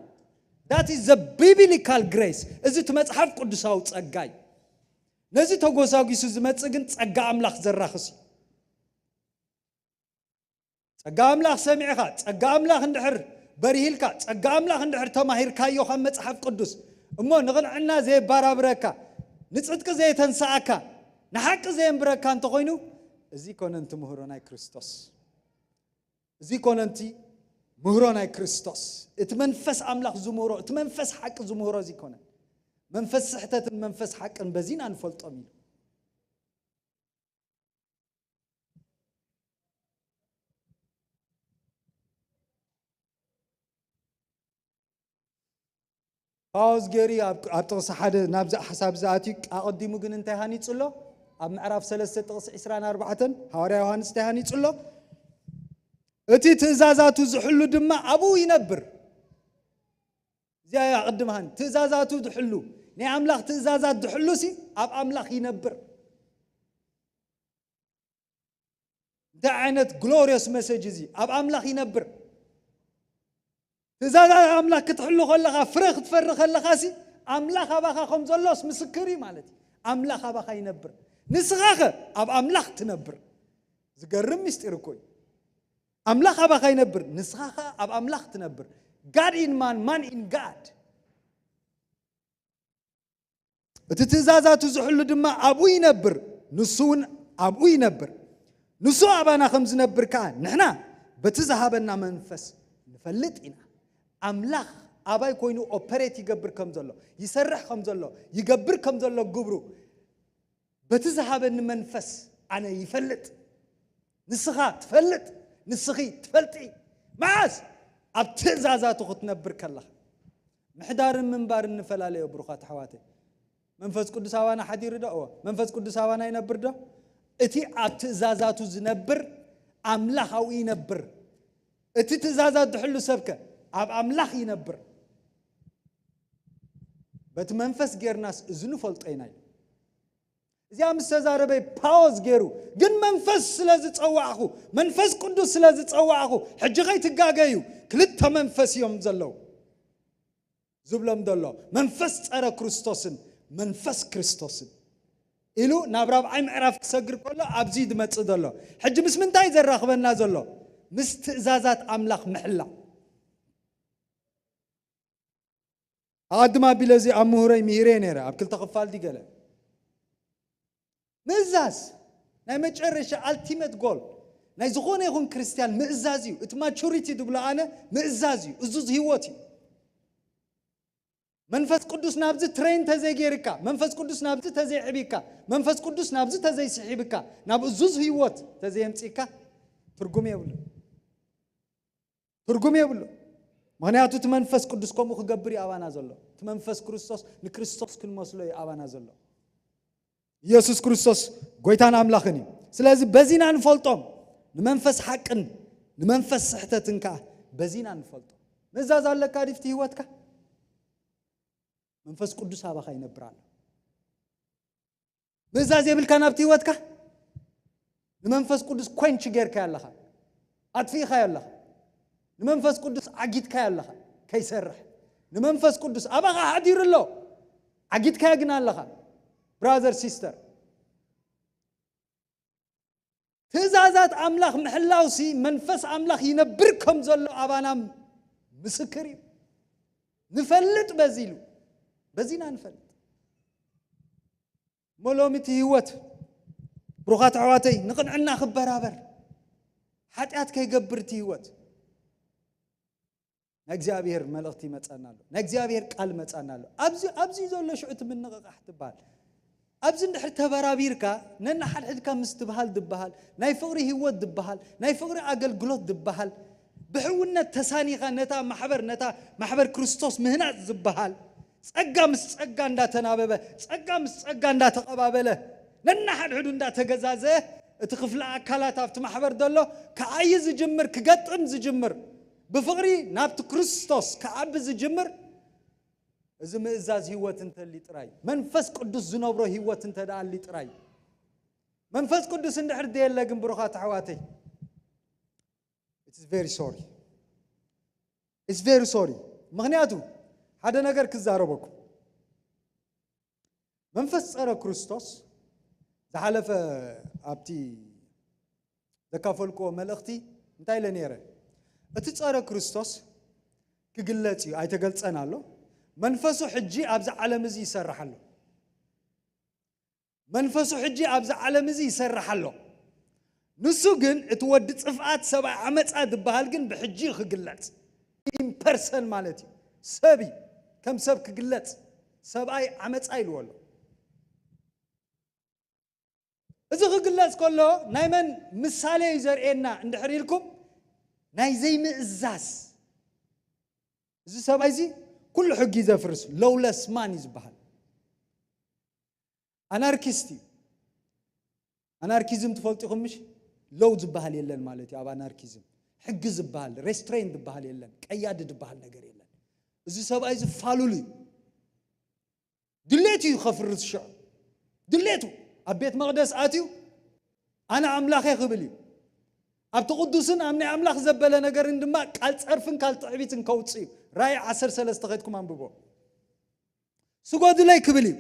that is the biblical grace እዚ እቲ መጽሓፍ ቅዱሳዊ ጸጋ እዩ ነዚ ተጎሳጒሱ ዝመጽእ ግን ጸጋ ኣምላኽ ዘራኽስ እዩ ጸጋ ኣምላኽ ሰሚዕኻ ጸጋ ኣምላኽ እንድሕር በሪሂልካ ጸጋ ኣምላኽ እንድሕር ተማሂርካዮ ካብ መጽሓፍ ቅዱስ እሞ ንቕንዕና ዘየባራብረካ ንጽድቂ ዘየተንስኣካ ንሓቂ ዘየንብረካ እንተኾይኑ እዚ ኮነ እንትምህሮ ናይ ክርስቶስ እዚ ኮነ እቲ ምህሮ ናይ ክርስቶስ እቲ መንፈስ ኣምላኽ ዝምህሮ እቲ መንፈስ ሓቂ ዝምህሮ እዚ ኮነ መንፈስ ስሕተትን መንፈስ ሓቅን በዚና ንፈልጦም ኢሉ ፓውዝ ገይሩ ኣብ ኣብ ጥቕሲ ሓደ ናብዚ ሓሳብ ዝኣትዩ ኣቐዲሙ ግን እንታይ ሃኒጹ ኣሎ ኣብ ምዕራፍ ሰለስተ ጥቕሲ ዕስራን ኣርባዕተን ሃዋርያ ዮሃንስ እንታይ ሃኒጹ ኣሎ እቲ ትእዛዛቱ ዝሕሉ ድማ ኣብኡ ይነብር እዚኣ እያ ቅድም ሃኒ ትእዛዛቱ ዝሕሉ ናይ ኣምላኽ ትእዛዛት ዝሕሉ ሲ ኣብ ኣምላኽ ይነብር እንታይ ዓይነት ግሎሪየስ መሰጅ እዚ ኣብ ኣምላኽ ይነብር ትእዛዛት ኣምላኽ ክትሕሉ ከለኻ፣ ፍረ ክትፈሪ ከለኻሲ፣ ኣምላኽ ኣባኻ ከም ዘሎስ ምስክር እዩ ማለት እዩ። ኣምላኽ ኣባኻ ይነብር፣ ንስኻኸ ኣብ ኣምላኽ ትነብር። ዝገርም ምስጢር እኮ እዩ። ኣምላኽ ኣባኻ ይነብር፣ ንስኻ ኸኣ ኣብ ኣምላኽ ትነብር። God in man, man in God። እቲ ትእዛዛቱ ዝሕሉ ድማ ኣብኡ ይነብር፣ ንሱ እውን ኣብኡ ይነብር። ንሱ ኣባና ከም ዝነብር ከኣ ንሕና በቲ ዝሃበና መንፈስ ንፈልጥ ኢና። ኣምላኽ ኣባይ ኮይኑ ኦፐሬት ይገብር ከም ዘሎ፣ ይሰርሕ ከም ዘሎ፣ ይገብር ከም ዘሎ ግብሩ በቲ ዝሃበኒ መንፈስ ኣነ ይፈልጥ። ንስኻ ትፈልጥ፣ ንስኺ ትፈልጢ። መዓስ? ኣብ ትእዛዛቱ ክትነብር ከለኻ። ምሕዳርን ምንባርን ንፈላለዮ፣ ብሩኻት ኣሕዋተይ። መንፈስ ቅዱስ ኣባና ሓዲሩ ዶ? እወ። መንፈስ ቅዱስ ኣባና ይነብር ዶ? እቲ ኣብ ትእዛዛቱ ዝነብር ኣምላኽ ኣብኡ ይነብር። እቲ ትእዛዛት ዝሕሉ ሰብከ ኣብ ኣምላኽ ይነብር። በቲ መንፈስ ጌርናስ እዚ ንፈልጦ ኢና ኢሉ። እዚኣ ምስ ተዛረበ ፓውዝ ገይሩ፣ ግን መንፈስ ስለ ዝጸዋዕኹ፣ መንፈስ ቅዱስ ስለ ዝጸዋዕኹ፣ ሕጂ ከይትጋገዩ፣ ክልተ መንፈስ እዮም ዘለዉ ዝብሎም ዘሎ፣ መንፈስ ጸረ ክርስቶስን መንፈስ ክርስቶስን ኢሉ ናብ ራብዓይ ምዕራፍ ክሰግር ከሎ ኣብዚ እዩ ዝመጽእ ዘሎ። ሕጂ ምስ ምንታይ ዘራኽበና ዘሎ? ምስ ትእዛዛት ኣምላኽ ምሕላ። ኣቐድም ኣቢለ እዚ ኣብ ምሁረይ ምሂረየ ነይረ፣ ኣብ ክልተ ክፋል ድዩ ገለ። ምእዛዝ ናይ መጨረሻ ኣልቲመት ጎል ናይ ዝኾነ ይኹን ክርስትያን ምእዛዝ እዩ። እቲ ማቹሪቲ ዝብሎ ኣነ ምእዛዝ እዩ፣ እዙዝ ህይወት እዩ። መንፈስ ቅዱስ ናብዚ ትሬን ተዘይገይርካ፣ መንፈስ ቅዱስ ናብዚ ተዘይዕቢካ፣ መንፈስ ቅዱስ ናብዚ ተዘይስሒብካ፣ ናብ እዙዝ ህይወት ተዘየምጺእካ ትርጉም የብሉ። ትርጉም የብሉ። ምኽንያቱ እቲ መንፈስ ቅዱስ ከምኡ ክገብር እዩ ኣባና ዘሎ። እቲ መንፈስ ክርስቶስ ንክርስቶስ ክንመስሎ እዩ ኣባና ዘሎ። ኢየሱስ ክርስቶስ ጎይታን ኣምላኽን እዩ። ስለዚ በዚና ንፈልጦም፣ ንመንፈስ ሓቅን ንመንፈስ ስሕተትን ከኣ በዚና ንፈልጦም። ምእዛዝ ኣለካ ድፍቲ ህይወትካ? መንፈስ ቅዱስ ኣባኻ ይነብር ኣሎ። ምእዛዝ የብልካ ናብቲ ህይወትካ? ንመንፈስ ቅዱስ ኮንች ጌርካዮ ኣለኻ፣ ኣጥፊእኻዮ ኣለኻ። ንመንፈስ ቅዱስ ዓጊትካዮ ኣለኻ ከይሰርሕ። ንመንፈስ ቅዱስ ኣባኻ ሓዲሩ ኣሎ፣ ዓጊትካዮ ግን ኣለኻ። ብራዘር፣ ሲስተር፣ ትእዛዛት ኣምላኽ ምሕላውሲ መንፈስ ኣምላኽ ይነብር ከም ዘሎ ኣባና ምስክር እዩ። ንፈልጥ በዚ ኢሉ፣ በዚና ንፈልጥ። እሞ ሎሚ እቲ ህይወት፣ ብሩኻት ኣሕዋተይ፣ ንቕንዕና ክበራበር፣ ሓጢኣት ከይገብር እቲ ህይወት፣ ናይ እግዚኣብሔር መልእኽቲ ይመጸና ኣሎ። ናይ እግዚኣብሔር ቃል ይመጸና ኣሎ። ኣብዚ፣ ኣብዚ ዘሎ ሽዑ እቲ ምንቕቓሕ ትበሃል። ኣብዚ እንድሕር ተበራቢርካ፣ ነንሓድሕድካ ምስ ትበሃል ድበሃል፣ ናይ ፍቕሪ ህይወት ድበሃል፣ ናይ ፍቕሪ ኣገልግሎት ድበሃል፣ ብሕውነት ተሳኒኻ ነታ ማሕበር፣ ነታ ማሕበር ክርስቶስ ምህናጽ ዝበሃል፣ ጸጋ ምስ ጸጋ እንዳተናበበ፣ ጸጋ ምስ ጸጋ እንዳተቐባበለ፣ ነንሓድሕዱ እንዳተገዛዘ፣ እቲ ክፍለ ኣካላት ኣብቲ ማሕበር ዘሎ ክዓዪ ዝጅምር፣ ክገጥም ዝጅምር፣ ብፍቕሪ ናብቲ ክርስቶስ ክዓቢ ዝጅምር፣ እዚ ምእዛዝ ህይወት እንተሊ ጥራይ፣ መንፈስ ቅዱስ ዝነብሮ ህይወት እንተ ደኣ ኣሊ ጥራይ። መንፈስ ቅዱስ እንድሕር ደየለ ግን፣ ብሩኻት ኣሕዋተይ፣ it's very sorry። It's very sorry። ምኽንያቱ ሓደ ነገር ክዛረበኩም። መንፈስ ጸረ ክርስቶስ ዝሓለፈ ኣብቲ ዘካፈልክዎ መልእኽቲ እንታይ ኢለ ነይረ? እቲ ጸረ ክርስቶስ ክግለጽ እዩ፣ ኣይተገልጸን ኣሎ። መንፈሱ ሕጂ ኣብዚ ዓለም እዚ ይሰርሕ ኣሎ። መንፈሱ ሕጂ ኣብዚ ዓለም እዚ ይሰርሕ ኣሎ። ንሱ ግን እቲ ወዲ ጽፍኣት ሰብኣይ ዓመጻ ዝበሃል ግን ብሕጂ እዩ ክግለጽ። ኢምፐርሰን ማለት እዩ። ሰብ እዩ፣ ከም ሰብ ክግለጽ። ሰብኣይ ዓመጻ ኢልዎ ኣሎ። እዚ ክግለጽ ከሎ ናይ መን ምሳሌ እዩ ዘርእየና እንድሕር ኢልኩም፣ ናይ ዘይምእዛዝ። እዚ ሰብኣይ እዚ ኩሉ ሕጊ ዘፍርስ ሎውለስ ማን እዩ ዝበሃል። ኣናርኪስት እዩ። ኣናርኪዝም ትፈልጡ ኢኹም ምሽ? ሎው ዝበሃል የለን ማለት እዩ። ኣብ ኣናርኪዝም ሕጊ ዝበሃል፣ ሬስትሬን ዝበሃል የለን፣ ቀያዲ ዝበሃል ነገር የለን። እዚ ሰብኣይ እዚ ፋሉል እዩ። ድሌቱ እዩ ከፍርስ ሽዑ። ድሌቱ ኣብ ቤት መቕደስ ኣትዩ ኣነ ኣምላኸ ክብል እዩ። ኣብቲ ቅዱስን ኣብ ናይ ኣምላኽ ዘበለ ነገርን ድማ ቃል ጸርፍን ቃል ትዕቢትን ከውጽእ እዩ። ራእይ ዓሰርተ ሰለስተ ከድኩም ኣንብቦ። ስጎዱለይ ክብል እዩ።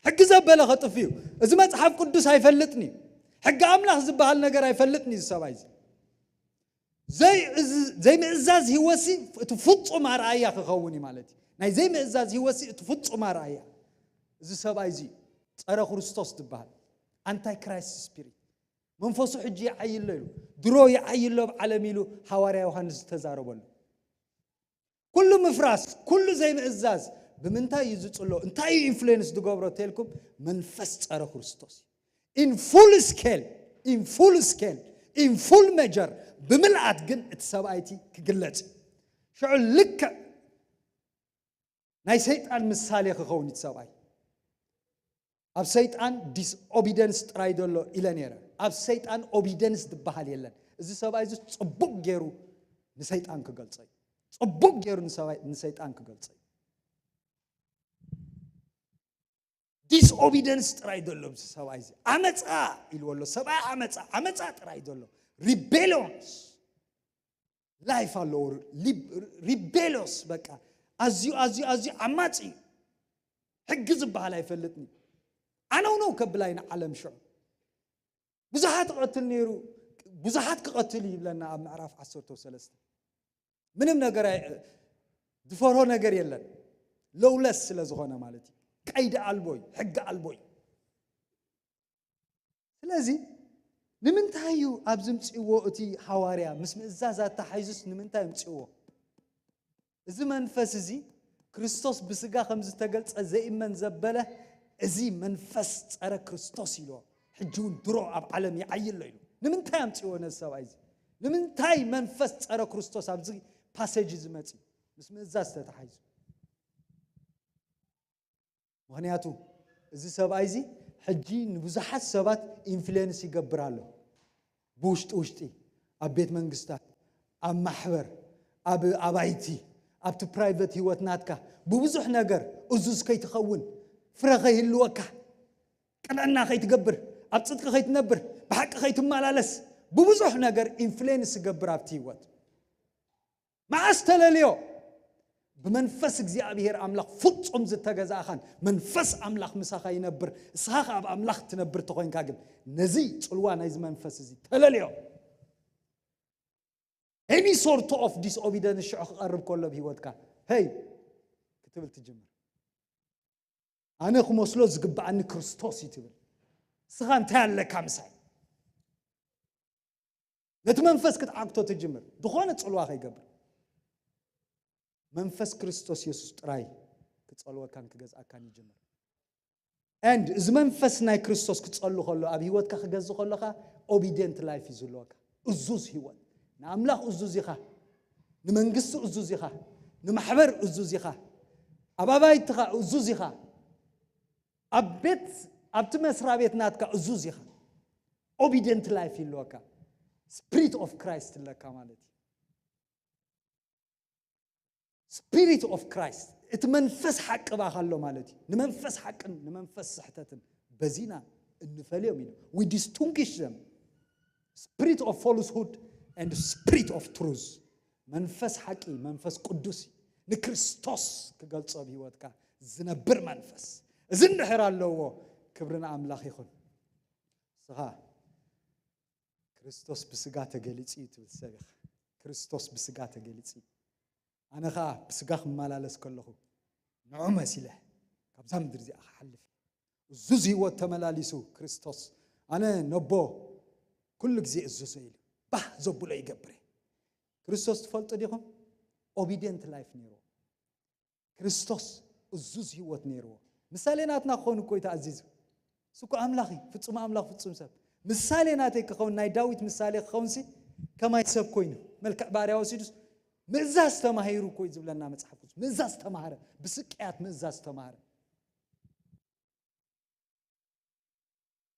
ሕጊ ዘበለ ከጥፍ እዩ። እዚ መጽሓፍ ቅዱስ ኣይፈልጥን እዩ። ሕጊ ኣምላኽ ዝበሃል ነገር ኣይፈልጥን እዩ እዚ ሰብኣይ እዚ። ዘይ-፣ እዚ ዘይምእዛዝ ህይወትሲ እቲ ፍጹም ኣርኣያ ክኸውን እዩ ማለት እዩ። ናይ ዘይምእዛዝ ህይወትሲ እቲ ፍጹም ኣርኣያ። እዚ ሰብኣይ እዚ ጸረ ክርስቶስ ዝበሃል፣ ኣንታይ ክራይስት ስፒሪት፣ መንፈሱ ሕጂ ይዓይሎ ኢሉ፣ ድሮ ይዓይሎ ኣብ ዓለም ኢሉ ሃዋርያ ዮሃንስ ዝተዛረበሉ። ኩሉ ምፍራስ፣ ኩሉ ዘይምእዛዝ ብምንታይ እዩ ዝጽሎ? እንታይ እዩ ኢንፍሉዌንስ ዝገብሮ ተልኩም? መንፈስ ጸረ ክርስቶስ። ኢን ፉል ስኬል፣ ኢን ፉል ስኬል፣ ኢን ፉል መጀር ብምልኣት ግን እቲ ሰብኣይቲ ክግለጽ እዩ። ሽዑ ልክዕ ናይ ሰይጣን ምሳሌ ክኸውን እዩ እቲ ሰብኣይ። ኣብ ሰይጣን ዲስኦቢደንስ ጥራይ ዘሎ ኢለ ነይረ። ኣብ ሰይጣን ኦቢደንስ ዝበሃል የለን። እዚ ሰብኣይ እዚ ጽቡቕ ገይሩ ንሰይጣን ክገልጾ እዩ። ጽቡቕ ገይሩ ንሰብኣይ-፣ ንሰይጣን ክገልጾ እዩ። ዲስኦቢደንስ ጥራይ ዘሎ እዚ ሰብኣይ እዚ። ዓመጻ ኢልዎ ኣሎ። ሰብኣይ ዓመጻ፣ ዓመጻ ጥራይ ዘሎ። ሪቤሎንስ ላይፍ ኣለዎ። ሪቤሎስ በቃ ኣዝዩ፣ ኣዝዩ፣ ኣዝዩ ዓማጺ እዩ። ሕጊ ዝበሃል ኣይፈልጥን እዩ። ኣነው ነው ከብላይ ንዓለም ሽዑ ብዙሓት ይቐትል ነይሩ፣ ብዙሓት ክቐትል እዩ ይብለና ኣብ ምዕራፍ ዓሰርተ ሰለስተ። ምንም ነገር ኣይ-፣ ዝፈርሆ ነገር የለን። ሎውለስ ስለ ዝኾነ ማለት እዩ። ቀይዲ ኣልቦ እዩ፣ ሕጊ ኣልቦ እዩ። ስለዚ ንምንታይ እዩ ኣብዚ ምጽእዎ እቲ ሃዋርያ? ምስ ምእዛዝ ኣተሓይዙስ ንምንታይ ምጽእዎ? እዚ መንፈስ እዚ ክርስቶስ ብስጋ ከም ዝተገልጸ ዘይእመን ዘበለ፣ እዚ መንፈስ ጸረ ክርስቶስ ኢልዎ። ሕጂ እውን ድሮ ኣብ ዓለም ይዓይሎ ኢሉ። ንምንታይ ኣምጽእዎ ነዚ ሰብኣይ እዚ? ንምንታይ መንፈስ ጸረ ክርስቶስ ኣብዚ ፓሴጅ እዚ መጽዩ? ምስ ምእዛዝ ተተሓይዙ። ምኽንያቱ እዚ ሰብኣይ እዚ ሕጂ ንብዙሓት ሰባት ኢንፍሉዌንስ ይገብር ኣሎ። ብውሽጢ ውሽጢ፣ ኣብ ቤት መንግስታት፣ ኣብ ማሕበር፣ ኣብ ኣባይቲ፣ ኣብቲ ፕራይቨት ህይወት ናትካ ብብዙሕ ነገር እዙዝ ከይትኸውን፣ ፍረ ከይህልወካ፣ ቅንዕና ከይትገብር፣ ኣብ ጽድቂ ከይትነብር፣ ብሓቂ ከይትመላለስ፣ ብብዙሕ ነገር ኢንፍሉዌንስ ይገብር ኣብቲ ህይወት። መዓስ ተለልዮ? ብመንፈስ እግዚኣብሔር ኣምላኽ ፍጹም ዝተገዛእኻን መንፈስ ኣምላኽ ምሳኻ ይነብር፣ እስኻ ኸኣ ኣብ ኣምላኽ ትነብር ተኾይንካ ግን፣ ነዚ ጽልዋ ናይዚ መንፈስ እዚ ተለልዮ። Any sort of disobedience ሽዑ ክቐርብ ከሎ ኣብ ህይወትካ፣ ሄይ ክትብል ትጅምር። ኣነ ክመስሎ ዝግብኣኒ ክርስቶስ እዩ ትብል። እስኻ እንታይ ኣለካ ምሳይ? ነቲ መንፈስ ክትዓግቶ ትጅምር። ዝኾነ ጽልዋ ከይገብር። መንፈስ ክርስቶስ የሱስ ጥራይ ክጸልወካን ክገዝኣካን ይጅምር። And እዚ መንፈስ ናይ ክርስቶስ ክጸሉ ከሎ፣ ኣብ ህይወትካ ክገዝ ከሎ ኸኣ፣ ኦቢድየንት ላይፍ እዩ ዝህልወካ። እዙዝ ህይወት። ንኣምላኽ እዙዝ ኢኻ። ንመንግስቲ እዙዝ ኢኻ። ንማሕበር እዙዝ ኢኻ። ኣብ ኣባይትኻ እዙዝ ኢኻ። ኣብ ቤት፣ ኣብቲ መስሪያ ቤት ናትካ እዙዝ ኢኻ። ኦቢድየንት ላይፍ ይህልወካ። ስፒሪት ኦፍ ክራይስት ኣለካ ማለት እዩ። ስፒሪት ኦፍ ክራይስት፣ እቲ መንፈስ ሓቂ ባኻ ኣሎ ማለት እዩ። ንመንፈስ ሓቅን ንመንፈስ ስሕተትን በዚና እንፈልዮም ኢሉ። We distinguish them. Spirit of falsehood and spirit of truth. መንፈስ ሓቂ፣ መንፈስ ቅዱስ እዩ። ንክርስቶስ ክገልጾ ኣብ ህይወትካ ዝነብር መንፈስ። እዚ እንድሕር ኣለዎ፣ ክብሪ ንኣምላኽ ይኹን። ንስኻ ክርስቶስ ብስጋ ተገሊጹ እዩ ትብል ሰብ ኢኻ። ክርስቶስ ብስጋ ተገሊጹ እዩ። ኣነ ኸኣ ብስጋ ክመላለስ ከለኹ ንዑ መሲለ ካብዛ ምድሪ እዚኣ ክሓልፍ እየ። እዙዝ ህይወት ተመላሊሱ ክርስቶስ፣ ኣነ ነቦ ኩሉ ግዜ እዙዞ ኢሉ ባህ ዘብሎ ይገብር እየ። ክርስቶስ ትፈልጡ ዲኹም? ኦቢድየንት ላይፍ ነይርዎ። ክርስቶስ እዙዝ ህይወት ነይርዎ። ምሳሌ ናትና ክኸውን እኮ እዩ ተኣዚዙ። እሱ እኮ ኣምላኽ እዩ፣ ፍጹም ኣምላኽ፣ ፍጹም ሰብ። ምሳሌ ናተይ ክኸውን፣ ናይ ዳዊት ምሳሌ ክኸውን ሲ ከማይ ሰብ ኮይኑ፣ መልክዕ ባርያ ወሲዱስ ምእዛዝ ተማሂሩ እኮ እዩ ዝብለና መጽሓፍ ቅዱስ። ምእዛዝ ተማህረ፣ ብስቅያት ምእዛዝ ተማህረ።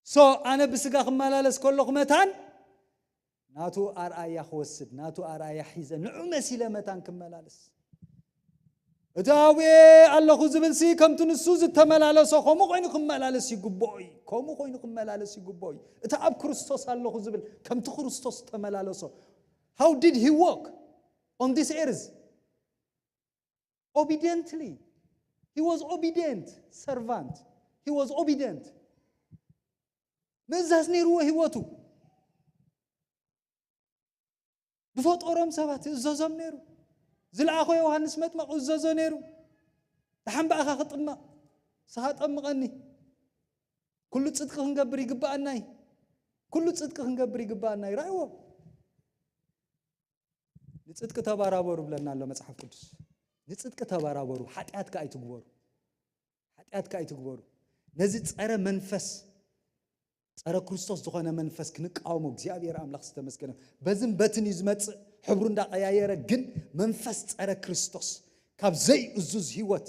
ሶ ኣነ ብስጋ ክመላለስ ከለኹ መታን ናቱ ኣርኣያ ክወስድ፣ ናቱ ኣርኣያ ሒዘ፣ ንዑ መሲለ መታን ክመላለስ። እቲ ኣብየ ኣለኹ ዝብል ሲ ከምቲ ንሱ ዝተመላለሶ ከምኡ ኮይኑ ክመላለስ ይግብኦ እዩ። ከምኡ ኮይኑ ክመላለስ ይግብኦ እዩ። እቲ ኣብ ክርስቶስ ኣለኹ ዝብል ከምቲ ክርስቶስ ዝተመላለሶ። How did he walk on this earth? Obediently. He was obedient servant. He was obedient. ምእዛዝ ነይርዎ ህይወቱ። ዝፈጠሮም ሰባት ይእዘዞም ነይሩ። ዝለኣኾ ዮሃንስ መጥመቕ ይእዘዞ ነይሩ። ደሓን ብኣኻ ክጥመቕ፣ ንስኻ ጠምቐኒ። ኩሉ ጽድቂ ክንገብር ይግብኣና እዩ። ኩሉ ጽድቂ ክንገብር ይግብኣና እዩ። ራእይዎ። ንጽድቂ ተባራበሩ ብለና ኣሎ መጽሓፍ ቅዱስ። ንጽድቂ ተባራበሩ፣ ሓጢኣት ከኣ ኣይትግበሩ። ሓጢኣት ከኣ ኣይትግበሩ። ነዚ ጸረ መንፈስ፣ ጸረ ክርስቶስ ዝኾነ መንፈስ ክንቃወሞ እግዚኣብሔር ኣምላኽ ዝተመስገነ። በዝን በትን እዩ ዝመጽእ፣ ሕብሩ እንዳቀያየረ፣ ግን መንፈስ ጸረ ክርስቶስ ካብ ዘይእዙዝ ህይወት።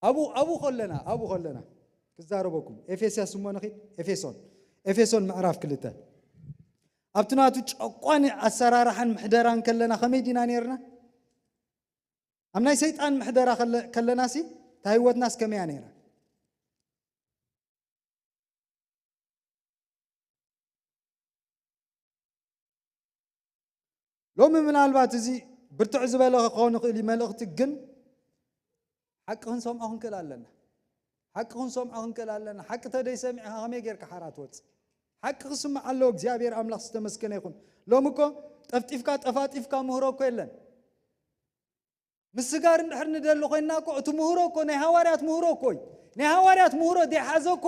ኣብኡ፣ ኣብኡ ከለና፣ ኣብኡ ከለና ክዛረበኩም። ኤፌስያስ እሞ ንኺድ፣ ኤፌሶን፣ ኤፌሶን ምዕራፍ ክልተ። ኣብቲ ናቱ ጨቋኒ ኣሰራርሓን ምሕደራን ከለና ከመይ ዲና ነይርና? ኣብ ናይ ሰይጣን ምሕደራ ከለ-፣ ከለናሲ፣ እታ ህይወትናስ ከመይ እያ ነይራ? ሎሚ ምናልባት እዚ ብርትዕ ዝበለ ክኸውን ይኽእል እዩ መልእኽቲ፣ ግን ሓቂ ክንሰምዖ ክንክእል ኣለና። ሓቂ ክንሰምዖ ክንክእል ኣለና። ሓቂ ተደይ ሰሚዕኻ ከመይ ጌርካ ሓራ ትወጽእ? ሓቂ ክስማዕ ኣለዎ። እግዚኣብሔር ኣምላኽ ዝተመስገነ ይኹን። ሎሚ እኮ ጠፍጢፍካ ጠፋጢፍካ ምህሮ እኮ የለን። ምስጋር እንድሕር ንደሊ ኮይንና እኮ፣ እቲ ምህሮ እኮ ናይ ሃዋርያት ምህሮ እኮ እዩ። ናይ ሃዋርያት ምህሮ ዘይሓዘ እኮ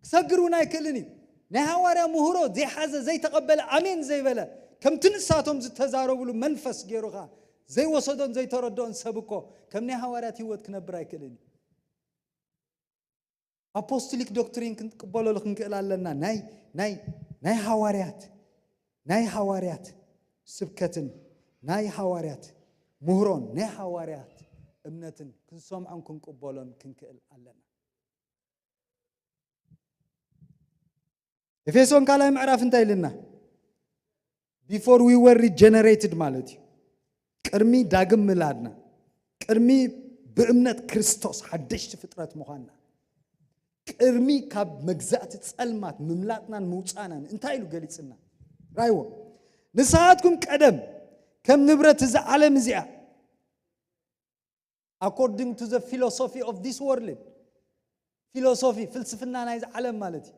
ክሰግር እውን ኣይክእልን እዩ። ናይ ሃዋርያ ምህሮ ዘይሓዘ፣ ዘይተቐበለ፣ ኣሜን ዘይበለ፣ ከምቲ ንሳቶም ዝተዛረብሉ መንፈስ ገይሩ ኸኣ ዘይወሰዶን ዘይተረድኦን ሰብ እኮ ከም ናይ ሃዋርያት ህይወት ክነብር ኣይክእልን እዩ። ኣፖስቶሊክ ዶክትሪን ክንቅበለሉ ክንክእል ኣለና። ናይ፣ ናይ፣ ናይ ሃዋርያት፣ ናይ ሃዋርያት ስብከትን ናይ ሃዋርያት ምህሮን ናይ ሃዋርያት እምነትን ክንሰምዖን ክንቅበሎን ክንክእል ኣለና። ኤፌሶን ካልኣይ ምዕራፍ እንታይ ኢልና? Before we were regenerated ማለት እዩ። ቅድሚ ዳግም ምላድና፣ ቅድሚ ብእምነት ክርስቶስ ሓደሽቲ ፍጥረት ምዃንና፣ ቅድሚ ካብ መግዛእቲ ጸልማት ምምላጥናን ምውጻእናን እንታይ ኢሉ ገሊጽና? ራይዎ። ንስኻትኩም ቀደም ከም ንብረት እዛ ዓለም እዚኣ፣ according to the philosophy of this world፣ ፊሎሶፊ፣ ፍልስፍና ናይዚ ዓለም ማለት እዩ።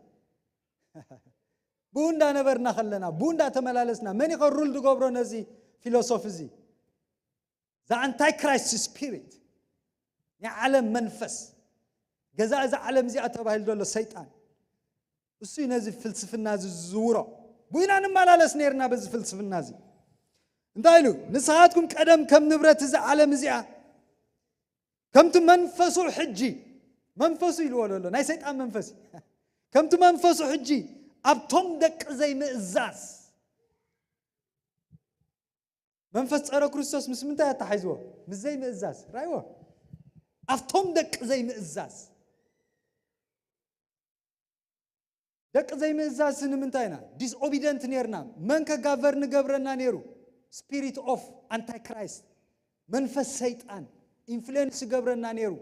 ብኡ እንዳነበርና ከለና፣ ብኡ እንዳተመላለስና፣ መን እዩ ከ ሩል ዝገብሮ ነዚ ፊሎሶፊ እዚ? The Antichrist spirit፣ ናይ ዓለም መንፈስ፣ ገዛ እዛ ዓለም እዚኣ ተባሂሉ ዘሎ ሰይጣን፣ እሱ እዩ ነዚ ፍልስፍና እዚ ዝዝውሮ። ብኡ ኢና ንመላለስ ነይርና በዚ ፍልስፍና እዚ። እንታይ ኢሉ? ንስኻትኩም ቀደም ከም ንብረት እዛ ዓለም እዚኣ፣ ከምቲ መንፈሱ ሕጂ፣ መንፈሱ ኢልዎ ዘሎ፣ ናይ ሰይጣን መንፈስ እዩ። ከምቲ መንፈሱ ሕጂ ኣብቶም ደቂ ዘይምእዛዝ፣ መንፈስ ጸረ ክርስቶስ ምስ ምንታይ ኣተሓይዝዎ? ምስ ዘይምእዛዝ። ራይዎ። ኣብቶም ደቂ ዘይምእዛዝ። ደቂ ዘይምእዛዝ ንምንታይ ኢና? ዲስኦቢደንት ነርና። መን ከጋቨር ንገብረና ነይሩ? ስፒሪት ኦፍ ኣንታይክራይስት፣ መንፈስ ሰይጣን ኢንፍሉዌንስ ይገብረና ነይሩ።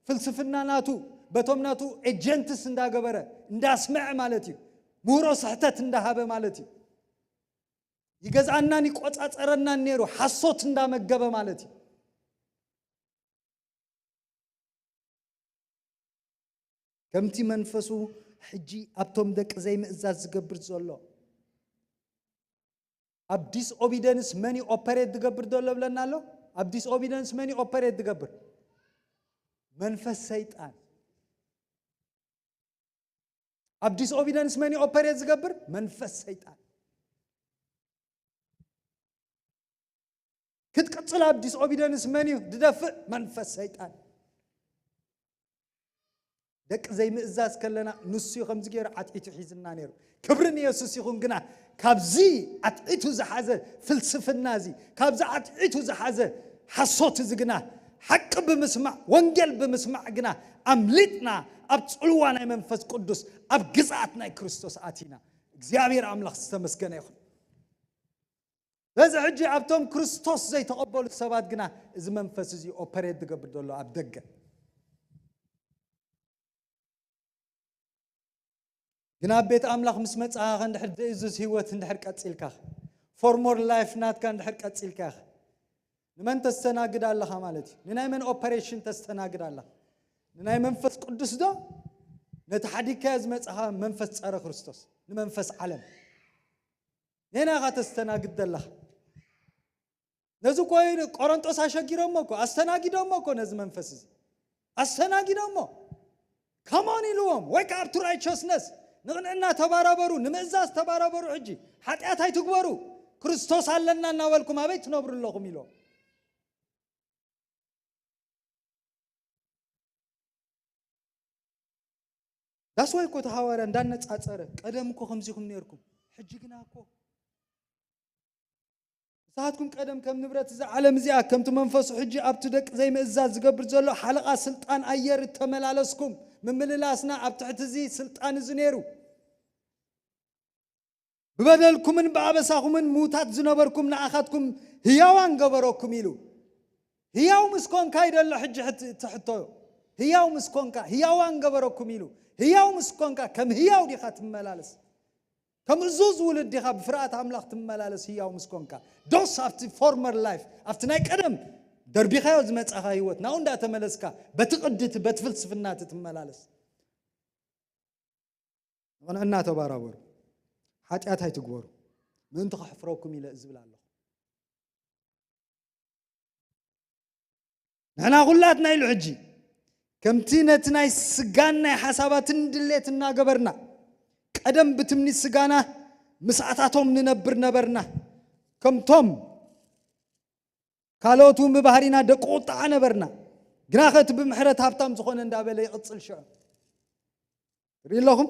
ፍልስፍና ናቱ፣ በቶም ናቱ ኤጀንትስ እንዳገበረ፣ እንዳስመዐ ማለት እዩ። ምህሮ ስሕተት እንዳሃበ ማለት እዩ። ይገዝኣናን ይቆጻጸረናን ነይሩ፣ ሓሶት እንዳመገበ ማለት እዩ። ከምቲ መንፈሱ ሕጂ ኣብቶም ደቂ ዘይምእዛዝ ዝገብር ዘሎ፣ ኣብ ዲስኦቢደንስ መን እዩ ኦፐሬት ዝገብር ዘሎ ብለና ኣሎ? ኣብ ዲስኦቢደንስ መን እዩ ኦፐሬት ዝገብር? መንፈስ ሰይጣን። ኣብ ዲስኦቢደንስ መን እዩ ኦፐሬት ዝገብር? መንፈስ ሰይጣን። ክትቅጽል ኣብ ዲስኦቢደንስ መን እዩ ዝደፍእ? መንፈስ ሰይጣን። ደቂ ዘይምእዛዝ ከለና ንሱ እዩ ከምዚ ገይሩ ዓትዒቱ ሒዝና ነይሩ። ክብሪ ንየሱስ ይኹን። ግና ካብዚ ዓትዒቱ ዝሓዘ ፍልስፍና እዚ፣ ካብዚ ዓትዒቱ ዝሓዘ ሓሶት እዚ ግና ሓቂ ብምስማዕ፣ ወንጌል ብምስማዕ ግና ኣምሊጥና ኣብ ጽልዋ ናይ መንፈስ ቅዱስ ኣብ ግዝኣት ናይ ክርስቶስ ኣቲና። እግዚኣብሔር ኣምላኽ ዝተመስገነ ይኹን። በዚ ሕጂ ኣብቶም ክርስቶስ ዘይተቐበሉ ሰባት ግና እዚ መንፈስ እዚ ኦፐሬት ዝገብር ዘሎ ኣብ ደገ። ግን ኣብ ቤት ኣምላኽ ምስ መጻኻ እንድሕር ዘይእዙዝ ህይወት እንድሕር ቀጺልካ፣ ፎርሞር ላይፍ ናትካ እንድሕር ቀጺልካ፣ ንመን ተስተናግድ ኣለኻ ማለት እዩ? ንናይ መን ኦፐሬሽን ተስተናግድ ኣለኻ? ንናይ መንፈስ ቅዱስ ዶ? ነቲ ሓዲግካዮ ዝመጻኻ መንፈስ ጸረ ክርስቶስ፣ ንመንፈስ ዓለም ኔናኻ ተስተናግድ ዘለኻ። ነዚ እኮ እዩ ቆሮንጦስ ኣሸጊሮሞ እኮ፣ ኣስተናጊዶሞ እኮ ነዚ መንፈስ እዚ ኣስተናጊዶሞ። ከሞን ኢልዎም ወይ ከዓ ኣብቲ ራይቸስነስ ንቕንዕና ተባራበሩ፣ ንምእዛዝ ተባራበሩ። ሕጂ ሓጢኣት ኣይትግበሩ፣ ክርስቶስ ኣለና እናበልኩም ኣበይ ትነብሩ ኣለኹም ኢሎም። ዳስዋይ እኮ እቲ ሃዋርያ እንዳነጻጸረ፣ ቀደም እኮ ከምዚኹም ነርኩም፣ ሕጂ ግና እኮ ንስኻትኩም ቀደም ከም ንብረት እዛ ዓለም እዚኣ፣ ከምቲ መንፈሱ ሕጂ ኣብቲ ደቂ ዘይምእዛዝ ዝገብር ዘሎ ሓለቓ ስልጣን ኣየር እተመላለስኩም፣ ምምልላስና ኣብ ትሕቲ እዚ ስልጣን እዚ ነይሩ። ብበደልኩምን ብኣበሳኹምን ምዉታት ዝነበርኩም ንኣኻትኩም ህያዋን ገበረኩም ኢሉ። ህያው ምስ ኮንካ እዩ ደሎ ሕጂ ሕት-፣ ትሕቶ። ህያው ምስ ኮንካ ህያዋን ገበረኩም ኢሉ። ህያው ምስ ኮንካ ከም ህያው ዲኻ ትመላለስ? ከም እዙዝ ውሉድ ዲኻ ብፍርሃት ኣምላኽ ትመላለስ ህያው ምስ ኮንካ? ዶስ ኣብቲ ፎርመር ላይፍ፣ ኣብቲ ናይ ቀደም ደርቢኻዮ ዝመጻኻ ህይወት ናብኡ እንዳተመለስካ በቲ ቅድቲ በቲ ፍልስፍናቲ ትመላለስ? ንቕንዕና ተባራበሩ፣ ሓጢኣት ኣይትግበሩ፣ ምእንቲ ከሕፍረኩም ኢለ ዝብል ኣለኹ። ንሕና ኩላትና ኢሉ ሕጂ ከምቲ ነቲ ናይ ስጋን ናይ ሓሳባትን ድሌት እናገበርና፣ ቀደም ብትምኒት ስጋና ምስኣታቶም ንነብር ነበርና። ከምቶም ካልኦት እውን ብባህሪና ደቂ ቁጥዓ ነበርና። ግናኸ እቲ ብምሕረት ሃብታም ዝኾነ እንዳበለ ይቕጽል። ሽዑ ትርኢ ኣለኹም፣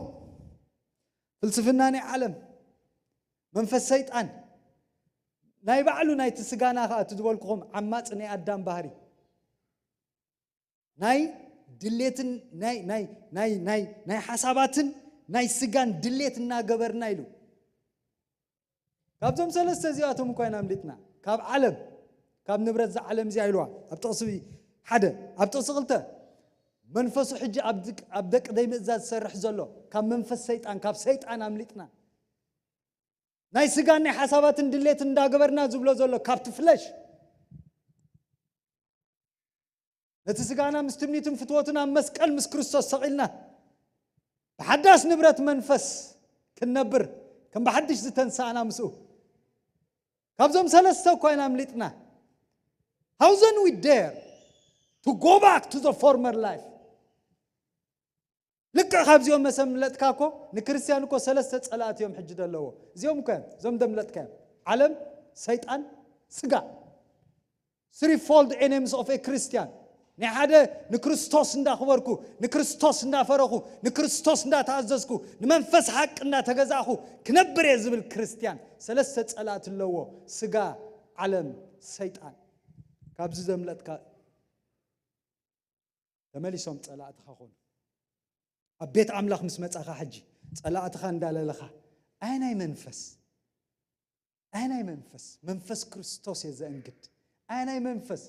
ፍልስፍና ናይ ዓለም፣ መንፈስ ሰይጣን፣ ናይ ባዕሉ ናይቲ ስጋና ኸኣ እቲ ዝበልኩኹም ዓማጺ ናይ ኣዳም ባህሪ፣ ናይ ድሌትን ናይ ናይ ናይ ናይ ናይ ሓሳባትን ናይ ስጋን ድሌት እናገበርና ኢሉ። ካብዞም ሰለስተ እዚኣቶም እኳ ኢና ኣምሊጥና። ካብ ዓለም፣ ካብ ንብረት እዛ ዓለም እዚኣ ኢልዋ። ኣብ ጥቕሲ ሓደ፣ ኣብ ጥቕሲ ክልተ፣ መንፈሱ ሕጂ ኣብ ድቅ-፣ ኣብ ደቂ ደይ ምእዛዝ ዝሰርሕ ዘሎ ካብ መንፈስ ሰይጣን፣ ካብ ሰይጣን ኣምሊጥና። ናይ ስጋን ናይ ሓሳባትን ድሌት እንዳገበርና ዝብሎ ዘሎ ካብቲ ፍለሽ፣ ነቲ ስጋና ምስ ትምኒትን ፍትወትን ኣብ መስቀል ምስ ክርስቶስ ሰቒልና፣ ብሓዳስ ንብረት መንፈስ ክንነብር፣ ከም ብሓድሽ ዝተንሳእና ምስኡ፣ ካብዞም ሰለስተ እኳ ኢና ኣምሊጥና። How then we dare to go back to the former life? ልክዕ ካብዚኦም መሰምለጥካ እኮ ንክርስትያን እኮ ሰለስተ ጸላእቲ እዮም ሕጂ ዘለዎ። እዚኦም እኮ እዮም፣ እዞም ደምለጥካ እዮም። ዓለም፣ ሰይጣን፣ ስጋ። Three fold enemies of a Christian። ናይ ሓደ ንክርስቶስ እንዳኽበርኩ፣ ንክርስቶስ እንዳፈረኹ፣ ንክርስቶስ እንዳተኣዘዝኩ፣ ንመንፈስ ሓቂ እንዳተገዛእኹ ክነብር እየ ዝብል ክርስትያን ሰለስተ ጸላእቲ ኣለዎ። ስጋ፣ ዓለም፣ ሰይጣን። ካብዚ ዘምለጥካ ተመሊሶም ጸላእትኻ ኾኑ። ኣብ ቤት ኣምላኽ ምስ መጻኻ ሕጂ ጸላእትኻ እንዳለለኻ፣ ኣየናይ መንፈስ? ኣየናይ መንፈስ? መንፈስ ክርስቶስ እየ ዘእንግድ። ኣየናይ መንፈስ?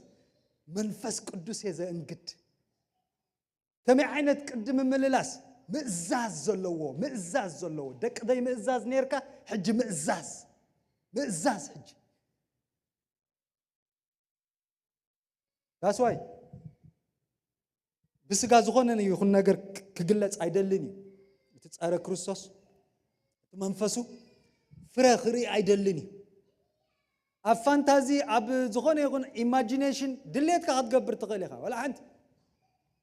መንፈስ ቅዱስ እየ ዘእንግድ። ከመይ ዓይነት ቅዲ ምምልላስ? ምእዛዝ ዘለዎ፣ ምእዛዝ ዘለዎ። ደቂ ደይ ምእዛዝ ኔርካ፣ ሕጂ ምእዛዝ። ምእዛዝ ሕጂ። That's why ብስጋ ዝኾነ ይኹን ነገር ክ-፣ ክግለጽ ኣይደልን እዩ። እቲ ጸረ ክርስቶስ፣ እቲ መንፈሱ ፍረ ክርኢ ኣይደልን እዩ። ኣብ ፋንታዚ፣ ኣብ ዝኾነ ይኹን ኢማጂኔሽን ድሌትካ ክትገብር ትኽእል ኢኻ። ዋላ ሓንቲ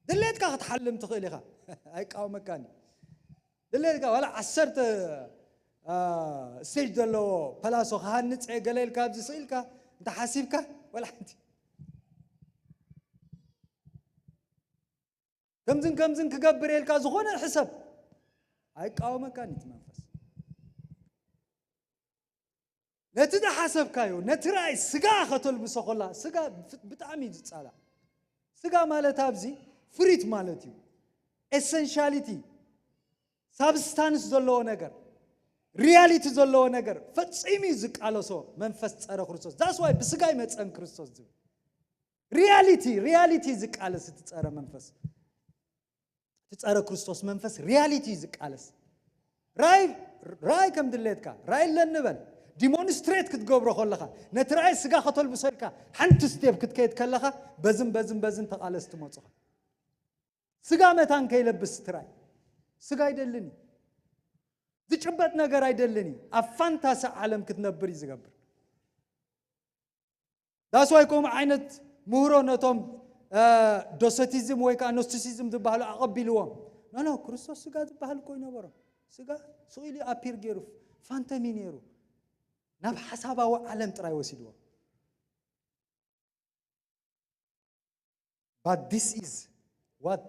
ድሌትካ ክትሓልም ትኽእል ኢኻ። ኣይቃወመካን እዩ። ድሌትካ ዋላ ዓሰርተ፣ አ፣ ስቴጅ ዘለዎ ፓላሶ ክሃንጽ እየ ገለ ኢልካ ኣብዚ ስኢልካ እንተ ሓሲብካ፣ ዋላ ሓንቲ ከምዝን ከምዝን ክገብር እየ ኢልካ ዝኾነ ሕሰብ፣ ኣይቃወመካን እዩ እቲ መንፈስ። ነቲ ዝሓሰብካዮ፣ ነቲ ራእይ ስጋ ከተልብሶ ከላ፣ ስጋ ፍ-፣ ብጣዕሚ እዩ ዝጻላእ። ስጋ ማለት ኣብዚ ፍሪት ማለት እዩ። ኤሰንሻሊቲ፣ ሳብስታንስ ዘለዎ ነገር። ሪያሊቲ ዘለዎ ነገር ፈጺሙ እዩ ዝቃለሶ መንፈስ ጸረ ክርስቶስ። That's why ብስጋ ኣይመጸን ክርስቶስ ዝብል ሪያሊቲ ሪያሊቲ ዝቃለስ እቲ ጸረ መንፈስ እቲ ጸረ ክርስቶስ መንፈስ ሪያሊቲ እዩ ዝቃለስ። ራይ ራይ ከም ድሌትካ ራይ ኣለኒ በል። ዲሞንስትሬት ክትገብሮ ከለኻ ነቲ ራይ ስጋ ከተልብሶ ኢልካ ሓንቲ ስቴፕ ክትከይድ ከለኻ በዝን በዝን በዝን ተቃለስ ትመጹኻ። ስጋ መታን ከይለብስ ትራይ ስጋ ኣይደልን እዩ። ዝጭበጥ ነገር ኣይደልን እዩ። ኣብ ፋንታሲ ዓለም ክትነብር እዩ ዝገብር። ዳስዋይ ከምኡ ዓይነት ምህሮ ነቶም ዶሰቲዝም ወይ ከዓ ኖስቲሲዝም ዝበሃሉ ኣቐቢልዎም። ኖ ኖ ክርስቶስ ስጋ ዝበሃል እኮ ይነበሮም። ስጋ ስኢሉ ኣፒር ገይሩ ፋንተሚ ነይሩ ናብ ሓሳባዊ ዓለም ጥራይ ወሲድዎም። But this is what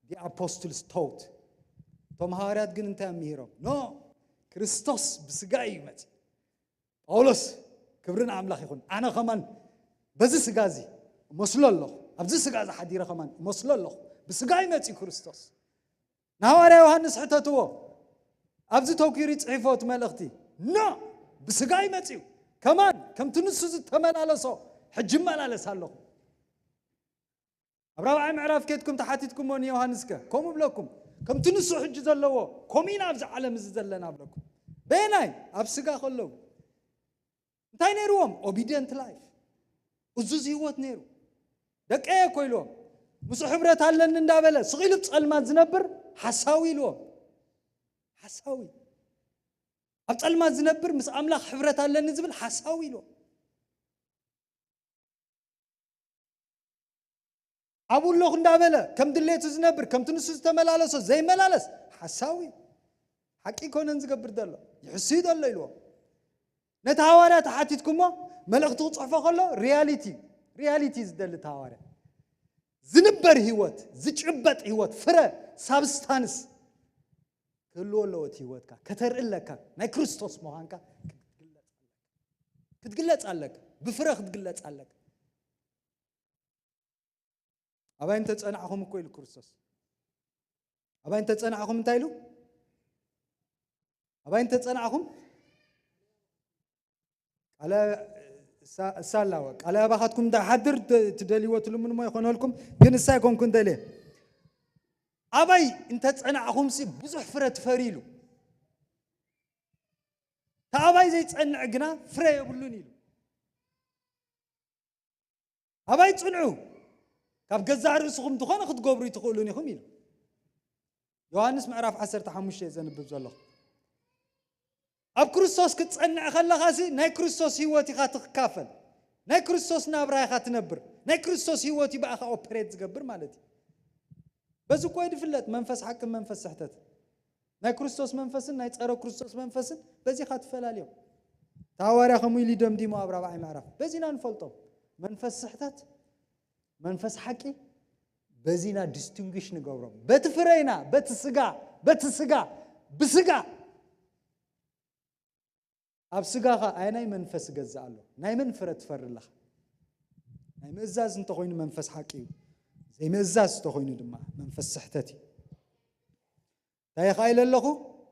the apostles taught. እቶም ሃዋርያት ግን እንታይ ኣምሂሮም? ኖ ክርስቶስ ብስጋ እዩ መጽእ። ጳውሎስ ክብሪ ንኣምላኽ ይኹን። ኣነ ኸማን በዚ ስጋ እዚ እመስሎ ኣለኹ፣ ኣብዚ ስጋ እዚ ሓዲረ ኸማን እመስሎ ኣለኹ። ብስጋ እዩ መጽኡ ክርስቶስ። ንሃዋርያ ዮሃንስ ሕተትዎ። ኣብዚ ተኪሩ ይጽሕፎ እቲ መልእኽቲ። ኖ ብስጋ እዩ መጽኡ። ከማን ከምቲ ንሱ ዝተመላለሶ ሕጂ እመላለስ ኣለኹ። ኣብ ራብዓይ ምዕራፍ ኬድኩም ተሓቲትኩሞ ንዮሃንስከ ከምኡ ብለኩም። ከምቲ ንሱ ሕጂ ዘለዎ ከምኡ ኢና ኣብዚ ዓለም እዚ ዘለና ብለኩም። በየናይ ኣብ ስጋ ከለዉ እንታይ ነይርዎም? ኦቢዲየንት ላይፍ፣ እዙዝ ህይወት ነይሩ። ደቀየ እኮ ኢልዎም። ምስ ሕብረት ኣለኒ እንዳበለ ስቕ ኢሉ ጸልማት ዝነብር ሓሳዊ ኢልዎም። ሓሳዊ ኣብ ጸልማት ዝነብር ምስ ኣምላኽ ሕብረት ኣለኒ ዝብል ሓሳዊ ኢልዎም። ኣብኡ ኣለኹ እንዳበለ ከም ድሌቱ ዝነብር ከምቲ ንሱ ዝተመላለሶ ዘይመላለስ ሓሳዊ። ሓቂ ይኮነን ዝገብር ዘሎ ይሕስዩ ዘሎ ኢልዎም። ነቲ ሃዋርያ ተሓቲትኩሞ መልእኽቲ ክፅሕፎ ከሎ ሪያሊቲ ሪያሊቲ ዝደሊ እቲ ሃዋርያ ዝንበር ህይወት ዝጭበጥ ህይወት ፍረ ሳብስታንስ ክህልዎ ኣለዎ። እቲ ህይወትካ ከተርኢ ኣለካ ናይ ክርስቶስ ምዃንካ ክትግለጽ ኣለካ። ብፍረ ክትግለጽ ኣለካ። ኣባይ እንተጸናዕኹም እኮ ኢሉ ክርስቶስ። ኣባይ እንተጸናዕኹም እንታይ ኢሉ? ኣባይ እንተጸናዕኹም ቃለ እሳ- እሳ ኣላወ ቃለ ኣባኻትኩም እንዳሓድር ደ- ትደልይዎ ትልምንሞ ይኾነልኩም፣ ግን እሳ ኣይኮንኩን ደልየ። ኣባይ እንተጸናዕኹምሲ ብዙሕ ፍረ ትፈሪ ኢሉ። ተኣባይ ዘይጸንዕ ግና ፍረ የብሉን ኢሉ። ኣባይ ጽንዑ፣ ካብ ገዛእ ርእስኹም ዝኾነ ክትገብሩ ይትኽእሉን ኢኹም ኢሉ። ዮሃንስ ምዕራፍ ዓሰርተ ሓሙሽተ እየ ዘንብብ ዘለኹ። ኣብ ክርስቶስ ክትጸንዕ ከለኻሲ ናይ ክርስቶስ ህይወት ኢኻ ትካፈል። ናይ ክርስቶስ ናብራ ኢኻ ትነብር። ናይ ክርስቶስ ህይወት እዩ ብኣኻ ኦፐሬት ዝገብር ማለት እዩ። በዚ እኮ እዩ ዝፍለጥ መንፈስ ሓቂ መንፈስ ስሕተት። ናይ ክርስቶስ መንፈስን ናይ ጸረ ክርስቶስ መንፈስን በዚኻ ትፈላልዮም። እቲ ሃዋርያ ከምኡ ኢሉ ደምዲሞ ኣብ ራብዓይ ምዕራፍ በዚና ንፈልጦም መንፈስ ስሕተት መንፈስ ሓቂ በዚና ዲስቲንጉሽ ንገብሮም በቲ ፍረይና በቲ ስጋ በቲ ስጋ ብስጋ ኣብ ስጋኻ ኣየናይ መንፈስ እገዝእ ኣሎ? ናይ መን ፍረ ትፈሪ ኣለኻ? ናይ ምእዛዝ እንተኾይኑ መንፈስ ሓቂ እዩ። ዘይምእዛዝ እንተኾይኑ ድማ መንፈስ ስሕተት እዩ። እንታይ ኢኻ ኢለ ኣለኹ?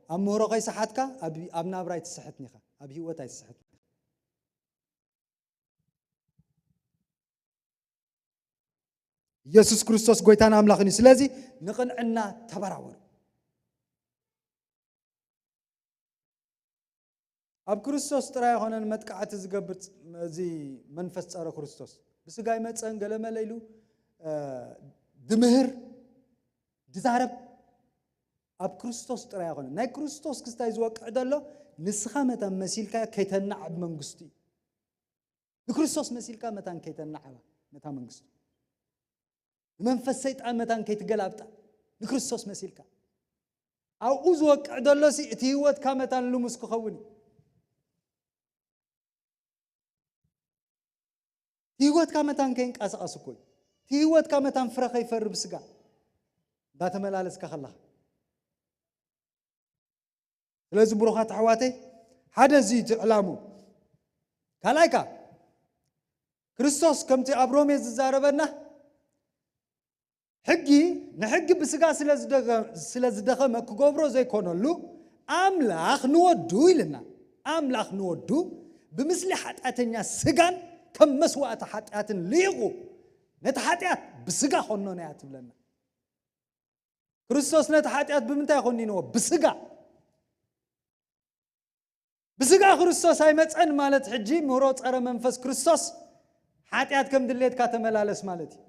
ኣብ ምህሮ ከይሰሓትካ ኣብ- ኣብ ናብራ ኣይትስሕትን ኢኻ፣ ኣብ ህይወት ኣይትስሕትን ኢኻ። ኢየሱስ ክርስቶስ ጎይታን ኣምላኽን እዩ። ስለዚ ንቕንዕና ተበራበሩ። ኣብ ክርስቶስ ጥራይ ኣይኮነን መጥቃዕቲ ዝገብር ፅ- እዚ መንፈስ ጸረ ክርስቶስ ብስጋ ይመጸን ገለመለ ኢሉ እ፣ ድምህር ድዛረብ ኣብ ክርስቶስ ጥራይ ኣይኮነን። ናይ ክርስቶስ ክስታይ ዝወቅዕ ዘሎ ንስኻ መታን መሲልካ ከይተናዕ ኣብ መንግስቱ እዩ። ንክርስቶስ መሲልካ መታን ከይተናዕባ ነታ መንግስቱ ንመንፈስ ሰይጣን መታን ከይትገላብጣ ንክርስቶስ መሲልካ ኣብኡ ዝወቅዕ ዘሎሲ እቲ ህይወትካ መታን ልሙስ ክኸውን እዩ። እቲ ህይወትካ መታን ከይንቀሳቐስ እኮ እዩ። እቲ ህይወትካ መታን ፍረ ከይፈሪ ብስጋ እንዳተመላለስካ ከለኻ ስለዚ ብሩኻት ኣሕዋተይ ሓደ እዚ እቲ ዕላሙ ካልኣይካ ክርስቶስ ከምቲ ኣብ ሮሜ ዝዛረበና ሕጊ ንሕጊ ብስጋ ስለ ዝደኸ- ስለ ዝደኸመ ክገብሮ ዘይኮነሉ ኣምላኽ ንወዱ ኢልና፣ ኣምላኽ ንወዱ ብምስሊ ሓጢኣተኛ ስጋን ከም መስዋእቲ ሓጢኣትን ልኢቑ፣ ነቲ ሓጢኣት ብስጋ ኮኖና እያ ትብለና። ክርስቶስ ነቲ ሓጢኣት ብምንታይ ኮኒንዎ? ብስጋ። ብስጋ ክርስቶስ ኣይመጸን ማለት ሕጂ ምህሮ ጸረ መንፈስ ክርስቶስ፣ ሓጢኣት ከም ድሌትካ ተመላለስ ማለት እዩ።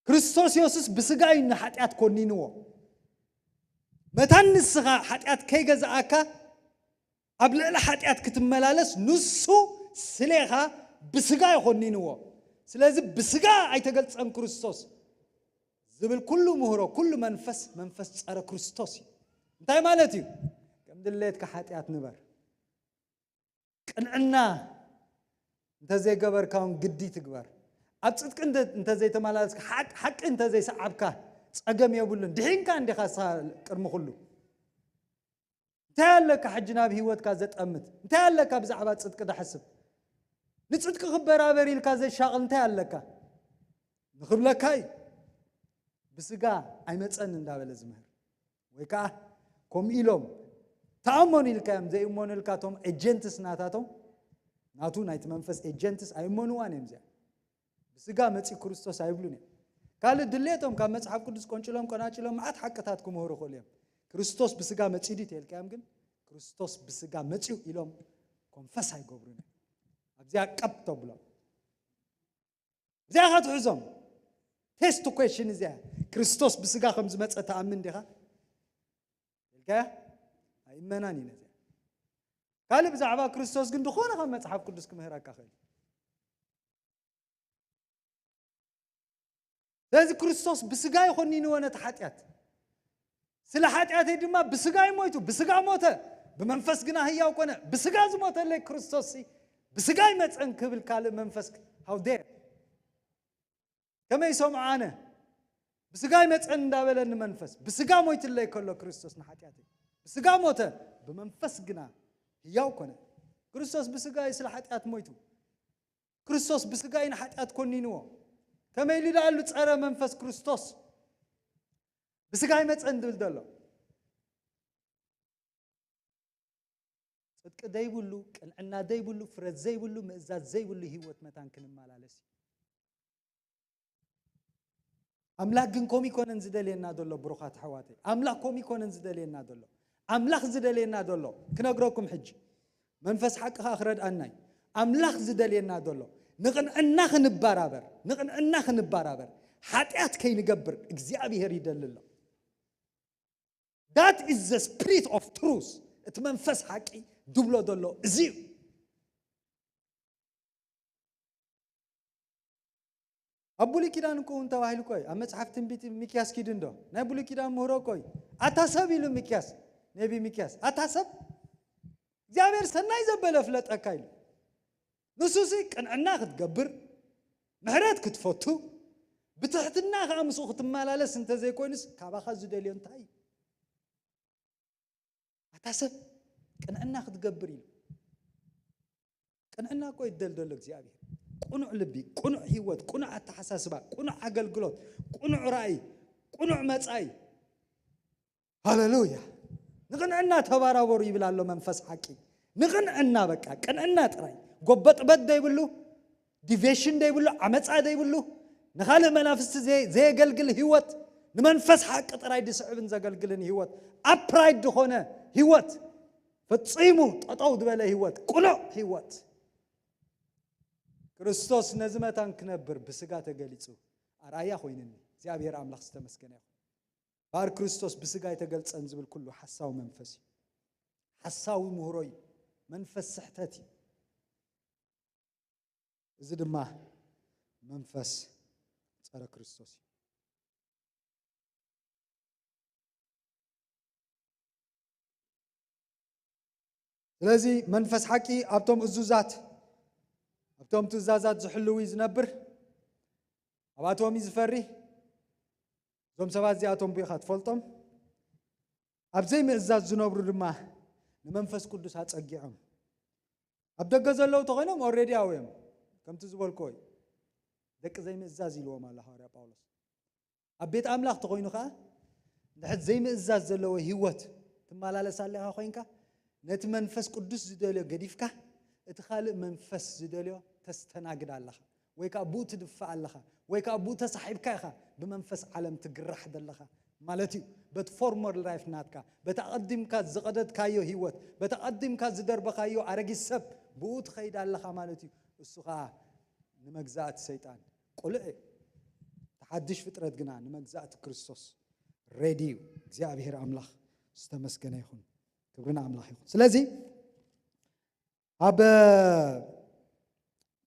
ክርስቶስ የሱስ ብስጋ እዩ ንሓጢኣት ኮኒንዎ። መታን ንስኻ ሓጢኣት ከይገዛኣካ ኣብ ልዕሊ ሓጢኣት ክትመላለስ ንሱ ስሌኻ ብስጋ እዩ ኮኒንዎ። ስለዚ ብስጋ ኣይተገልጸን ክርስቶስ ዝብል ኩሉ ምህሮ፣ ኩሉ መንፈስ፣ መንፈስ ጸረ ክርስቶስ እዩ። እንታይ ማለት እዩ? ከም ድሌትካ ሓጢኣት ንበር። ቅንዕና እንተዘይገበርካ እውን ግዲ ትግበር። ኣብ ጽድቂ እንተ-፣ እንተዘይተመላለስካ፣ ሓቅ-፣ ሓቂ እንተዘይሰዓብካ ጸገም የብሉን። ድሒንካ እንዲኻ ንስኻ ቅድሚ ኩሉ። እንታይ ኣለካ ሕጂ ናብ ህይወትካ ዘጠምት? እንታይ ኣለካ ብዛዕባ ጽድቂ ደሕስብ? ንጽድቂ ክበራበር ኢልካ ዘሻቕል እንታይ ኣለካ? ንኽብለካ እዩ። ብስጋ ኣይመጸን እንዳበለ ዝምህር። ወይ ከዓ ከምኡ ኢሎም ተኣመኑ ኢልካ እዮም ዘይእመኑልካ። እቶም ኤጀንትስ ናታቶም፣ ናቱ ናይቲ መንፈስ ኤጀንትስ ኣይእመንዋን እዮም እዚኣ። ብስጋ መጺኡ ክርስቶስ ኣይብሉን እዮም። ካልእ ድሌቶም ካብ መጽሓፍ ቅዱስ ቆንጭሎም ቆናጭሎም መዓት ሓቅታት ክምህሩ ይኽእሉ እዮም። ክርስቶስ ብስጋ መጺኡ ድዩ ተልካዮም ግን ክርስቶስ ብስጋ መጺኡ ኢሎም ኮንፈስ ኣይገብሩን እዮም። ኣብዚኣ ቀብ ተብሎም። እዚኣ ኢኻ ትሕዞም። ቴስት ኩዌሽን እዚኣ። ክርስቶስ ብስጋ ከም ዝመጸ ትኣምን ዲኻ? ኢልካያ? ኣይእመናን እዩ ነዚኣ። ካልእ ብዛዕባ ክርስቶስ ግን ዝኾነ ካብ መጽሓፍ ቅዱስ ክምህረካ ክእል። ስለዚ ክርስቶስ ብስጋ ይኾኒንዎ ነቲ ሓጢኣት። ስለ ሓጢኣተይ ድማ ብስጋ እዩ ሞይቱ፣ ብስጋ ሞተ፣ ብመንፈስ ግና ህያው ኮነ። ብስጋ ዝሞተለይ ክርስቶስ ሲ ብስጋ ይመጸን ክብል ካልእ መንፈስ ክ-፣ how dare? ከመይ ይሰምዖ ኣነ? ብስጋ ይመጸን እንዳበለኒ መንፈስ፣ ብስጋ ሞይትለይ ከሎ ክርስቶስ ንሓጢኣተይ። ብስጋ ሞተ፣ ብመንፈስ ግና ህያው ኮነ። ክርስቶስ ብስጋ እዩ ስለ ሓጢኣት ሞይቱ። ክርስቶስ ብስጋ እዩ ንሓጢኣት ኮኒንዎ። ከመይ ኢሉ ደኣሉ ጸረ መንፈስ ክርስቶስ? ብስጋ ይመጸን ድብል ዘሎ። ጽድቂ ደይብሉ፣ ቅንዕና ደይብሉ፣ ፍረት ዘይብሉ፣ ምእዛዝ ዘይብሉ ህይወት መታን ክንመላለስ እዩ። ኣምላኽ ግን ከምኡ ይኮነን ዝደልየና ዘሎ፣ ብሩኻት ኣሕዋተይ። ኣምላኽ ከምኡ ይኮነን ዝደልየና ዘሎ። ኣምላኽ ዝደልየና ዘሎ፣ ክነግረኩም ሕጂ። መንፈስ ሓቂ ኸኣ ክረድኣና እዩ። ኣምላኽ ዝደልየና ዘሎ፣ ንቕንዕና ክንበራበር፣ ንቕንዕና ክንበራበር፣ ሓጢኣት ከይንገብር እግዚኣብሄር ይደሊ ኣሎ። That is the spirit of truth። እቲ መንፈስ ሓቂ ድብሎ ዘሎ እዚ እዩ። ኣብ ብሉይ ኪዳን እኮ እውን ተባሂሉ እኮ እዩ። ኣብ መጽሓፍ ትንቢት ሚክያስ ኪዱ እንዶ ናይ ብሉይ ኪዳን ምህሮ እኮ እዩ። ኣታ ሰብ ኢሉ ሚክያስ፣ ነቢ ሚክያስ፣ ኣታ ሰብ እግዚኣብሔር ሰናይ ዘበለ ፍለጠካ ኢሉ። ንሱሲ ቅንዕና ክትገብር፣ ምሕረት ክትፈቱ፣ ብትሕትና ከኣ ምስኡ ክትመላለስ እንተዘይኮይኑስ ካባኻ ዝደልዮ እንታይ እዩ? ኣታ ሰብ ቅንዕና ክትገብር ኢሉ። ቅንዕና እኮ ይደል ዘሎ እግዚኣብሔር። ቅኑዕ ልቢ፣ ቅኑዕ ህይወት፣ ቅኑዕ ኣተሓሳስባ፣ ቅኑዕ ኣገልግሎት፣ ቅኑዕ ራእይ፣ ቅኑዕ መጻኢ። ሃሌሉያ። ንቅንዕና ተባራበሩ ይብል ኣሎ መንፈስ ሓቂ። ንቅንዕና በቃ፣ ቅንዕና ጥራይ። ጎበጥበጥ ዘይብሉ፣ ዲቬሽን ዘይብሉ፣ ዓመጻ ዘይብሉ፣ ንኻልእ መናፍስቲ ዘየ-፣ ዘየገልግል ህይወት፣ ንመንፈስ ሓቂ ጥራይ ዝስዕብን ዘገልግልን ህይወት፣ ኣፕራይድ ዝኾነ ህይወት፣ ፈጺሙ ጠጠው ዝበለ ህይወት፣ ቅኑዕ ህይወት። ክርስቶስ ነዚ መታን ክነብር ብስጋ ተገሊጹ ኣርኣያ ኮይንኒ። እግዚኣብሔር ኣምላኽ ዝተመስገነ ይኹን። እምበኣር ክርስቶስ ብስጋ ኣይተገልጸን ዝብል ኩሉ ሓሳዊ መንፈስ እዩ። ሓሳዊ ምህሮ እዩ። መንፈስ ስሕተት እዩ። እዚ ድማ መንፈስ ጸረ ክርስቶስ እዩ። ስለዚ መንፈስ ሓቂ ኣብቶም እዙዛት፣ ኣብቶም ትእዛዛት ዝሕልው እዩ ዝነብር፣ ኣብኣቶም እዩ ዝፈሪ። እዞም ሰባት እዚኣቶም ብኢኻ ትፈልጦም። ኣብ ዘይምእዛዝ ዝነብሩ ድማ ንመንፈስ ቅዱስ ኣጸጊዖም። ኣብ ደገ ዘለዉ ተኾይኖም ኦልሬዲ ኣውዮም፣ ከምቲ ዝበልክዎ እዩ። ደቂ ዘይምእዛዝ ኢልዎም ኣሎ ሃዋርያ ጳውሎስ። ኣብ ቤት ኣምላኽ ተኾይኑ ኸኣ እንድሕር ዘይምእዛዝ ዘለዎ ህይወት ትመላለስ ኣለኻ ኮይንካ፣ ነቲ መንፈስ ቅዱስ ዝደልዮ ገዲፍካ፣ እቲ ካልእ መንፈስ ዝደልዮ ተስተናግድ ኣለኻ፣ ወይ ከዓ ብኡ ትድፋእ ኣለኻ፣ ወይ ከዓ ብኡ ተሳሒብካ ኢኻ ብመንፈስ ዓለም ትግራሕ ዘለኻ ማለት እዩ። በቲ ፎርመር ላይፍ ናትካ፣ በቲ ኣቐዲምካ ዝቐደድካዮ ህይወት፣ በቲ ኣቐዲምካ ዝደርበኻዮ ኣረጊት ሰብ ብኡ ትኸይድ ኣለኻ ማለት እዩ። እሱ ከዓ ንመግዛእቲ ሰይጣን ቁልዕ እዩ። እቲ ሓድሽ ፍጥረት ግና ንመግዛእቲ ክርስቶስ ሬዲ እዩ። እግዚኣብሔር ኣምላኽ ዝተመስገነ ይኹን። ክብሪ ንኣምላኽ ይኹን። ስለዚ ኣብ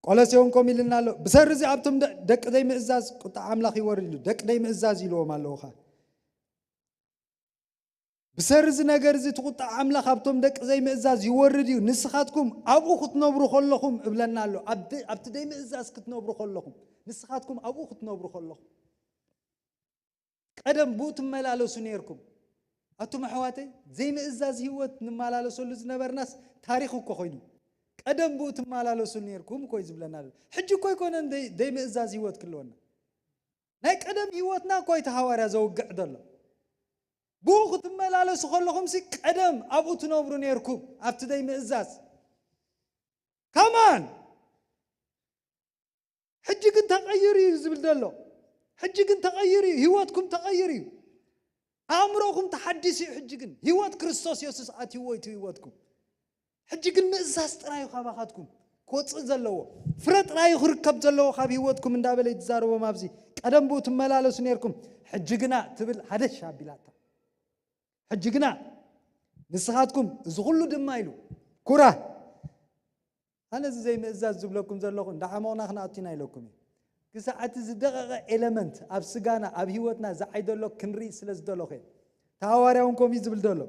ቆሎሴ እውን ከምኡ ኢልና ኣሎ። ብሰሪ እዚ ኣብቶም ደ-፣ ደቂ ዘይምእዛዝ ቁጣ ኣምላኽ ይወርድ እዩ። ደቂ ዘይምእዛዝ ኢልዎም ኣለዉ ኸ። ብሰሪ እዚ ነገር እዚ እቲ ቁጣ ኣምላኽ ኣብቶም ደቂ ዘይምእዛዝ ይወርድ እዩ። ንስኻትኩም ኣብኡ ክትነብሩ ከለኹም እብለና ኣሎ። ኣብ ደ-፣ ኣብቲ ዘይምእዛዝ ክትነብሩ ከለኹም፣ ንስኻትኩም ኣብኡ ክትነብሩ ከለኹም፣ ቀደም ብኡ ትመላለሱ ነይርኩም። ኣቱም ኣሕዋተይ፣ ዘይምእዛዝ ህይወት ንመላለሰሉ ዝነበርናስ ታሪኽ እኮ ኮይኑ። ቀደም ብኡ ትመላለሱ ነይርኩም እኮ እዩ ዝብለና ዘሎ። ሕጂ እኮ ኣይኮነን ደይ-፣ ዘይምእዛዝ ህይወት ክህልወና። ናይ ቀደም ህይወትና እኮ እቲ ሃዋርያ ዘውግዕ ዘሎ። ብኡ ክትመላለሱ ከለኹም ሲ ቀደም ኣብኡ ትነብሩ ነይርኩም፣ ኣብቲ ዘይምእዛዝ። ከማን ሕጂ ግን ተቐይሩ እዩ ዝብል ዘሎ። ሕጂ ግን ተቐይሩ እዩ፣ ህይወትኩም ተቐይሩ እዩ። ኣእምሮኹም ተሓዲሱ እዩ። ሕጂ ግን ህይወት ክርስቶስ የሱስ ኣትይዎ እዩ እቲ ህይወትኩም። ሕጂ ግን ምእዛዝ ጥራይ እዩ ካባኻትኩም ክወፅእ ዘለዎ። ፍረ ጥራይ እዩ ክርከብ ዘለዎ ካብ ህይወትኩም እንዳበለ ይትዛረቦም ኣብዚ። ቀደም ብኡ ትመላለሱ ነይርኩም፣ ሕጂ ግና ትብል ሃደሽ ኣቢላታ። ሕጂ ግና ንስኻትኩም እዚ ኩሉ ድማ ኢሉ ኩራ። ኣነ እዚ ዘይምእዛዝ ዝብለኩም ዘለኹ እንዳዓሞቕና ክንኣቱ ኢና ኢለኩም እዩ። ክሳዕ እቲ ዝደቐቐ ኤለመንት ኣብ ስጋና ኣብ ህይወትና ዝዓይ ዘሎ ክንርኢ ስለ ዝደለኹ እየ። እቲ ሃዋርያ እውን ከምኡ እዩ ዝብል ዘሎ።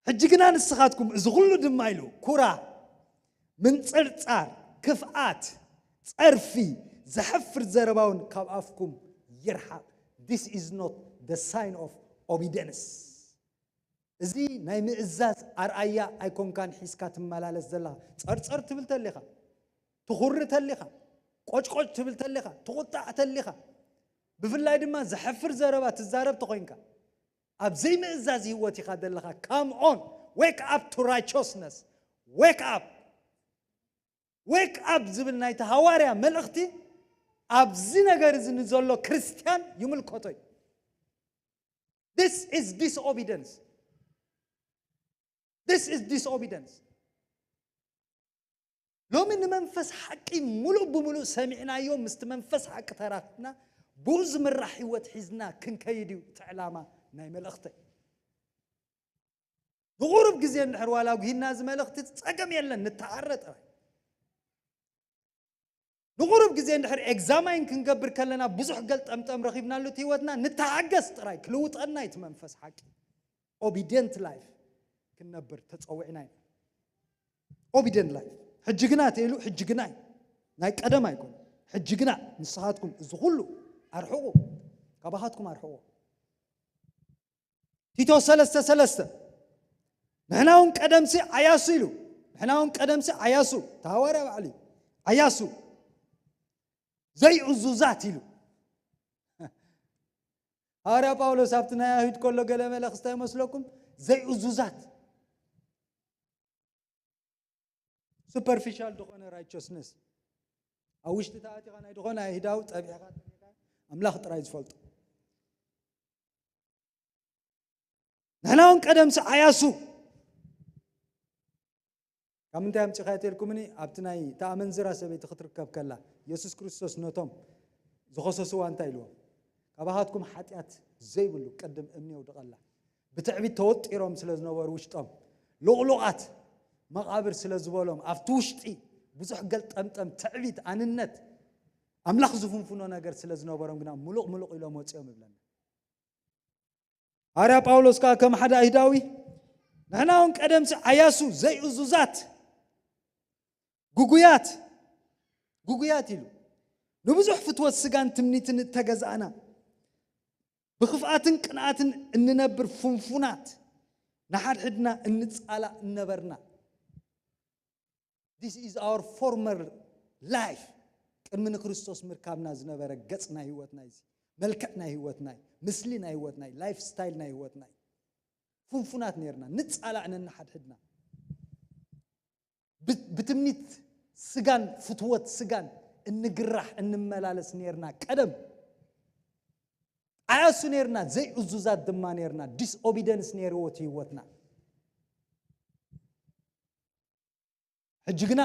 ሕጂ ግና ንስኻትኩም እዚ ኩሉ ድማ ኢሉ ኩራ፣ ምንጽርጻር፣ ክፍኣት፣ ጸርፊ፣ ዘሕፍር ዘረባ እውን ካብ ኣፍኩም ይርሓቕ። This is not the sign of obedience። እዚ ናይ ምእዛዝ ኣርኣያ ኣይኮንካን ሒዝካ ትመላለስ ዘለኻ። ጸርጸር ትብል ተሊኻ፣ ትኹሪ ተሊኻ፣ ቆጭቆጭ ትብል ተሊኻ፣ ትቑጣዕ ተሊኻ፣ ብፍላይ ድማ ዘሕፍር ዘረባ ትዛረብ ተኾይንካ፣ ኣብ ዘይምእዛዝ ህይወት ኢኻ ዘለኻ። Come on, wake up to righteousness, wake up, wake up ዝብል ናይቲ ሃዋርያ መልእኽቲ ኣብዚ ነገር እዚ ንዘሎ ክርስትያን ይምልከቶ እዩ። This is disobedience. This is disobedience. ሎሚ ንመንፈስ ሓቂ ሙሉእ ብሙሉእ ሰሚዕናዮ፣ ምስቲ መንፈስ ሓቂ ተራኺብና፣ ብኡ ዝምራሕ ህይወት ሒዝና ክንከይድ እዩ እቲ ዕላማ ናይ መልእኽተይ። ንቑሩብ ግዜ እንድሕር ዋላ ጉሂና እዚ መልእኽቲ ጸገም የለን፣ ንተዓረ ጥራይ። ንቑሩብ ግዜ እንድሕር ኤግዛማይን ክንገብር ከለና ብዙሕ ገልጠምጠም ረኺብናሉ እቲ ህይወትና፣ ንተሓገስ ጥራይ፣ ክልውጠና እዩ እቲ መንፈስ ሓቂ። ኦቢደንት ላይፍ ክንነብር ተጸዊዕና ኢና። ኦቢደንት ላይፍ። ሕጂ ግና ተኢሉ፣ ሕጂ ግና እዩ። ናይ ቀደም ኣይኮነ። ሕጂ ግና ንስኻትኩም እዚ ኩሉ ኣርሕቑ፣ ካባኻትኩም ኣርሕቑ። ቲቶ ሰለስተ ሰለስተ፣ ንሕና እውን ቀደምሲ ዓያሱ ኢሉ፣ ንሕና እውን ቀደምሲ ዓያሱ፣ እቲ ሃዋርያ ባዕሉ እዩ። ዓያሱ፣ ዘይእዙዛት ኢሉ። ሃዋርያ ጳውሎስ ኣብቲ ናይ ኣይሁድ ከሎ ገለ መልእኽቲ እንታይ ይመስለኩም? ዘይእዙዛት፣ ሱፐርፊሻል ዝኾነ ራይቸስነስ፣ ኣብ ውሽጢ ተኣቲኻ ናይ ዝኾነ ኣይሁዳዊ ጸቢሕካ፣ ኣምላኽ ጥራይ ዝፈልጦ። ንሕና እውን ቀደምሲ ዓያሱ። ካብ ምንታይ ኣምጺኻዮ ተልኩምኒ? ኣብቲ ናይ እታ ኣመንዝራ ሰበይቲ ክትርከብ ከላ፣ የሱስ ክርስቶስ ነቶም ዝኸሰስዋ እንታይ ኢልዎም? ካባኻትኩም ሓጢኣት ዘይብሉ ቅድም እምኒ የውድቐላ። ብትዕቢት ተወጢሮም ስለ ዝነበሩ ውሽጦም፣ ሉቕሉቓት መቓብር ስለ ዝበሎም፣ ኣብቲ ውሽጢ ብዙሕ ገልጠምጠም፣ ትዕቢት፣ ኣንነት፣ ኣምላኽ ዝፍንፍኖ ነገር ስለ ዝነበሮም ግና፣ ሙሉቕ ሙሉቕ ኢሎም ወጺኦም ይብለና። ሃዋርያ ጳውሎስ ከኣ ከም ሓደ ኣይሁዳዊ፣ ንሕና እውን ቀደምሲ ዓያሱ፣ ዘይእዙዛት፣ ግጉያት፣ ግጉያት ኢሉ፣ ንብዙሕ ፍትወት ስጋን ትምኒትን እተገዛእና፣ ብኽፍኣትን ቅንኣትን እንነብር ፍንፉናት፣ ንሓድሕድና እንጻላእ እነበርና። This is our former life። ቅድሚ ንክርስቶስ ምርካብና ዝነበረ ገጽ ናይ ህይወትና እዩ። መልክዕ ናይ ህይወትና እዩ። ምስሊ ናይ ህይወትና እዩ። ላይፍ ስታይል ናይ ህይወትና እዩ። ፍንፉናት ነርና፣ ንጻላእ ነንሓድሕድና። ብ-፣ ብትምኒት ስጋን ፍትወት ስጋን እንግራህ እንመላለስ ነርና። ቀደም ዓያሱ ነርና፣ ዘይእዙዛት ድማ ነርና። ዲስኦቢደንስ ነርዎ እቲ ህይወትና። ሕጂ ግና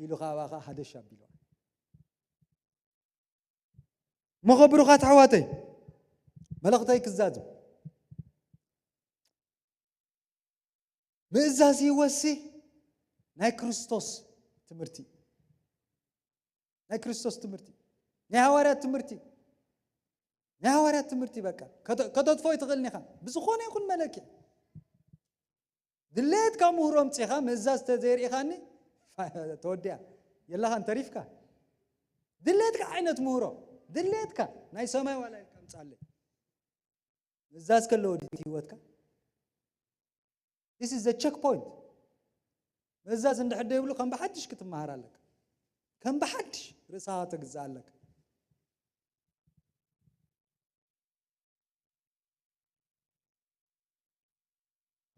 ኢሉ ካባኻ ሃደሽ ኣቢልዋ። እሞ ብሩኻት ኣሕዋተይ፣ መልእኽተይ ክዛዝም፣ ምእዛዝ ህይወትሲ ናይ ክርስቶስ ትምህርቲ፣ ናይ ክርስቶስ ትምህርቲ፣ ናይ ሃዋርያት ትምህርቲ፣ ናይ ሃዋርያት ትምህርቲ። በቃ ከተ-፣ ከተጥፎ ይትኽእልን ኢኻ ብዝኾነ ይኹን መለክዒ። ድሌትካ ምህሮ ኣምጺኻ ምእዛዝ ተዘይርኢኻኒ፣ ተወዲኣ፣ የላኻን፣ ተሪፍካ። ድሌትካ ዓይነት ምህሮ፣ ድሌትካ ናይ ሰማይ ዋላ ኢልካ ኣምጻለይ። ምእዛዝ ከለዎ ድዩ ህይወትካ? This is the check point። ምእዛዝ እንድሕር ደይብሉ ከም ብሓድሽ ክትመሃር ኣለካ። ከም ብሓድሽ ርእስኻ ተግዛእ ኣለካ።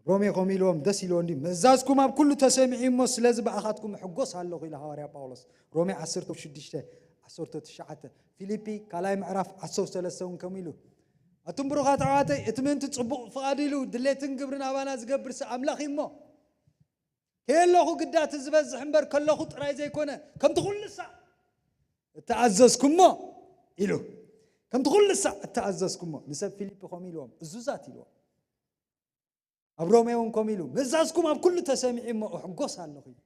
ሮሜ ከምኡ ኢልዎም ደስ ኢልዎ እንዲ ምእዛዝኩም ኣብ ኩሉ ተሰሚዑ እሞ ስለዚ ብኣኻትኩም ሕጎስ ኣለኹ ኢሉ ሃዋርያ ጳውሎስ። ሮሜ ዓሰርተ ሽዱሽተ ዓሰርተ ትሽዓተ፣ ፊልፒ ካልኣይ ምዕራፍ ዓሰርተ ሰለስተ እውን ከምኡ ኢሉ። ኣቱም ብሩኻት ኣሕዋተይ፣ እቲ ምእንቲ ጽቡቕ ፍቓድ ኢሉ ድሌትን ግብርን ኣባና ዝገብር ሲ ኣምላኽ እዩ እሞ፣ ከየለኹ ግዳቲ ዝበዝሕ እምበር ከለኹ ጥራይ ዘይኮነ፣ ከምቲ ኩሉ ሳዕ እተኣዘዝኩሞ ኢሉ። ከምቲ ኩሉ ሳዕ እተኣዘዝኩሞ። ንሰብ ፊልፒ ከምኡ ኢልዎም፣ እዙዛት ኢልዎም። ኣብ ሮሜ እውን ከምኡ ኢሉ፣ ምእዛዝኩም ኣብ ኩሉ ተሰሚዑ እሞ እሕጎስ ኣለኹ ኢሉ።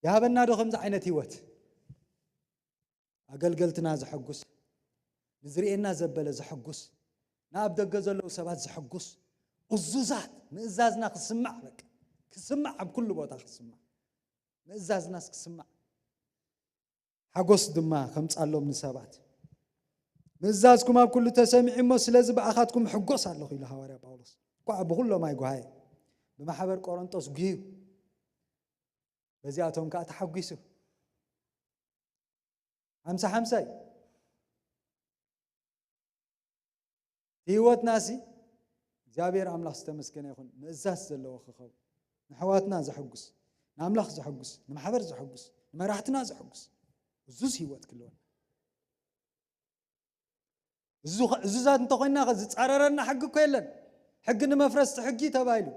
ይሃበና ዶ ከምዚ ዓይነት ህይወት? ኣገልገልትና ዘሐጉስ፣ ንዝርእየና ዘበለ ዘሐጉስ፣ ንኣብ ደገ ዘለዉ ሰባት ዘሐጉስ፣ እዙዛት፣ ምእዛዝና ክስማዕ፣ በቃ ክስማዕ፣ ኣብ ኩሉ ቦታ ክስማዕ፣ ምእዛዝናስ ክስማዕ፣ ሓጎስ ድማ ከምጻሎም ንሰባት። ምእዛዝኩም ኣብ ኩሉ ተሰሚዑ እሞ ስለዚ ብኣኻትኩም ሕጎስ ኣለኹ ኢሉ ሃዋርያ ጳውሎስ። እኳ ብኹሎም ኣይጓሃየ፣ ብማሕበር ቆሮንጦስ ጉህዩ፣ በዚኣቶም ከኣ ተሓጒሱ። ሓምሳ ሓምሳ እዩ። እቲ ህይወትናሲ እግዚኣብሔር ኣምላኽ ዝተመስገነ ይኹን፣ ምእዛዝ ዘለዎ ክኸውን፣ ንኣሕዋትና ዘሐጉስ፣ ንኣምላኽ ዘሐጉስ፣ ንማሕበር ዘሐጉስ፣ ንመራሕትና ዘሐጉስ፣ እዙዝ ህይወት ክህልወና። እዙ-፣ እዙዛት እንተኾይንና ኸ ዝጻረረና ሕጊ እኮ የለን። ሕጊ ንመፍረስቲ ሕጊ ተባሂሉ።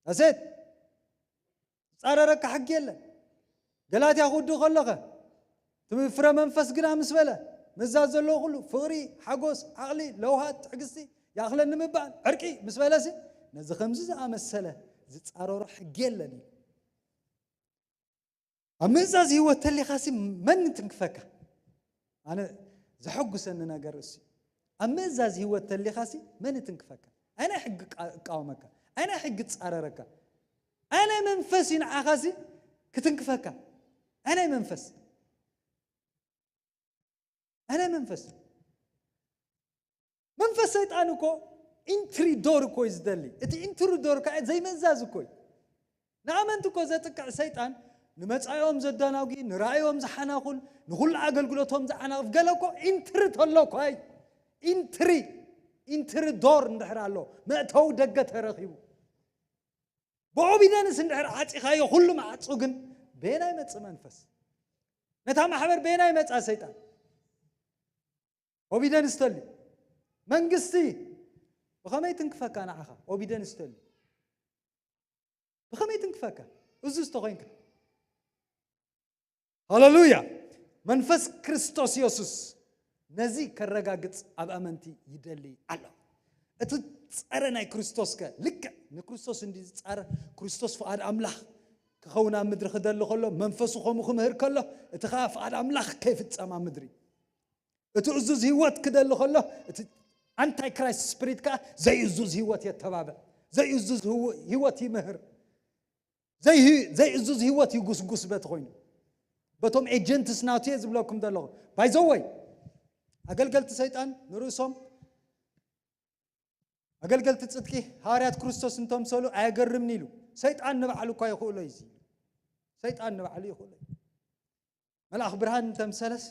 ኣሴት ዝጻረረካ ሕጊ የለን። ገላትያ ክውድእ ከሎኸ፣ እቲ ፍረ መንፈስ ግና ምስ በለ፣ ምእዛዝ ዘለዎ ኩሉ፣ ፍቕሪ፣ ሓጎስ፣ ዓቕሊ፣ ለውሃት፣ ትዕግስቲ፣ ይኣኽለኒ ምባል፣ ዕርቂ ምስ በለሲ፣ ነዚ ከምዚ ዝኣመሰለ ዝጻረሮ ሕጊ የለን እዩ። ኣብ ምእዛዝ ህይወት ተሊኻሲ መን ትንክፈካ? ኣነ ዘሐጉሰኒ ነገር እሱ። ኣብ ምእዛዝ ህይወት ተሊኻሲ መን ትንክፈካ? ኣነ ሕጊ ቃ-፣ እቃወመካ? ኣነ ሕጊ ጻረረካ? ኣነ መንፈስ እዩ ንዓኻሲ ክትንክፈካ? ኣነ መንፈስ? ኣነ መንፈስ? መንፈስ ሰይጣን እኮ ኢንትሪ ዶር እኮ እዩ ዝደሊ። እቲ ኢንትሪ ዶር ከዓ ዘይመዛዝ እኮ እዩ። ንኣመንቲ እኮ ዘጥቅዕ ሰይጣን ንመጻኢኦም ዘዳናጉ፣ ንራእዮም ዝሓናኹል፣ ንኹሉ ኣገልግሎቶም ዝዓናቕፍ ገለ እኮ ኢንትሪ ተሎ እኮ ኣይ ኢንትሪ፣ ኢንትሪ ዶር እንድሕር ኣሎ፣ መእተዊ ደገ ተረኺቡ፣ ብኦቢደንስ እንድሕር ዓጺኻዮ ኩሉ መዓጹ ግን በየናይ መጽእ መንፈስ? ነታ ማሕበር በየናይ መጻ ሰይጣን? ኦቢደንስ ተልዩ። መንግስቲ ብኸመይ ትንክፈካ ንዓኻ? ኦቢደንስ ተልዩ። ብኸመይ ትንክፈካ? እዙ ዝተኾይንካ። ሃሌሉያ! መንፈስ ክርስቶስ የሱስ ነዚ ከረጋግጽ ኣብ ኣመንቲ ይደሊ ኣሎ። እቲ ጸረ ናይ ክርስቶስ ከ ልክዕ ንክርስቶስ እንዲ ዝጻረ፣ ክርስቶስ ፍቓድ ኣምላኽ ክኸውን ኣብ ምድሪ ክደሊ ከሎ፣ መንፈሱ ከምኡ ክምህር ከሎ፣ እቲ ኸኣ ፍቓድ ኣምላኽ ከይፍጸም ኣብ ምድሪ። እቲ እዙዝ ህይወት ክደሊ ከሎ፣ እቲ ኣንታይ ክራይስት ስፕሪት ከኣ ዘይእዙዝ ህይወት የተባብዕ፣ ዘይእዙዝ ህው-፣ ህይወት ይምህር፣ ዘይህ-፣ ዘይእዙዝ ህይወት ይጉስጉስ። በቲ ኮይኑ በቶም ኤጀንትስ ናቱ እየ ዝብለኩም ዘለኹ። ባይዘወይ ኣገልገልቲ ሰይጣን ንርእሶም ኣገልገልቲ ጽድቂ ሃዋርያት ክርስቶስ እንተምሰሉ ኣየገርምን ኢሉ። ሰይጣን ንባዕሉ እኳ ይኽእሎ እዩ። ሰይጣን ንባዕሉ ይኽእሎ እዩ። መልኣኽ ብርሃን እንተምሰለስ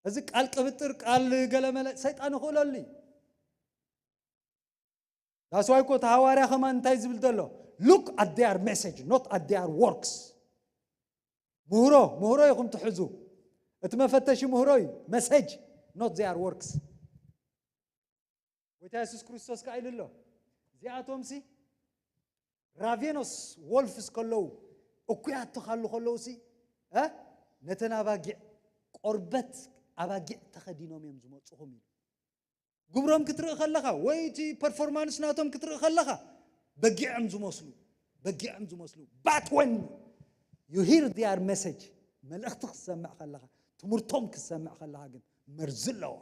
እዚ ቃል ቅብጥር፣ ቃል ገለመለ ሰይጣን ይኽእለሉ እዩ። ዳስዋይ እኮ እቲ ሃዋርያ ከማን እንታይ ዝብል ዘሎ? Look at their message, not at their works. ምህሮ ምህሮ ኢኹም ትሕዙ። እቲ መፈተሺ ምህሮ እዩ፣ መሰጅ፣ not their works። ጎይታ የሱስ ክርስቶስ ከኣ ኢሉ ኣሎ፣ እዚኣቶምሲ ራቬኖስ ወልፍስ ከለዉ፣ እኩያት ተኻሉ ከለዉሲ፣ እ ነተን ኣባጊዕ ቆርበት ኣባጊዕ ተኸዲኖም እዮም ዝመፁኹም ኢሉ። ግብሮም ክትርኢ ከለኻ ወይ እቲ ፐርፎርማንስ ናቶም ክትርኢ ከለኻ በጊዖም ዝመስሉ፣ በጊዖም ዝመስሉ። But when you hear their message፣ መልእኽቲ ክትሰምዕ ከለኻ፣ ትምህርቶም ክትሰምዕ ከለኻ ግን መርዚ ኣለዎ።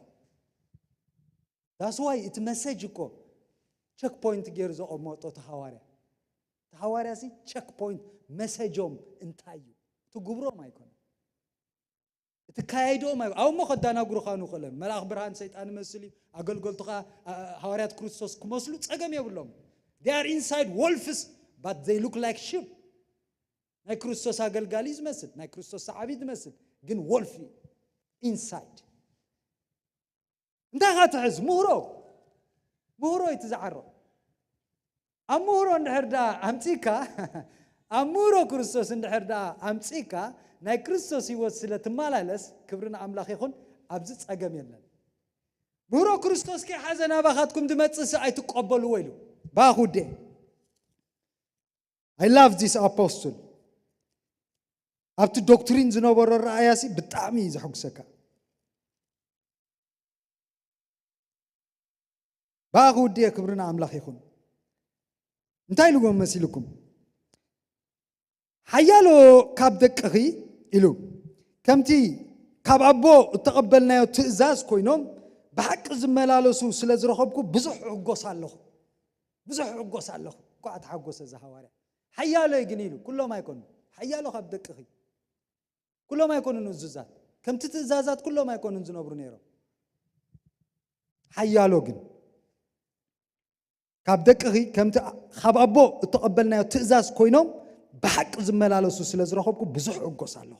That's why እቲ መሰጅ እኮ ቸክ ፖይንት ገይሩ ዘቐመጦ እቲ ሃዋርያ። እቲ ሃዋርያ ሲ ቸክ ፖይንት፣ መሰጆም እንታይ እዩ? እቲ ግብሮም ኣይኮነን። እቲ ካይዶም ኣይ-፣ ኣብ እሞ ከዳናግሩኻ ንኽእለን። መልኣኽ ብርሃን ሰይጣን ይመስል እዩ። ኣገልገልቱ ኸዓ፣ ኣ-፣ ኣ-፣ ሃዋርያት ክርስቶስ ክመስሉ ጸገም የብሎም። They are inside wolves, but they look like sheep። ናይ ክርስቶስ ኣገልጋሊ ዝመስል፣ ናይ ክርስቶስ ሰዓቢ ዝመስል፣ ግን ወልፍ እዩ። ኢንሳይድ። እንታይ ኻ ትሕዝ? ምህሮ። ምህሮ እዩ ትዝዓሮ። ኣብ ምህሮ እንድሕር ደኣ ኣምጺእካ፣ ኣብ ምህሮ ክርስቶስ እንድሕር ደኣ ኣምጺእካ፣ ናይ ክርስቶስ ህይወት ስለ ትመላለስ፣ ክብሪ ንኣምላኽ ይኹን፣ ኣብዚ ጸገም የለን። ምህሮ ክርስቶስ ከይሓዘ ናባኻትኩም ዝመጽእስ ኣይትቀበልዎ ኢሉ። ባኹዴ። I love this apostle። ኣብቲ ዶክትሪን ዝነበሮ ረኣያሲ ብጣዕሚ እዩ ዘሐጉሰካ። ብኣኺ ውድየ ክብሪ ንኣምላኽ ይኹን። እንታይ ኢልዎም መሲልኩም? ሓያሎ ካብ ደቅኺ ኢሉ፣ ከምቲ ካብ ኣቦ እተቐበልናዮ ትእዛዝ ኮይኖም ብሓቂ ዝመላለሱ ስለ ዝረኸብኩ ብዙሕ እሕጎስ ኣለኹ። ብዙሕ እሕጎስ ኣለኹ። እኳ ተሓጎሰ እዚ ሃዋርያ። ሓያሎ ግን ኢሉ፣ ኩሎም ኣይኮኑን። ሓያሎ ካብ ደቅኺ። ኩሎም ኣይኮኑን እዙዛት። ከምቲ ትእዛዛት ኩሎም ኣይኮኑን ዝነብሩ ነይሮም። ሓያሎ ግን ካብ ደቅኺ ከምቲ ካብ ኣቦ እተቐበልናዮ ትእዛዝ ኮይኖም ብሓቂ ዝመላለሱ ስለ ዝረኸብኩ ብዙሕ እጎስ ኣለኹ።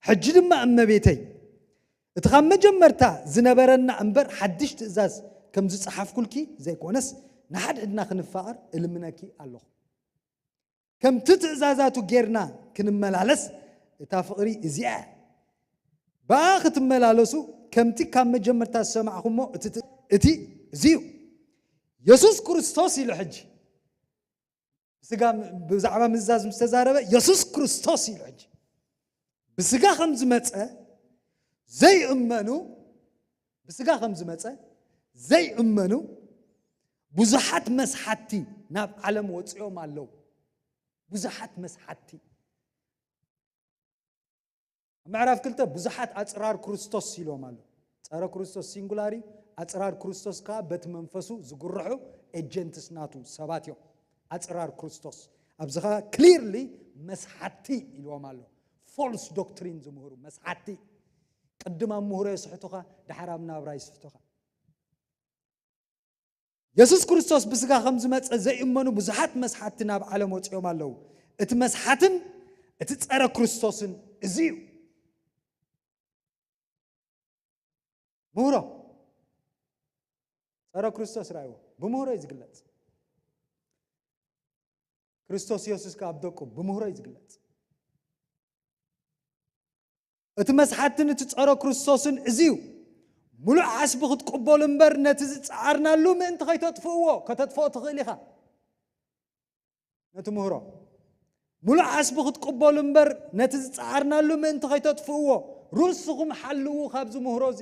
ሕጂ ድማ እመቤተይ፣ እቲ ካብ መጀመርታ ዝነበረና እምበር ሓድሽ ትእዛዝ ከም ዝጸሓፍኩልኪ ዘይኮነስ፣ ንሓድሕድና ክንፋቐር እልምነኪ ኣለኹ። ከምቲ ትእዛዛቱ ጌርና ክንመላለስ፣ እታ ፍቕሪ እዚኣ እያ። ብኣ ክትመላለሱ፣ ከምቲ ካብ መጀመርታ ዝሰማዕኹሞ፣ እቲ ት-፣ እቲ እዚ እዩ። የሱስ ክርስቶስ ኢሉ ሕጂ፣ ብስጋ ም-፣ ብዛዕባ ምእዛዝ ምስ ተዛረበ፣ የሱስ ክርስቶስ ኢሉ ሕጂ፣ ብስጋ ከም ዝመጸ ዘይእመኑ፣ ብስጋ ከም ዝመጸ ዘይእመኑ ብዙሓት መስሓቲ ናብ ዓለም ወጺኦም ኣለዉ። ብዙሓት መስሓቲ። ኣብ ምዕራፍ ክልተ ብዙሓት ኣጽራር ክርስቶስ ኢልዎም ኣሎ። ጸረ ክርስቶስ ሲንጉላር እዩ። ኣጽራር ክርስቶስ ከኣ በቲ መንፈሱ ዝጉርሑ ኤጀንትስ ናቱ ሰባት እዮም። ኣጽራር ክርስቶስ። ኣብዚ ኸኣ ክሊርሊ መስሓቲ ኢልዎም ኣሎ። ፎልስ ዶክትሪን ዝምህሩ መስሓቲ። ቅድም ኣብ ምህሮ የስሕቱኻ፣ ደሓር ኣብ ናብራ ይስሕቱኻ። የሱስ ክርስቶስ ብስጋ ከም ዝመጸ ዘይእመኑ ብዙሓት መስሓቲ ናብ ዓለም ወጺኦም ኣለዉ። እቲ መስሓትን እቲ ጸረ ክርስቶስን እዚ እዩ። ምህሮ ጸረ ክርስቶስ ራእይዎ ብምህሮ እዩ ዝግለጽ። ክርስቶስ የሱስ ከኣ ኣብ ደቁ ብምህሮ እዩ ዝግለጽ። እቲ መስሓትን እቲ ጸረ ክርስቶስን እዚ እዩ። ምሉእ ዓስቢ ክትቅበሉ እምበር ነቲ ዝጸዓርናሉ ምእንቲ ከይተጥፍእዎ፣ ከተጥፍኦ ትኽእል ኢኻ። ነቲ ምህሮ ምሉእ ዓስቢ ክትቅበሉ እምበር ነቲ ዝጸዓርናሉ ምእንቲ ከይተጥፍእዎ፣ ርእስኹም ሓልዉ። ካብዚ ምህሮ እዚ፣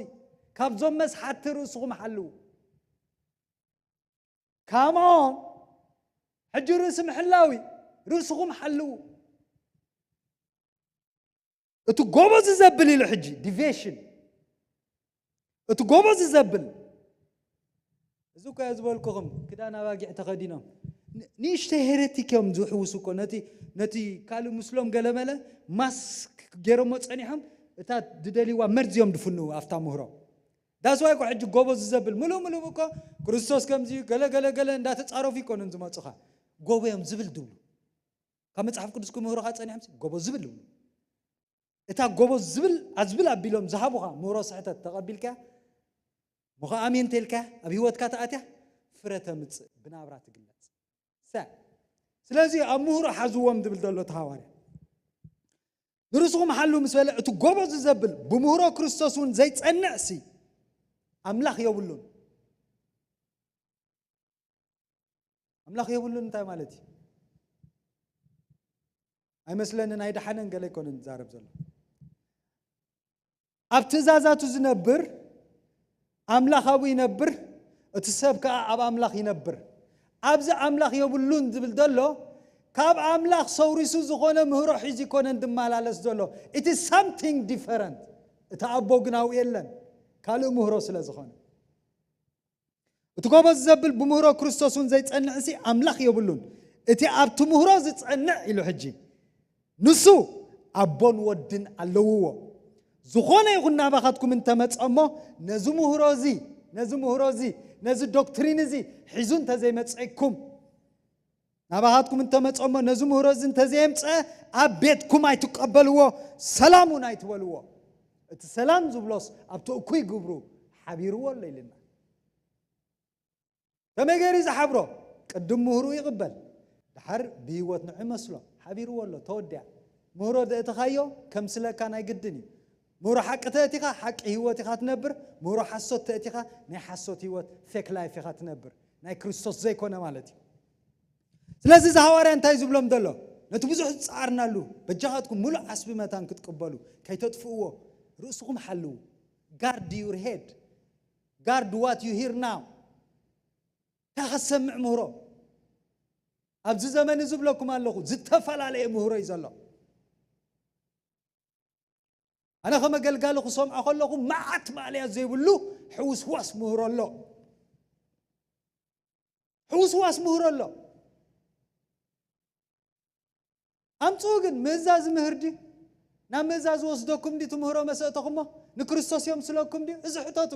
ካብዞም መስሓቲ ርእስኹም ሓልዉ። ካምኦን ሕጂ ርእሲ ምሕላዊ፣ ርእስኹም ሓልዉ። እቲ ጎበዝ ዘብል ኢሉ ሕጂ ዲቬሽን፣ እቲ ጎበዝ ዘብል፣ እዚ እኮ እየ ዝበልኩኹም፣ ክዳን ኣባጊዕ ተኸዲኖም ን-፣ ንእሽተይ ሄረቲክ እዮም ዝሕውሱ እኮ። ነቲ፣ ነቲ ካልእ ምስሎም ገለመለ ማስክ ገይሮሞ ጸኒሖም፣ እታ ዝደልይዋ መርዚ እዮም ድፍንዉ ኣብታ ምህሮ። ዳስዋይ እኮ ሕጂ ጎበዝ ዘብል ምሉእ ምሉእ እኮ ክርስቶስ ከምዚ ገለ ገለ ገለ እንዳተጻረፉ ይኮኑን ዝመጹኻ። ጎበዮም ዝብል ድብሉ። ካብ መጽሓፍ ቅዱስ ክምህሩኻ ጸኒሖም ጎበዝ ዝብል ድብሉ። እታ ጎበዝ ዝብል ኣዝብል ኣቢሎም ዝሃቡኻ ምህሮ ስሕተት ተቐቢልካ፣ ምኸ ኣሜን ተልካ ኣብ ህይወትካ ተኣትያ፣ ፍረ ተምጽእ፣ ብናብራ ትግለጽ። ሰ-፣ ስለዚ ኣብ ምህሮ ሓዝዎም ዝብል ዘሎ እቲ ሃዋርያ። ንርእስኹም ሓሉ ምስ በለ፣ እቲ ጎበዝ ዘብል ብምህሮ ክርስቶስ እውን ዘይጸንዕ ሲ ኣምላኽ የብሉን። ኣምላኽ የብሉን እንታይ ማለት እዩ? ኣይመስለንን፣ ኣይደሓነን ገለ ኣይኮነን ዝዛረብ ዘሎ። ኣብ ትእዛዛቱ ዝነብር ኣምላኽ ኣብኡ ይነብር፣ እቲ ሰብ ከኣ ኣብ ኣምላኽ ይነብር። ኣብዚ ኣምላኽ የብሉን ዝብል ዘሎ፣ ካብ ኣምላኽ ሰውሪሱ ዝኾነ ምህሮ ሒዙ ይኮነን ዝመላለስ ዘሎ። It is something different። እቲ ኣቦ ግን ኣብኡ የለን፣ ካልእ ምህሮ ስለ ዝኾነ። እቲ ጎበዝ ዘብል ብምህሮ ክርስቶስ እውን ዘይጸንዕሲ ኣምላኽ የብሉን። እቲ ኣብቲ ምህሮ ዝጸንዕ ኢሉ ሕጂ፣ ንሱ ኣቦን ወድን ኣለውዎ። ዝኾነ ይኹን ናባኻትኩም እንተመጸ እሞ፣ ነዚ ምህሮ እዚ፣ ነዚ ምህሮ እዚ፣ ነዚ ዶክትሪን እዚ ሒዙ እንተዘይመጸኩም፣ ናባኻትኩም እንተመጸ እሞ፣ ነዚ ምህሮ እዚ እንተዘየምጸ፣ ኣብ ቤትኩም ኣይትቀበልዎ፣ ሰላም እውን ኣይትበልዎ። እቲ ሰላም ዝብሎስ ኣብቲ እኩይ ግብሩ ሓቢርዎ ኣሎ ኢልና። ከመይ ገይሩ ዝሓብሮ? ቅድም ምህሩ ይቕበል፣ ድሓር ብህይወት ንዑ ይመስሎ። ሓቢርዎ ኣሎ፣ ተወዲኣ። ምህሮ ዘእተኻዮ ከምስለካ ናይ ግድን እዩ። ምህሮ ሓቂ ተእቲኻ ሓቂ ህይወት ኢኻ ትነብር፣ ምህሮ ሓሶት ተእቲኻ ናይ ሓሶት ህይወት፣ ፌክ ላይፍ፣ ኢኻ ትነብር፣ ናይ ክርስቶስ ዘይኮነ ማለት እዩ። ስለዚ እዚ ሃዋርያ እንታይ ዝብሎም ዘሎ? ነቲ ብዙሕ ዝጸዓርናሉ፣ በጃኻትኩም ምሉእ ዓስቢ መታን ክትቅበሉ ከይተጥፍእዎ ርእስኹም ሓልዉ። Guard your head, guard what you hear now። እንታይ ከሰምዕ ምህሮ? ኣብዚ ዘመን እዚ ብለኩም ኣለኹ፣ ዝተፈላለየ ምህሮ እዩ ዘሎ። ኣነ ከም ኣገልጋሊ ክሰምዖ ከለኹ፣ መዓት ማእለያ ዘይብሉ ሕውስዋስ ምህሮ ኣሎ። ሕውስዋስ ምህሮ ኣሎ። ኣምጽኡ ግን፣ ምእዛዝ ምህር ድዩ? ናብ ምእዛዝ ወስደኩም ድዩ ትምህሮ መሰእተኹሞ? ንክርስቶስ እዮም ስለኩም ድዩ? እዚ ሕተቱ።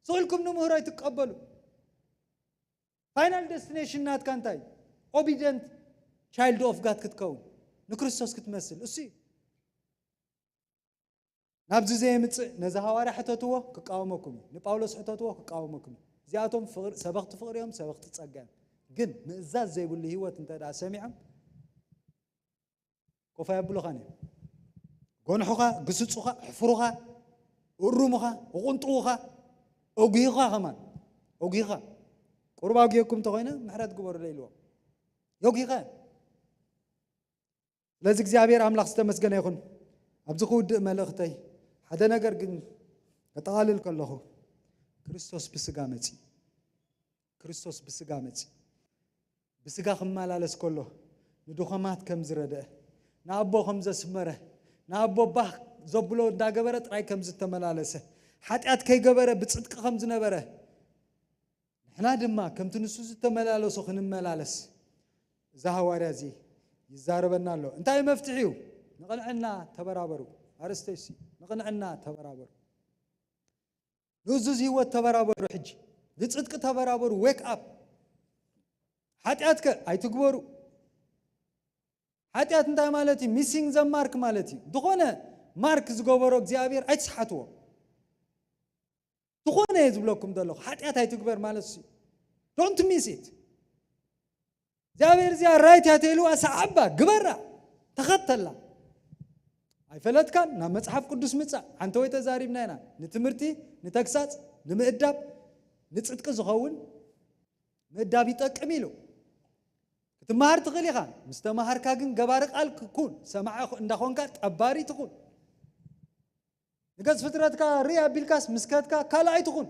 ስቕ ኢልኩም ንምህሮ ኣይትቀበሉ። ፋይናል ደስቲኔሽን ናትካ እንታይ? ኦቢደንት ቻይልድ ኦፍ ጋድ ክትከውን፣ ንክርስቶስ ክትመስል፣ እሱ እዩ። ናብዚ ዘየምጽእ ነዚ ሃዋርያ ሕተትዎ፣ ክቃወመኩም እዩ። ንጳውሎስ ሕተትዎ፣ ክቃወመኩም እዩ። እዚኣቶም ፍቕሪ፣ ሰበኽቲ ፍቕሪ እዮም፣ ሰበኽቲ ጸጋ እዮም። ግን ምእዛዝ ዘይብሉ ህይወት እንተ ደኣ ሰሚዖም፣ ኮፍ ኣየብሉኻን እዮም። ጎንሑኻ፣ ግስጹኻ፣ ኣሕፍሩኻ፣ እሩሙኻ፣ እቑንጥዉኻ፣ ኦጊኻ ከማን፣ ኦጊኻ። ቁሩብ ኣጉየኩም እንተኾይነ ምሕረት ግበሩለይ ኢልዎም። ዮጊኻ። ስለዚ እግዚኣብሔር ኣምላኽ ዝተመስገነ ይኹን። ኣብዚ ክውድእ መልእኽተይ ሓደ ነገር ግን ከጠቓልል ከለኹ፣ ክርስቶስ ብስጋ መጺ። ክርስቶስ ብስጋ መጺ። ብስጋ ክመላለስ ከሎ ንድኾማት ከም ዝረድአ፣ ንኣቦ ከም ዘስመረ፣ ንኣቦ ባህ ዘብሎ እንዳገበረ ጥራይ ከም ዝተመላለሰ፣ ሓጢኣት ከይገበረ ብጽድቂ ከም ዝነበረ፣ ንሕና ድማ ከምቲ ንሱ ዝተመላለሶ ክንመላለስ እዚ ሃዋርያ እዚ ይዛረበና ኣሎ። እንታይ መፍትሒኡ? ንቕንዕና ተበራበሩ። ኣርእስተይሲ ንቕንዕና ተበራበሩ። ንእዙዝ ህይወት ተበራበሩ። ሕጂ ንጽድቂ ተበራበሩ። ዌክ ኣፕ። ሓጢኣትከ ኣይትግበሩ። ሓጢኣት እንታይ ማለት እዩ? ሚሲንግ ዘ ማርክ ማለት እዩ። ዝኾነ ማርክ ዝገበሮ እግዚኣብሔር ኣይትስሓትዎ። ዝኾነ እየ ዝብለኩም ዘለኹ፣ ሓጢኣት ኣይትግበር ማለት እዩ። ዶንት ሚስ ኢት። እግዚኣብሔር እዚኣ ራይት እያ ተይልዋ፣ ሰዓባ፣ ግበራ፣ ተኸተላ። ኣይፈለጥካን? ናብ መጽሓፍ ቅዱስ ምጻእ። ሓንቲ ወይ ተዛሪብና ኢና። ንትምህርቲ፣ ንተግሳጽ፣ ንምእዳብ፣ ንጽድቂ ዝኸውን ምእዳብ ይጠቅም ኢሉ። ክትመሃር ትኽእል ኢኻ። ምስ ተመሃርካ ግን ገባሪ ቃል ኩን፣ ሰማዒ እንዳኾንካ ጠባሪ ትኹን። ንገጽ ፍጥረትካ ርኢ ኣቢልካስ ምስ ከድካ ካልኣይ ትኹን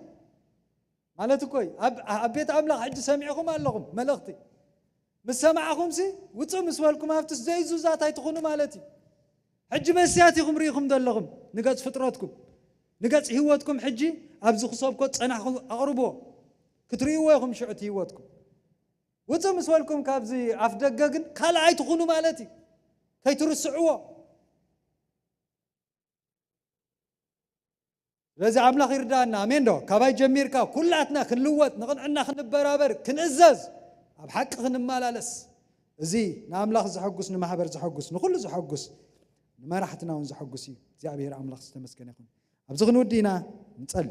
ማለት እኮ እዩ። ኣብ፣ ኣብ ቤት ኣምላኽ ሕጂ ሰሚዕኹም ኣለኹም መልእኽቲ። ምስ ሰማዕኹምሲ ውጽእ ምስ በልኩም ኣብቲ ዘይዙዛት ኣይትኹኑ ማለት እዩ። ሕጂ መስትያት ኢኹም ርኢኹም ዘለኹም ንገጽ ፍጥረትኩም። ንገጽ ህይወትኩም ሕጂ ኣብዚ ክሰብኮ ጸናሕኩም ኣቕርብዎ። ክትርእይዎ ኢኹም ሽዑ እቲ ህይወትኩም። ውጽእ ምስ በልኩም ካብዚ ኣፍ ደገ ግን ካልኣይ ትኹኑ ማለት እዩ። ከይትርስዕዎ። ስለዚ ኣምላኽ ይርዳና። ኣሜን ዶ? ካባይ ጀሚርካ ኩላትና ክንልወጥ፣ ንቕንዕና ክንበራበር፣ ክንእዘዝ፣ ኣብ ሓቂ ክንመላለስ። እዚ ንኣምላኽ ዘሐጉስ፣ ንማሕበር ዘሐጉስ፣ ንኹሉ ዘሐጉስ ንመራሕትና እውን ዘሐጉስ እዩ። እግዚኣብሔር ኣምላኽ ዝተመስገነ ይኹን። ኣብዚ ክንውዲ ኢና። ንጸሊ።